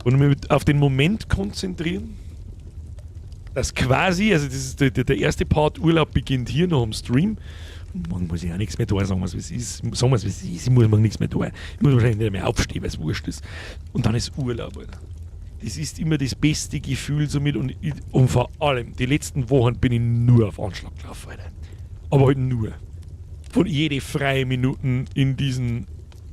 Und mich auf den Moment konzentrieren, dass quasi, also das ist der erste Part, Urlaub beginnt hier noch am Stream. Man muss ja auch nichts mehr da sagen, was es ist. Sagen wir, was es ist, ich muss man nichts mehr da. Ich muss wahrscheinlich nicht mehr aufstehen, weil's wurscht ist. Und dann ist Urlaub, Alter. Das ist immer das beste Gefühl somit und vor allem, die letzten Wochen bin ich nur auf Anschlag gelaufen, Alter. Aber halt nur. Von jede freie Minuten in diesen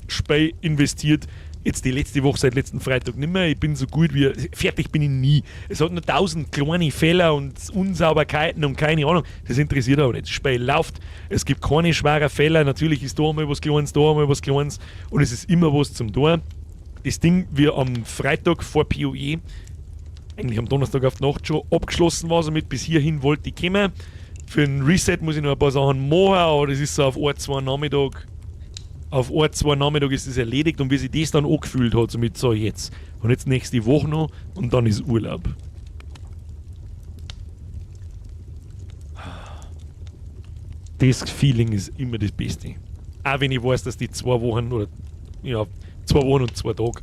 Spiel investiert. Jetzt die letzte Woche, seit letzten Freitag nimmer. Ich bin so gut wie... Fertig bin ich nie. Es hat nur 1000 kleine Fehler und Unsauberkeiten und keine Ahnung. Das interessiert aber nicht. Das Spiel läuft. Es gibt keine schweren Fehler. Natürlich ist da mal was Kleines, da mal was Kleines. Und es ist immer was zum Tor. Das Ding, wie am Freitag vor PoE, eigentlich am Donnerstag auf die Nacht schon abgeschlossen war, somit bis hierhin wollte ich kommen. Für ein Reset muss ich noch ein paar Sachen machen, aber das ist so auf 1, 2 Nachmittag. Auf 1, 2 Nachmittag ist das erledigt und wie sich das dann angefühlt hat, somit so jetzt. Und jetzt nächste Woche noch und dann ist Urlaub. Das Feeling ist immer das Beste. Auch wenn ich weiß, dass die 2 Wochen oder ja, 2 Wochen und 2 Tage.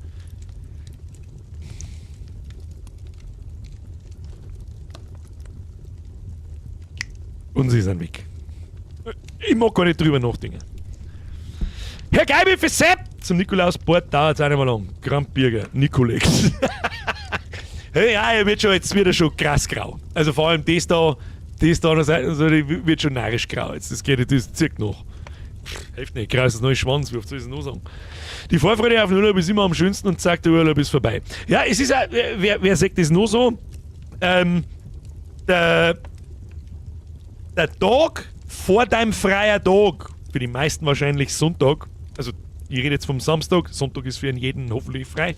Und sie sind weg. Ich mag gar nicht drüber nachdenken. Herr Geibe für Sepp! Zum Nikolausbord dauert's auch nicht mehr lang. Krampbirger, Nikolex. Hey, ja, er wird schon, jetzt wird er schon krass grau. Also vor allem das da, das da an der Seite, also die wird schon narrisch grau. Jetzt, das geht, das zirkt noch. Hilft nicht, grau ist das neue Schwanz, wie oft soll ich es noch sagen? Die Vorfreude auf den Urlaub ist immer am schönsten und zeigt, der Urlaub ist vorbei. Ja, es ist auch, wer sagt das noch so? Der Tag vor deinem freier Tag, für die meisten wahrscheinlich Sonntag, also ich rede jetzt vom Samstag, Sonntag ist für jeden hoffentlich frei.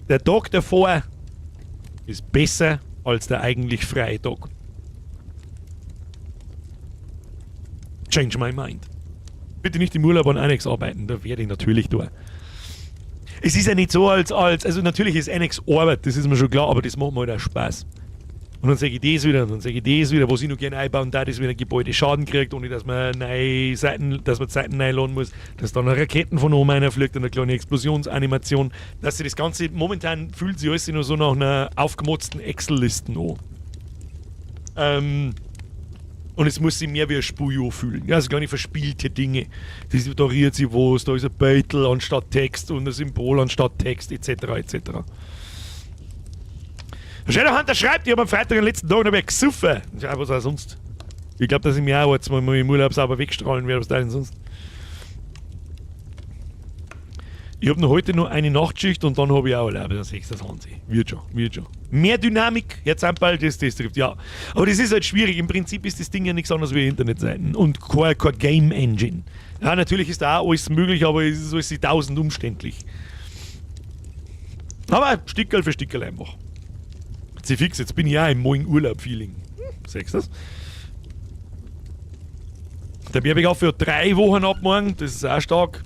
Der Tag davor ist besser als der eigentlich freie Tag. Change my mind. Bitte nicht im Urlaub an Annex arbeiten, da werde ich natürlich da. Es ist ja nicht so, als, also natürlich ist Annex Arbeit, das ist mir schon klar, aber das macht mir halt auch Spaß. Und dann sage ich das wieder, und dann sage ich das wieder, was ich noch gerne einbauen darf, ist, wenn ein Gebäude Schaden kriegt, ohne dass man neue Seiten, dass man Seiten neu laden muss, dass dann Raketen von oben einer fliegt und eine kleine Explosionsanimation, dass sich das Ganze, momentan fühlt sich alles nur so nach einer aufgemotzten Excel-Liste an. Und es muss sich mehr wie ein Spujo fühlen. Ja, also gar nicht verspielte Dinge. Das, da rührt sich was, da ist ein Beutel anstatt Text und ein Symbol anstatt Text, et cetera, et cetera. Shadowhunter schreibt, ich hab am Freitag den letzten Tag noch mehr gesoffen. Ja, was auch sonst. Ich glaub, dass ich mich auch jetzt mal im Urlaub sauber wegstrahlen werde, was da denn sonst. Ich habe noch heute nur eine Nachtschicht und dann habe ich auch Urlaub. Dann 26. Wird schon, wird schon. Mehr Dynamik, Herr Zamperl, das trifft, ja. Aber das ist halt schwierig. Im Prinzip ist das Ding ja nichts anderes wie Internetseiten und kein Game Engine. Ja, natürlich ist da auch alles möglich, aber es ist alles tausend umständlich. Aber Stickerl für Stickerl einfach. Sie fix, jetzt bin ich auch im morgen Urlaub-Feeling. Siehst du das? Der Bärbeck auch für 3 Wochen ab morgen, das ist auch stark.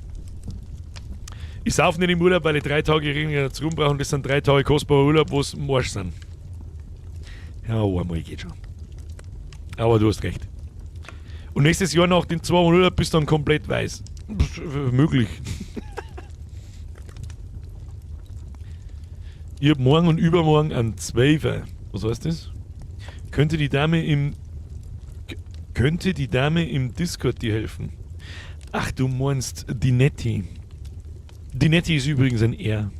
Ich sauf nicht im Urlaub, weil ich 3 Tage Regeneration brauche und das sind 3 Tage kostbarer Urlaub, wo es im Arsch sind. Ja, einmal geht schon. Aber du hast recht. Und nächstes Jahr nach den 2 Wochen Urlaub bist du dann komplett weiß. Pff, möglich. Ich hab morgen und übermorgen einen 12er. Was heißt das? Könnte die Dame im... Könnte die Dame im Discord dir helfen? Ach, du meinst die Nettie. Die Nettie ist übrigens ein R.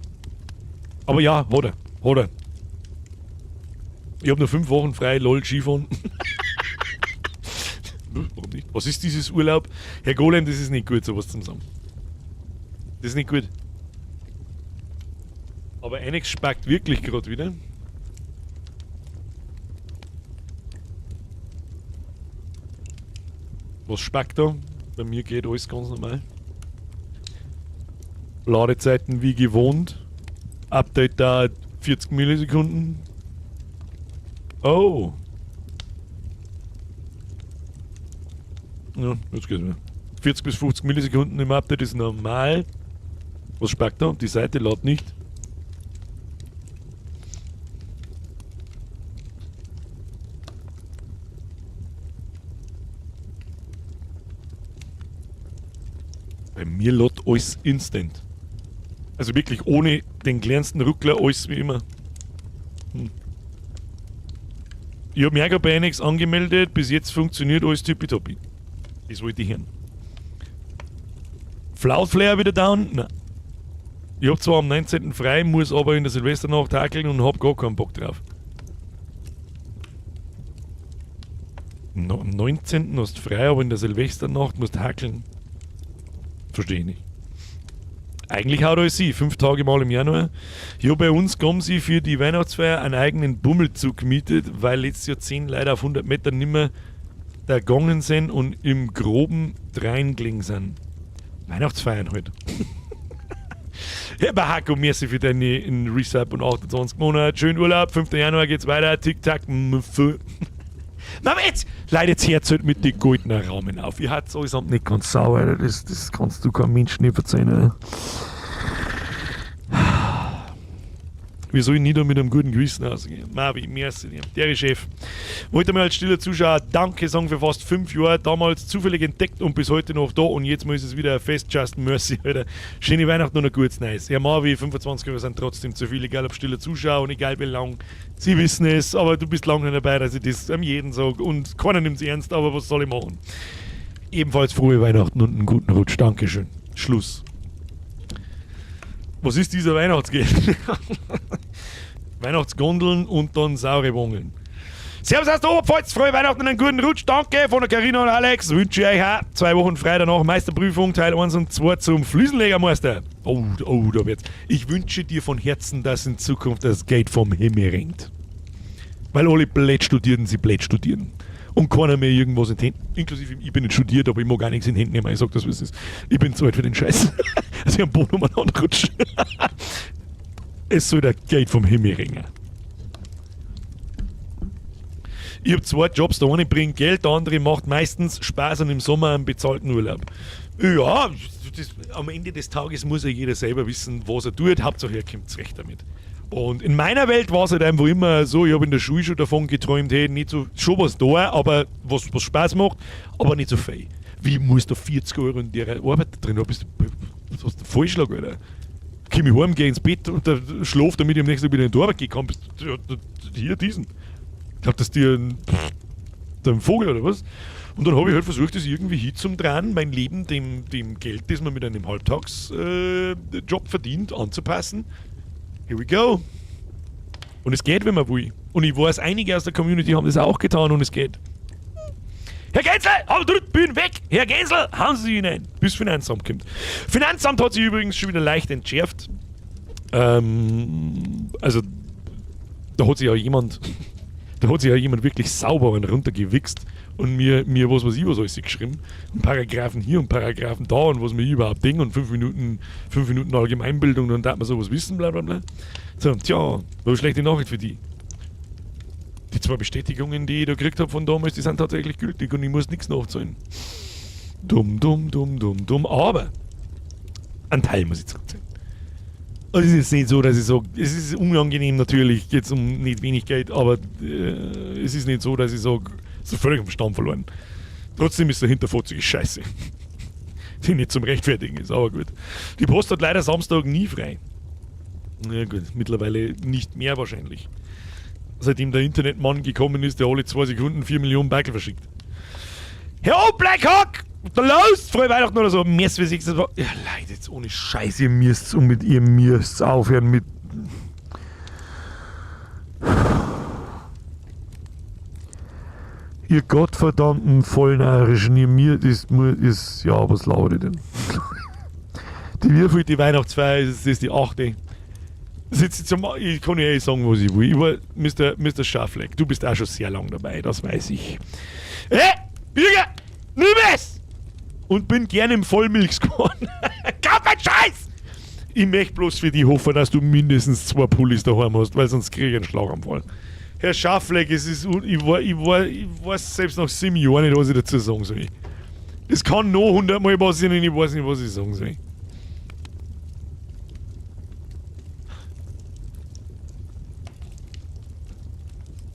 Aber ja, hat er. Hat er. Ich hab nur 5 Wochen frei, lol, Skifahren. Warum nicht? Was ist dieses Urlaub? Herr Golem, das ist nicht gut, sowas zum sagen. Das ist nicht gut. Aber Enex spackt wirklich grad wieder. Was spackt da? Bei mir geht alles ganz normal. Ladezeiten wie gewohnt. Update dauert 40 Millisekunden. Oh. Ja, jetzt geht's wieder. 40 bis 50 Millisekunden im Update ist normal. Was spackt da? Die Seite lädt nicht. Bei mir lädt alles instant. Also wirklich ohne den kleinsten Ruckler, alles wie immer. Ich hab mich auch grad bei Enex angemeldet, bis jetzt funktioniert alles tippitoppi. Das wollte ich hören. Cloudflare wieder down? Nein. Ich hab zwar am 19. frei, muss aber in der Silvesternacht hackeln und hab gar keinen Bock drauf. No, am 19. hast du frei, aber in der Silvesternacht musst du hackeln. Verstehe ich nicht. Eigentlich haut alles sie, 5 Tage mal im Januar. Ja, bei uns haben sie für die Weihnachtsfeier einen eigenen Bummelzug gemietet, weil letztes Jahr 10 Leute auf 100 Metern nimmer da gegangen sind und im Groben reingelegen sind. Weihnachtsfeiern halt. Ja, bei Hako, merci für deine in Resub und 28 Monate. Schönen Urlaub, 5. Januar geht's weiter. Tick-Tack, mf. Na, aber jetzt, Leute, jetzt hört's halt mit den goldenen Rahmen auf. Ihr habt's allesamt nicht ganz sauber, Alter. Das kannst du keinem Menschen nicht verzeihen, Alter. Wir sollen nie da mit einem guten Gewissen rausgehen. Marvi, merci dir. Der Chef. Wollte mir als stiller Zuschauer Danke sagen für fast 5 Jahre. Damals zufällig entdeckt und bis heute noch da. Und jetzt muss es wieder ein Fest. Just mercy, Alter. Schöne Weihnachten und ein gutes Neues. Ja, Marvi, 25 Euro sind trotzdem zu viel. Egal ob stiller Zuschauer und egal wie lang. Sie wissen es, aber du bist lange nicht dabei, dass ich das am jeden sag. Und keiner nimmt's ernst, aber was soll ich machen? Ebenfalls frohe Weihnachten und einen guten Rutsch. Dankeschön. Schluss. Was ist dieser Weihnachtsgeld? Weihnachtsgondeln und dann saure Wangeln. Servus aus der Oberpfalz, frohe Weihnachten und einen guten Rutsch. Danke von der Carina und Alex. Wünsche ich euch auch 2 Wochen frei danach Meisterprüfung, Teil 1 und 2 zum Fliesenlegermeister. Oh, oh, da wird's. Ich wünsche dir von Herzen, dass in Zukunft das Geld vom Himmel ringt. Weil alle blöd studieren, sie blöd studieren. Und keiner mehr irgendwas in die Hände, inklusive ich bin nicht studiert, aber ich mag auch nichts in die Hände nehmen. Ich sag das, wie es ist. Ich bin zu alt für den Scheiß. Also ich am Boden umeinander rutschen. Es soll der Geld vom Himmel ringen. Ich hab 2 Jobs, der eine bringt Geld, der andere macht meistens Spaß und im Sommer einen bezahlten Urlaub. Ja, am Ende des Tages muss ja jeder selber wissen, was er tut. Hauptsache er kommt zurecht damit. Und in meiner Welt war es halt einfach immer so, ich hab in der Schule schon davon geträumt, hey, nicht so, schon was da, aber was Spaß macht, aber nicht so viel. Wie muss da 40 Euro in der Arbeit drin haben? Bist du, hast du einen Vollschlag, Alter? Komm ich heim, geh ins Bett und da schlaf, damit ich am nächsten Tag wieder in die Arbeit gehen kann. Bist du, hier diesen. Ich glaub, dass dir ein Vogel oder was? Und dann hab ich halt versucht, das irgendwie hinzudrehen, mein Leben dem Geld, das man mit einem Halbtags- Job verdient, anzupassen. Here we go. Und es geht, wenn man will. Und ich weiß, einige aus der Community haben das auch getan und es geht. Herr Gensel, hau drück, bin weg! Herr Gensel, hauen Sie sich hinein, bis Finanzamt kommt. Finanzamt hat sich übrigens schon wieder leicht entschärft. Also, da hat sich ja jemand, da hat sich ja jemand wirklich sauber und runtergewichst und mir was weiß ich was alles geschrieben. Und Paragraphen hier und Paragraphen da und was mir überhaupt Ding und 5 Minuten Allgemeinbildung, dann darf man sowas wissen, bla bla bla. So, tja, war eine schlechte Nachricht für die. Die 2 Bestätigungen, die ich da gekriegt hab von damals, die sind tatsächlich gültig und ich muss nichts nachzahlen. Dumm, dumm, dumm, dumm, dumm, aber einen Teil muss ich zurückzahlen. Also es ist jetzt nicht so, dass ich sag, es ist unangenehm natürlich, geht's um nicht wenig Geld, aber es ist nicht so, dass ich sag, so völlig am Verstand verloren. Trotzdem ist dahinter fotzige Scheiße, die nicht zum Rechtfertigen ist, aber gut. Die Post hat leider Samstag nie frei. Ja gut, mittlerweile nicht mehr wahrscheinlich. Seitdem der Internetmann gekommen ist, der alle 2 Sekunden 4 Millionen Backel verschickt. Herr oh, Blackhawk! Da los! Frohe Weihnachten oder so. Mir ist wie sechs, das war, ja, Leute, jetzt ohne Scheiß, ihr müsst's und mit ihr müsst's aufhören mit. Ihr gottverdammten Vollnarischen, ihr mir, das ist, ja, was lauert ihr denn? Die wievielte Weihnachtsfeier ist, das ist die 8. Sitzt zum, ich kann ja eh sagen, was ich will. Ich war Mister Schaffleck, du bist auch schon sehr lang dabei, das weiß ich. Hey, Bürger, nimm es! Und bin gerne im Vollmilchskorn. Kauf einen Scheiß! Ich möchte bloß für dich hoffen, dass du mindestens 2 Pullis daheim hast, weil sonst krieg ich einen Schlaganfall. Herr Schaffleck, es ist un-, ich war, ich war, ich weiß selbst nach 7 Jahren nicht, was ich dazu sagen soll. Es kann noch 100-mal passieren und ich weiß nicht, was ich sagen soll.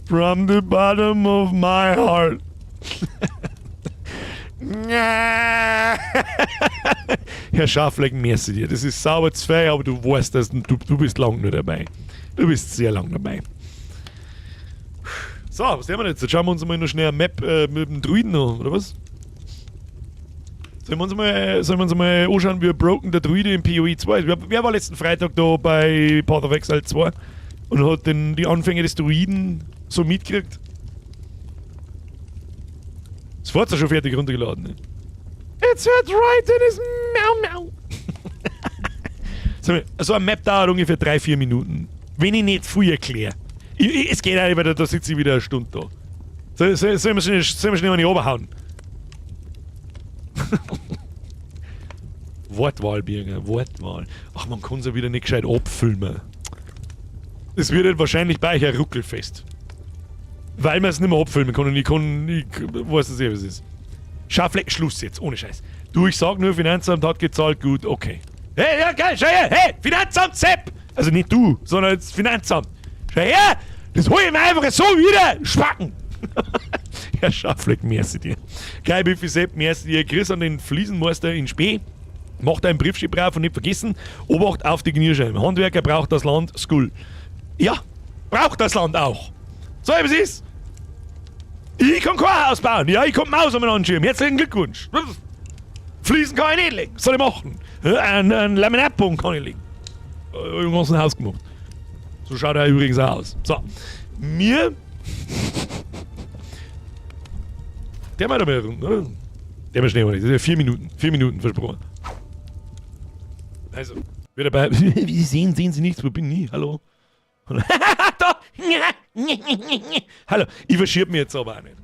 From the bottom of my heart. Herr Schaffleck, merci dir. Das ist sauber 2, aber du weißt, dass du bist lang nur dabei. Du bist sehr lang dabei. So, was haben wir jetzt? Jetzt schauen wir uns mal noch schnell eine Map mit dem Druiden an, oder was? Sollen wir uns mal anschauen, wie broken der Druide im PoE 2 ist? Wer war letzten Freitag da bei Path of Exile 2 und hat die Anfänge des Druiden so mitgekriegt? Das Forza ist schon fertig runtergeladen. Ne? It's hurt right in his miau miau. So eine Map dauert ungefähr 3-4 Minuten. Wenn ich nicht viel erkläre. Es geht auch nicht, weil da sitze ich wieder eine Stunde da. Sollen wir schnell mal nicht runterhauen? Wortwahl, Birger, Wortwahl. Ach, man kann's ja wieder nicht gescheit abfilmen. Es wird halt wahrscheinlich bei euch ein Ruckelfest. Weil man's nicht mehr abfilmen kann und ich weiß nicht, was es ist. Schaffleck, Schluss jetzt, ohne Scheiß. Du, ich sag nur, Finanzamt hat gezahlt, gut, okay. Hey, ja, geil, schau her, hey, Finanzamt, Sepp! Also nicht du, sondern das Finanzamt. Schau her, das hol ich mir einfach so wieder, Spacken! Herr Schaffleck, merci dir. Geil, Biffy Sepp, merci dir. Grüß an den Fliesenmeister in Spee. Macht einen Briefchen brav und nicht vergessen. Obacht auf die Knierscheiben. Handwerker braucht das Land, Skull. Ja, braucht das Land auch. So, was ist? Ich kann kein Haus bauen. Ja, ich kann Maus um den Anschirm. Herzlichen Glückwunsch. Fliesen kann ich nicht legen. Was soll ich machen? Ein Laminatboden kann ich legen. Im ganzen Haus gemacht. So schaut er übrigens auch aus. So. Mir. Der mal da mal rund, oder? Der mal schnell mal nicht. Das ist ja 4 Minuten. 4 Minuten versprochen. Also, wieder bei. Wie sehen Sie nichts? Wo bin ich? Hallo? Da! Hallo, ich verschieb mich jetzt aber auch nicht.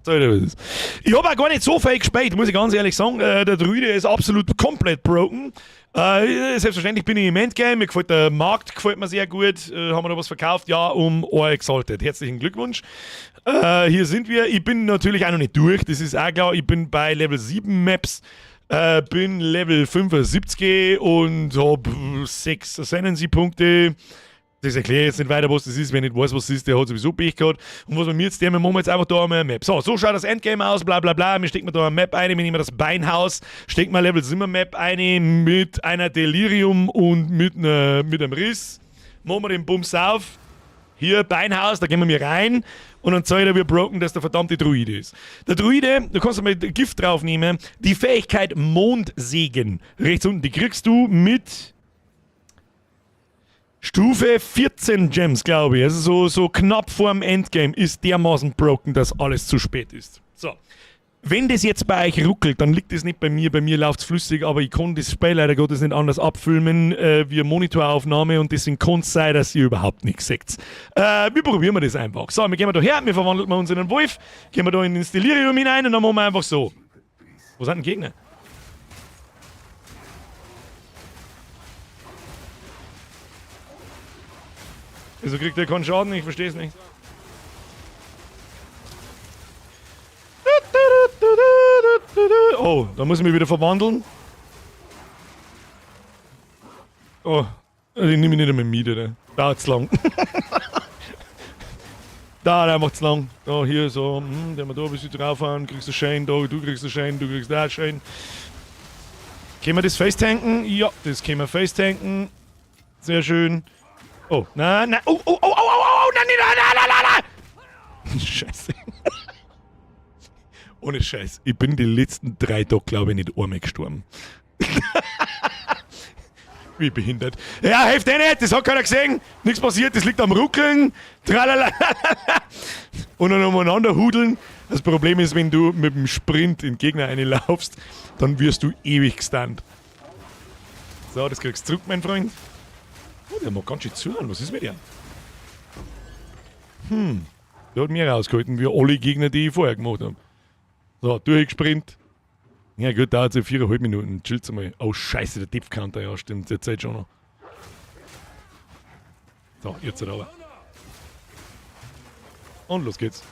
So, was ist. Ich hab auch gar nicht so viel gespielt, muss ich ganz ehrlich sagen. Der Druide ist absolut komplett broken. Selbstverständlich bin ich im Endgame. Mir gefällt der Markt, gefällt mir sehr gut. Haben wir da was verkauft? Ja, um Ohr Exalted. Herzlichen Glückwunsch. Hier sind wir. Ich bin natürlich auch noch nicht durch, das ist auch klar. Ich bin bei Level 7 Maps. Bin Level 75 und hab 6 Ascendancy-Punkte. Das erkläre ich jetzt nicht weiter, was das ist. Wer nicht weiß, was das ist, der hat sowieso Pech gehabt. Und was wir jetzt nehmen, machen wir jetzt einfach da einmal eine Map. So, so schaut das Endgame aus, bla bla bla. Wir stecken da eine Map ein, wir nehmen das Beinhaus, stecken wir Level 7 Map ein mit einer Delirium und mit einem Riss. Machen wir den Bums auf. Hier, Beinhaus, da gehen wir mir rein und dann zeigt er, wie broken das der verdammte Druide ist. Der Druide, du kannst mal Gift draufnehmen, die Fähigkeit Mondsegen, rechts unten, die kriegst du mit Stufe 14 Gems, glaube ich. Also so knapp vorm Endgame ist dermaßen broken, dass alles zu spät ist. So. Wenn das jetzt bei euch ruckelt, dann liegt das nicht bei mir. Bei mir läuft es flüssig, aber ich kann das Spiel leider Gottes nicht anders abfilmen wie Monitoraufnahme und deswegen kann es sein, dass ihr überhaupt nichts seht. Wir probieren wir das einfach. So, wir gehen da her, wir verwandeln uns in einen Wolf, gehen wir da in das Delirium hinein und dann machen wir einfach so. Wo sind denn Gegner? Wieso kriegt der keinen Schaden? Ich verstehe es nicht. Oh, da muss ich mich wieder verwandeln. Oh, den nehme ich nicht einmal mit, oder? Dauert zu lang. Dauert einfach zu lang. Da, hier so, der wir da ein bisschen draufhauen, kriegst du Schein, da, du kriegst einen Schein, du kriegst da einen Schein. Können wir das facetanken? Ja, das können wir facetanken. Sehr schön. Oh, nein, nein, oh, oh, oh, oh, oh, oh, nein, nein, nein, nein, nein, nein. Scheiße. Ohne Scheiß, ich bin die letzten 3 Tage, glaube ich, nicht einmal gestorben. Wie behindert. Ja, hilft eh nicht, das hat keiner gesehen. Nichts passiert, das liegt am Ruckeln. Tralala. Und dann umeinander hudeln. Das Problem ist, wenn du mit dem Sprint in den Gegner reinlaufst, dann wirst du ewig gestunt. So, das kriegst du zurück, mein Freund. Oh, der mag ganz schön zuhören. Was ist mit dem? Der hat mehr rausgehalten, wie alle Gegner, die ich vorher gemacht habe. So, durchgesprint. Ja gut, dauert so 4,5 Minuten. Chillt's mal. Oh scheiße, der Depth-Counter, ja stimmt, der zählt schon noch. So, jetzt aber. Und los geht's.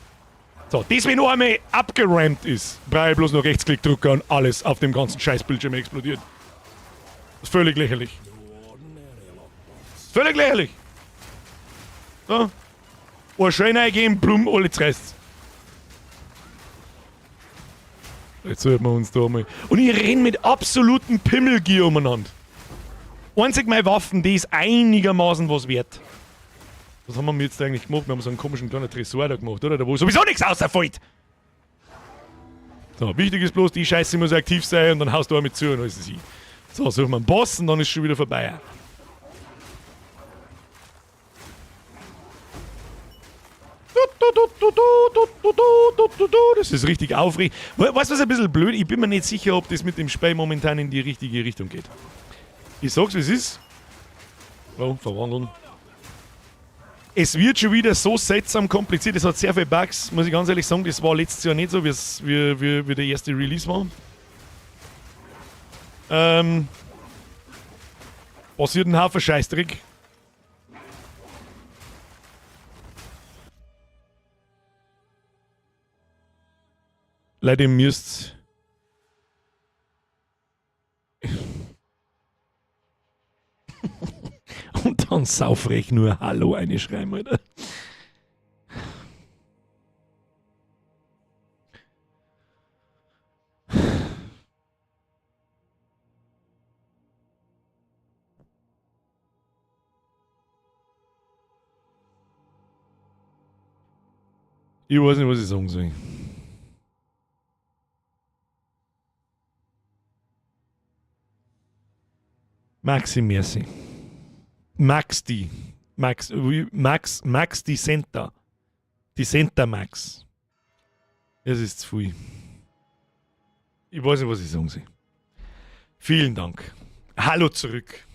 So, das, wenn einmal abgerammt ist, brauche ich bloß noch Rechtsklick drücken und alles auf dem ganzen Scheißbildschirm explodiert. Das ist völlig lächerlich. Völlig lächerlich. So. Oh, schön eingeben, blum, alle zerreißt's. Jetzt sollten wir uns da mal. Und ich renn mit absolutem Pimmelgier umeinander. Einzig meine Waffen, die ist einigermaßen was wert. Was haben wir jetzt eigentlich gemacht? Wir haben so einen komischen kleinen Tresor da gemacht, oder? Da wo sowieso nichts außerfällt. So, wichtig ist bloß, die Scheiße muss aktiv sein und dann haust du auch mit zu und alles ist hin. So, suchen wir einen Boss und dann ist schon wieder vorbei. Das ist richtig aufregend. Weißt du, was ein bisschen blöd? Ich bin mir nicht sicher, ob das mit dem Spiel momentan in die richtige Richtung geht. Ich sag's, wie es ist. Oh, verwandeln. Es wird schon wieder so seltsam kompliziert. Es hat sehr viele Bugs, muss ich ganz ehrlich sagen. Das war letztes Jahr nicht so, wie der erste Release war. Passiert ein Haufen Scheißdreck. Leute, ihr müsst... Und dann saufrech nur Hallo einschreiben, Alter. Ich weiß nicht, was ich sagen soll. Maxi Merci. Max die. Max, wie, Max, Max die Center. Die Center Max. Es ist zu viel. Ich weiß nicht, was ich sagen soll. Vielen Dank. Hallo zurück.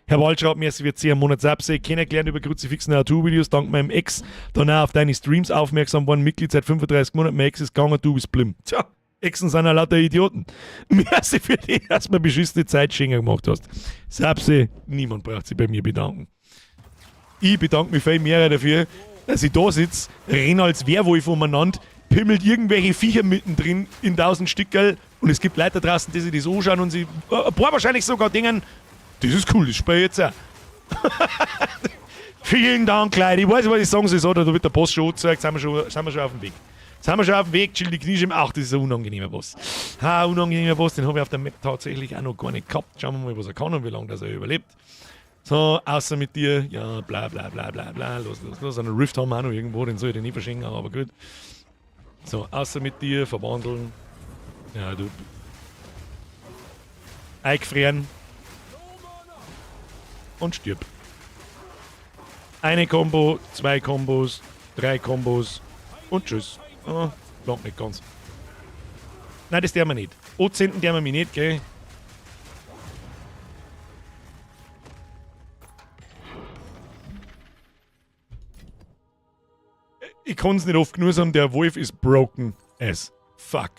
Herr Waldschraub, merci wird sehr Monatsabseh kennengelernt über Kruzifixen Natur-Videos, dank meinem Ex. Danach auf deine Streams aufmerksam worden, Mitglied seit 35 Monaten, mein Ex ist gegangen, du bist blind. Tja, Exen sind ja lauter Idioten. Merci für die erstmal beschissene Zeit schenken gemacht hast. Sapse, niemand braucht sich bei mir bedanken. Ich bedanke mich viel mehr dafür, dass ich da sitze, renn als Werwolf umeinander, pimmelt irgendwelche Viecher mittendrin in 1000 Stückerl und es gibt Leute da draußen, die sich das anschauen und sich ein paar wahrscheinlich sogar denken, das ist cool, das spiele ich jetzt auch. Vielen Dank, Leute. Ich weiß nicht, was ich sagen soll, so, da wird der Boss schon angezeigt, sind wir schon auf dem Weg. Sind wir schon auf dem Weg, chill die Knie. Ach, das ist ein unangenehmer Boss. Ha, unangenehmer Boss, den habe ich auf der Map tatsächlich auch noch gar nicht gehabt. Schauen wir mal, was er kann und wie lange das er überlebt. So, außer mit dir. Ja, bla bla bla bla bla. Los, los, los. Einen Rift haben wir auch noch irgendwo, den soll ich dir nie verschenken, aber gut. So, außer mit dir, verwandeln. Ja, du. Eingefrieren. Und stirb. Eine Kombo, 2 Kombos, 3 Kombos und tschüss. Oh, langt nicht ganz. Nein, das dürfen wir nicht. Anzünden dürfen wir mich nicht, gell? Ich kann's nicht oft genug sagen, der Wolf ist broken as fuck.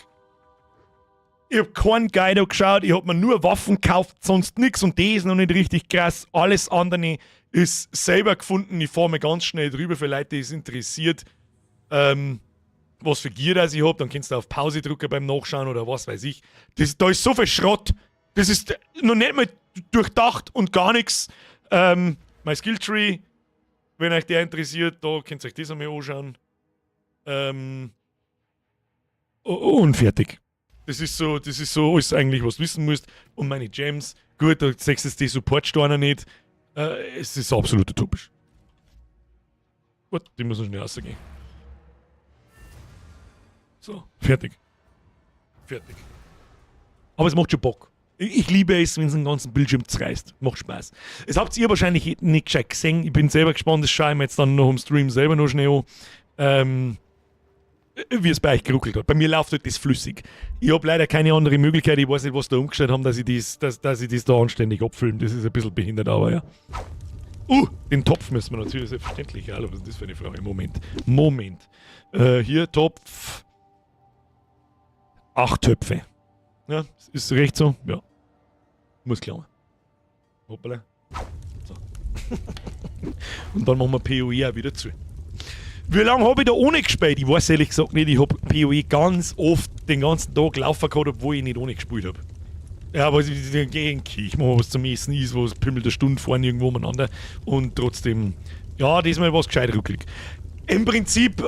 Ich hab keinen Guide geschaut, ich hab mir nur Waffen gekauft, sonst nix und die ist noch nicht richtig krass. Alles andere ist selber gefunden. Ich fahr mir ganz schnell drüber für Leute, die es interessiert, was für Gear das ich hab. Dann kannst du auf Pause drücken beim Nachschauen oder was weiß ich. Da ist so viel Schrott. Das ist noch nicht mal durchdacht und gar nichts. Mein Skilltree, wenn euch der interessiert, da könnt ihr euch das einmal anschauen. Und fertig. Das ist so alles eigentlich, was du wissen musst. Und meine Gems, gut, da siehst du jetzt die Support-Steine nicht. Es ist absolut utopisch. Gut, die müssen schnell rausgehen. So, fertig. Fertig. Aber es macht schon Bock. Ich liebe es, wenn es den ganzen Bildschirm zerreißt. Macht Spaß. Das habt ihr wahrscheinlich nicht gescheit gesehen. Ich bin selber gespannt, das schaue ich mir jetzt dann noch im Stream selber noch schnell an. Wie es bei euch geruckelt hat. Bei mir läuft halt das flüssig. Ich hab leider keine andere Möglichkeit. Ich weiß nicht, was da umgestellt haben, dass ich das da anständig abfilme. Das ist ein bisschen behindert, aber ja. Den Topf müssen wir natürlich selbstverständlich. Hallo, was ist das für eine Frage? Moment. Moment. Hier, Topf. 8 Töpfe. Ja, ist recht so? Ja. Muss klar. Hoppala. So. Und dann machen wir PoE auch wieder zu. Wie lange hab ich da ohne gespielt? Ich weiß ehrlich gesagt nicht. Ich hab PoE ganz oft den ganzen Tag laufen gehabt, obwohl ich nicht ohne gespielt hab. Ja, aber ich geh in die Kirche, mach was zum Essen ist, was pimmelt eine Stunde fahren irgendwo umeinander. Und trotzdem, ja, diesmal war's gescheit ruckelig. Im Prinzip,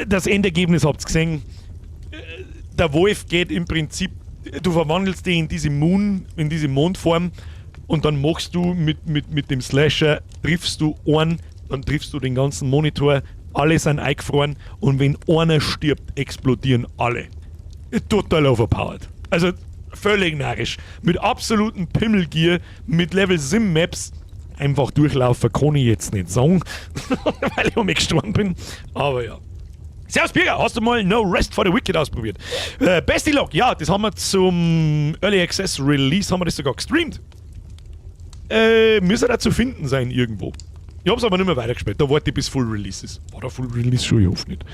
das Endergebnis habt ihr gesehen. Der Wolf geht im Prinzip, du verwandelst dich in diese Moon, in diese Mondform und dann machst du mit dem Slasher, triffst du einen, dann triffst du den ganzen Monitor, alle sind eingefroren und wenn einer stirbt, explodieren alle. Total overpowered. Also völlig narrisch. Mit absolutem Pimmelgier, mit Level Sim Maps einfach durchlaufen, kann ich jetzt nicht sagen, weil ich um mich gestorben bin. Aber ja. Servus Birger, hast du mal No Rest for the Wicked ausprobiert? Bestilog, ja, das haben wir zum Early Access Release, haben wir das sogar gestreamt. Müsste da zu finden sein irgendwo. Ich hab's aber nicht mehr weitergespielt, da warte ich bis Full Release ist. War da Full Release schon? Ich hoffe nicht.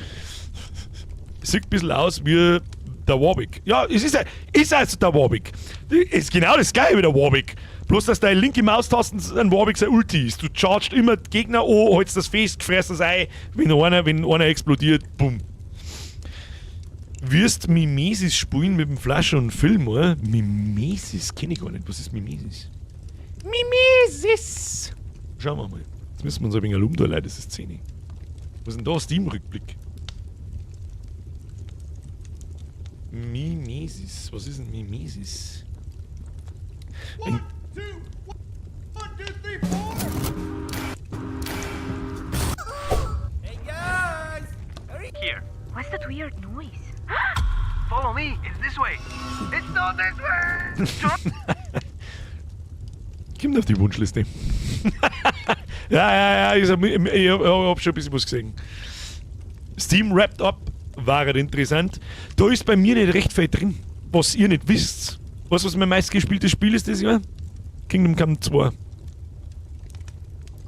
Sieht ein bisschen aus wie der Warwick. Ja, es ist, ist also der Warwick. Ist genau das gleiche wie der Warwick. Bloß, dass deine linke Maustasten ein Warwick sein Ulti ist. Du chargst immer Gegner an, hältst das fest, fräst das ein. Wenn einer explodiert, bumm. Wirst Mimesis spielen mit dem Flasche und Film, oder? Mimesis kenn ich gar nicht. Was ist Mimesis? Mimesis! Schauen wir mal. Jetzt müssen wir uns ein wenig umtun, Leute, das ist 10. Was ist denn da? Steam-Rückblick. Mimesis. Was ist denn Mimesis? 1, 2, 1, 2, 3, 4. Hey guys! Here. What's that weird noise? Follow me. It's this way. It's not this way. Kommt auf die Wunschliste. Ja, ja, ja, ich hab schon ein bisschen was gesehen. Steam Wrapped Up war halt interessant. Da ist bei mir nicht recht viel drin, was ihr nicht wisst. Weißt du, was mein meistgespieltes Spiel ist das Jahr? Kingdom Come 2.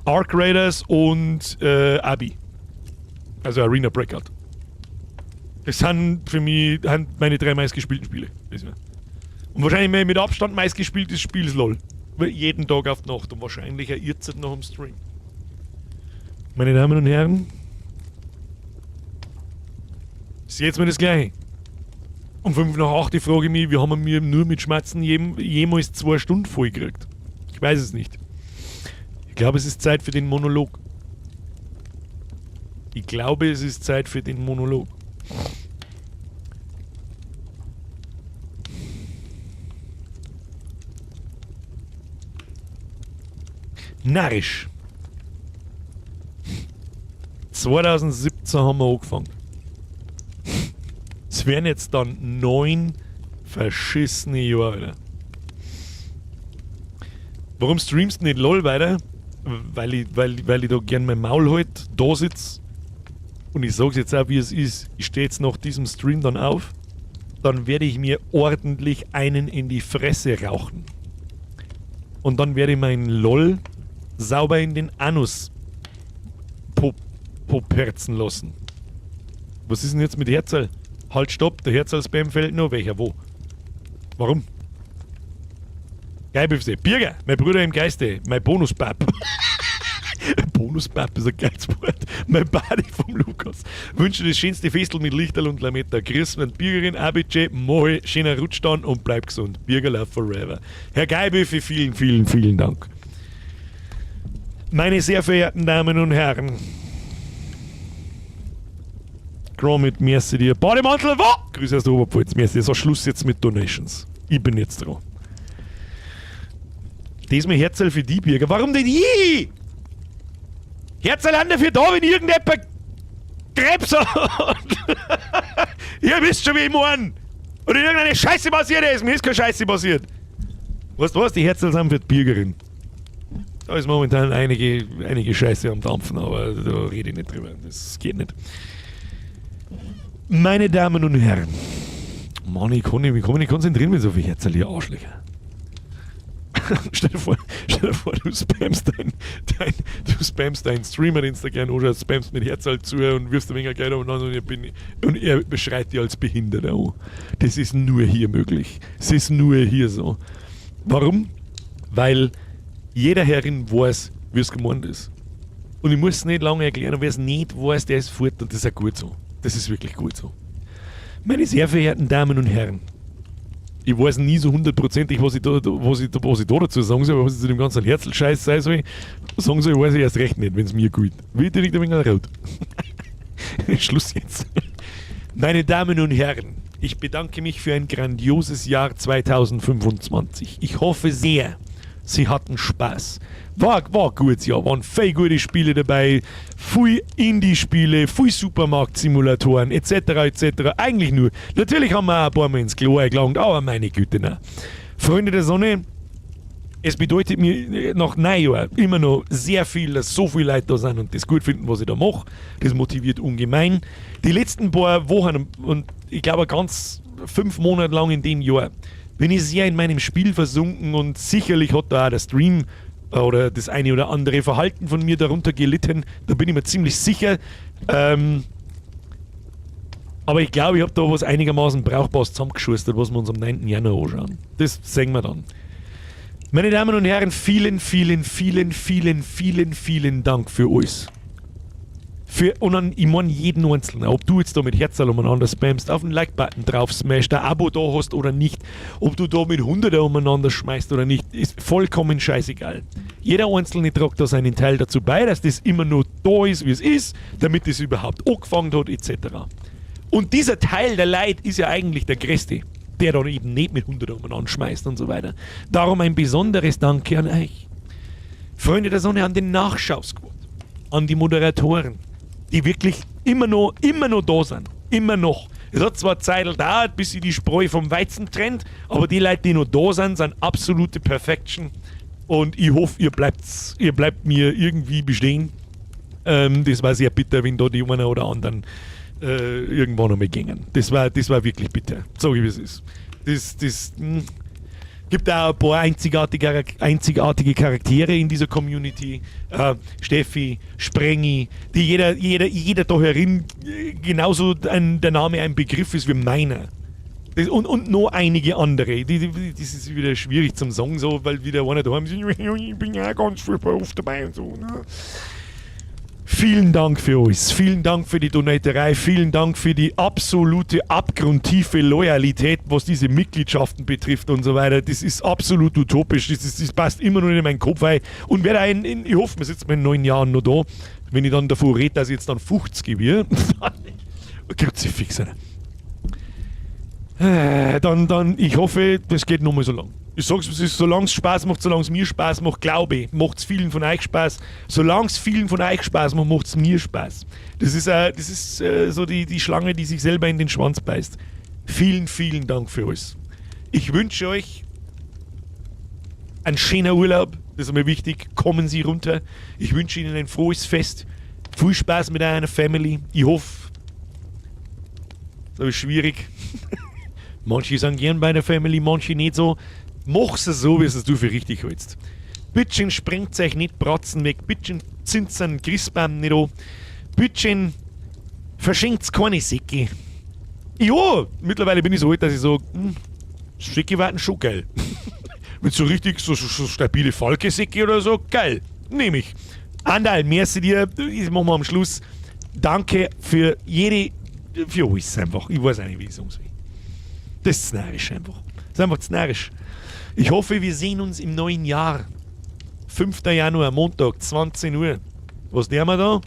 Arc Raiders und Abi. Also Arena Breakout. Das sind für mich meine 3 meistgespielten Spiele. Das Jahr. Und wahrscheinlich mein mit Abstand meistgespieltes Spiel ist LOL. Weil jeden Tag auf die Nacht und wahrscheinlich auch jetzt noch im Stream. Meine Damen und Herren, ist jetzt mal das Gleiche. Um 5 nach 8 frage ich mich, wie haben wir nur mit Schmerzen jemals 2 Stunden voll gekriegt? Ich weiß es nicht. Ich glaube, es ist Zeit für den Monolog. Ich glaube, es ist Zeit für den Monolog. Narrisch. 2017 haben wir angefangen. Es wären jetzt dann 9 verschissene Jahre, Alter. Warum streamst du nicht LOL weiter? Weil ich da gern mein Maul halt, da sitz. Und ich sag's jetzt auch, wie es ist. Ich steh jetzt nach diesem Stream dann auf. Dann werde ich mir ordentlich einen in die Fresse rauchen. Und dann werde ich mein LOL sauber in den Anus poperzen lassen. Was ist denn jetzt mit Herzl? Halt, stopp, der Herzl-Spam fällt nur. Welcher? Wo? Warum? Geil, BFC. Birger, mein Bruder im Geiste, mein Bonusbab. Bonusbab ist ein geiles Wort. Mein Buddy vom Lukas. Wünsche das schönste Festel mit Lichterl und Lametta. Grüß mit Birgerin, ABC, Mohe, schöner Rutschstand und bleib gesund. Birger love forever. Herr Geibüffi, vielen, vielen, vielen Dank. Meine sehr verehrten Damen und Herren. Gromit, merci dir. Bademantel, wo? Grüße aus der Oberpfalz, merci. So, Schluss jetzt mit Donations. Ich bin jetzt dran. Das ist mir Herzl für die Birger. Warum denn ich? Herzl an dafür da, wenn irgendjemand Krebs hat. Ihr wisst schon, wie ich mein. Oder irgendeine Scheiße passiert ist. Mir ist keine Scheiße passiert. Weißt du was? Die Herzl sind für die Bürgerin. Da ist momentan einige Scheiße am Dampfen, aber da rede ich nicht drüber. Das geht nicht. Meine Damen und Herren. Mann, ich kann mich nicht konzentrieren mit so viel Herzl, ihr Arschlöcher. Stell dir vor, du spammst deinen Streamer, den du gerne anschaust, spammst mit Herzl zu und wirfst ein wenig Geld umeinander und er beschreit dich als Behinderter an. Das ist nur hier möglich. Es ist nur hier so. Warum? Weil jeder Herrin weiß, wie es gemeint ist. Und ich muss es nicht lange erklären, und wer es nicht weiß, der ist fort und das ist auch gut so. Das ist wirklich gut so. Meine sehr verehrten Damen und Herren, ich weiß nie so hundertprozentig, was ich da dazu sagen soll, aber was ich zu dem ganzen Herzl-Scheiß sein soll, sagen soll, weiß ich erst recht nicht, wenn's mir gut. Wird direkt ein wenig rot. Schluss jetzt. Meine Damen und Herren, ich bedanke mich für ein grandioses Jahr 2025. Ich hoffe sehr, Sie hatten Spaß. War gut, ja. Waren viel gute Spiele dabei, viel Indie-Spiele, viel Supermarkt-Simulatoren, et cetera, et cetera. Eigentlich nur. Natürlich haben wir auch ein paar Mal ins Klo eingelangt, aber meine Güte, nein. Freunde der Sonne, es bedeutet mir nach 9 Jahren immer noch sehr viel, dass so viele Leute da sind und das gut finden, was ich da mache. Das motiviert ungemein. Die letzten paar Wochen und ich glaube ganz 5 Monate lang in dem Jahr bin ich sehr in meinem Spiel versunken und sicherlich hat da auch der Stream oder das eine oder andere Verhalten von mir darunter gelitten. Da bin ich mir ziemlich sicher. Aber ich glaube, ich habe da was einigermaßen Brauchbares zusammengeschustert, was wir uns am 9. Januar anschauen. Das sehen wir dann. Meine Damen und Herren, vielen, vielen, vielen, vielen, vielen, vielen Dank für alles. Und dann, ich meine jeden Einzelnen, ob du jetzt da mit Herzl umeinander spammst, auf den Like-Button drauf smashst, ein Abo da hast oder nicht, ob du da mit Hunderter umeinander schmeißt oder nicht, ist vollkommen scheißegal. Jeder Einzelne tragt da seinen Teil dazu bei, dass das immer nur da ist, wie es ist, damit es überhaupt angefangen hat, et cetera. Und dieser Teil der Leute ist ja eigentlich der größte, der dann eben nicht mit Hunderter umeinander schmeißt und so weiter. Darum ein besonderes Danke an euch. Freunde der Sonne, an den Nachschau-Squad, an die Moderatoren, die wirklich immer noch da sind. Immer noch. Es hat zwar Zeit gedauert, bis sie die Spreu vom Weizen trennt, aber die Leute, die noch da sind, sind absolute Perfection. Und ich hoffe, ihr bleibt mir irgendwie bestehen. Das war sehr bitter, wenn da die einen oder anderen irgendwann einmal gingen. Das war wirklich bitter. Sag ich, wie es ist. Das gibt auch ein paar einzigartige Charaktere in dieser Community. Steffi, Sprengi, die jeder da herin genauso der Name ein Begriff ist wie meiner. Und noch einige andere. Das ist wieder schwierig zum Sagen, so, weil wieder einer daheim ist, ich bin ja ganz furchtbar oft dabei und so. Ne? Vielen Dank für alles. Vielen Dank für die Donaterei. Vielen Dank für die absolute abgrundtiefe Loyalität, was diese Mitgliedschaften betrifft und so weiter. Das ist absolut utopisch. Das passt immer noch nicht in meinen Kopf rein. Und wer da in, ich hoffe, wir sitzen in 9 Jahren noch da, wenn ich dann davor rede, dass ich jetzt dann 50 wird. Kruzifix, Alter. Dann, ich hoffe, das geht noch mal so lang. Ich sag's, es ist, solange es Spaß macht, solange es mir Spaß macht, glaube ich, macht's vielen von euch Spaß. Solange es vielen von euch Spaß macht, macht's mir Spaß. Das ist so die Schlange, die sich selber in den Schwanz beißt. Vielen, vielen Dank für alles. Ich wünsche euch einen schönen Urlaub. Das ist mir wichtig. Kommen Sie runter. Ich wünsche Ihnen ein frohes Fest. Viel Spaß mit einer Family. Ich hoffe, das ist schwierig. Manche sind gern bei der Family, manche nicht so. Mach's so, wie es du für richtig hältst. Bittchen sprengt euch nicht Bratzen weg, bittchen zündet einen Christbaum nicht an, bittchen verschenkt's keine Säcke. Ja, mittlerweile bin ich so alt, dass ich sage, Säcke warten schon geil. Mit so richtig so stabile Falke-Säcke oder so, geil, nehme ich. Andal, merci dir, das machen wir am Schluss. Danke für jede, für alles einfach. Ich weiß auch nicht, wie ich sagen soll. Das ist narrisch einfach. Das ist einfach narrisch. Ich hoffe, wir sehen uns im neuen Jahr. 5. Januar, Montag, 20 Uhr. Was nehmen wir da?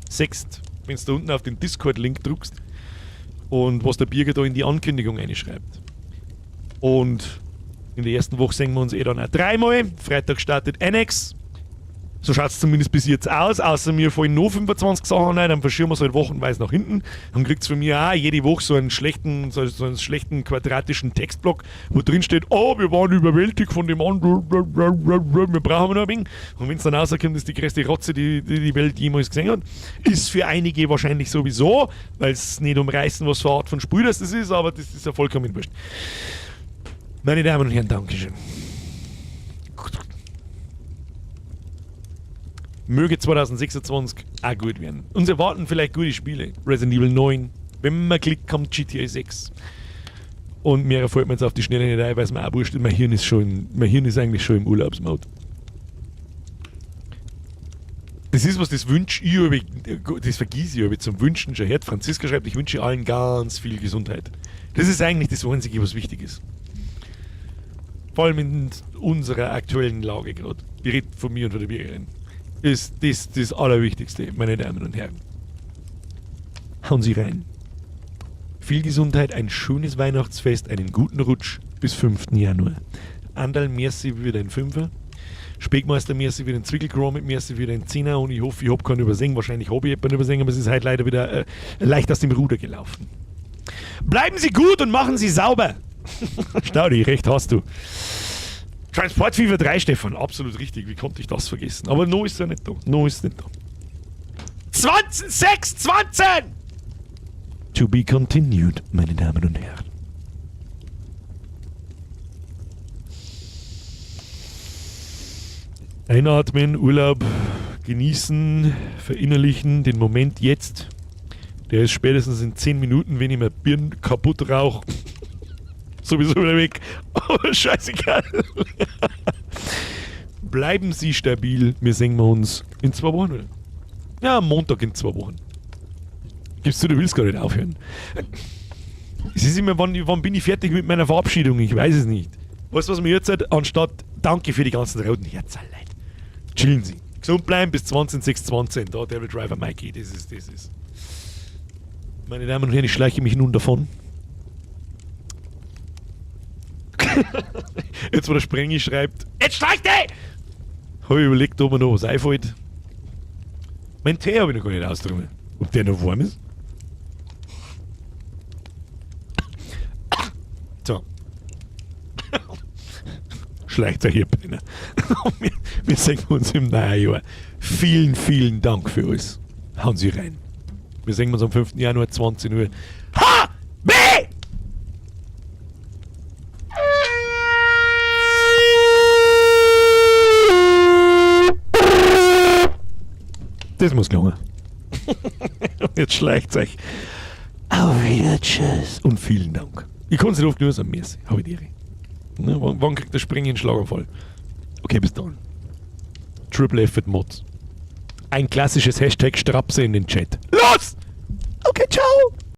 Sechst, wenn du da unten auf den Discord-Link drückst und was der Birger da in die Ankündigung einschreibt. Und in der ersten Woche sehen wir uns eh dann auch dreimal. Freitag startet Annex. So schaut es zumindest bis jetzt aus. Außer mir fallen noch 25 Sachen ein, dann verschieben wir es halt wochenweise nach hinten. Dann kriegt es von mir auch jede Woche so einen schlechten, so einen schlechten quadratischen Textblock, wo drin steht, oh, wir waren überwältigt von dem anderen, wir brauchen noch ein wenig. Und wenn es dann rauskommt, ist die größte Rotze, die die Welt jemals gesehen hat. Ist für einige wahrscheinlich sowieso, weil es nicht umreißen, was für eine Art von Spiel das ist, aber das ist ja vollkommen wurscht. Meine Damen und Herren, Dankeschön. Möge 2026 auch gut werden. Uns erwarten vielleicht gute Spiele. Resident Evil 9. Wenn man klickt, kommt GTA 6. Und mehr fällt mir jetzt auf die Schnelle nicht ein, weil es mir auch wurscht ist. Mein Hirn ist schon, mein Hirn ist eigentlich schon im Urlaubsmode. Das ist was, das wünsche ich, das vergiss ich zum Wünschen schon hört. Franziska schreibt, ich wünsche allen ganz viel Gesundheit. Das ist eigentlich das Einzige, was wichtig ist. Vor allem in unserer aktuellen Lage gerade. Die redet von mir und von der Bürgerin. Ist das das Allerwichtigste, meine Damen und Herren. Hauen Sie rein. Viel Gesundheit, ein schönes Weihnachtsfest, einen guten Rutsch bis 5. Januar. Andal, merci für den Fünfer. Speckmeister, merci für den Zwickelkrom, merci für den Zehner und ich hoffe, ich hab keinen übersehen. Wahrscheinlich habe ich jemanden übersehen, aber es ist halt leider wieder leicht aus dem Ruder gelaufen. Bleiben Sie gut und machen Sie sauber. Staudi, recht hast du. Transport Fever 3, Stefan, absolut richtig. Wie konnte ich das vergessen? Aber no ist er nicht da. No ist nicht da. 20, 20! To be continued, meine Damen und Herren. Einatmen, Urlaub genießen, verinnerlichen, den Moment jetzt. Der ist spätestens in 10 Minuten, wenn ich mir Birnen kaputt rauche. Sowieso wieder weg. Aber scheißegal. Bleiben Sie stabil. Wir sehen uns in 2 Wochen wieder. Ja, am Montag in 2 Wochen. Gibst du, du willst gar nicht aufhören. Es ist immer, wann bin ich fertig mit meiner Verabschiedung? Ich weiß es nicht. Weißt du, was mir jetzt sagt? Anstatt danke für die ganzen roten Herzen, Leute. Chillen Sie. Gesund bleiben bis 20.06.20. Da, Devil Driver Mikey, das ist, das ist. Meine Damen und Herren, ich schleiche mich nun davon. Jetzt, wo der Sprengi schreibt, jetzt schleicht er! Hab ich überlegt, ob mir noch was einfällt. Mein Tee hab ich noch gar nicht ausgetrunken. Ob der noch warm ist? So. Schleicht euch hier, Penner. Wir sehen uns im neuen Jahr. Vielen, vielen Dank für alles. Hauen Sie rein. Wir sehen uns am 5. Januar, 20 Uhr. H! B! Das muss gelungen. Jetzt schleicht's euch. Auf Wiedersehen. Tschüss. Und vielen Dank. Ich kann's nicht oft genug sagen, merci. Hab ich die Ehre. Ne, wann kriegt der Springen einen Schlaganfall? Okay, bis dann. Triple F mit Mods. Ein klassisches Hashtag Strapse in den Chat. Los! Okay, ciao!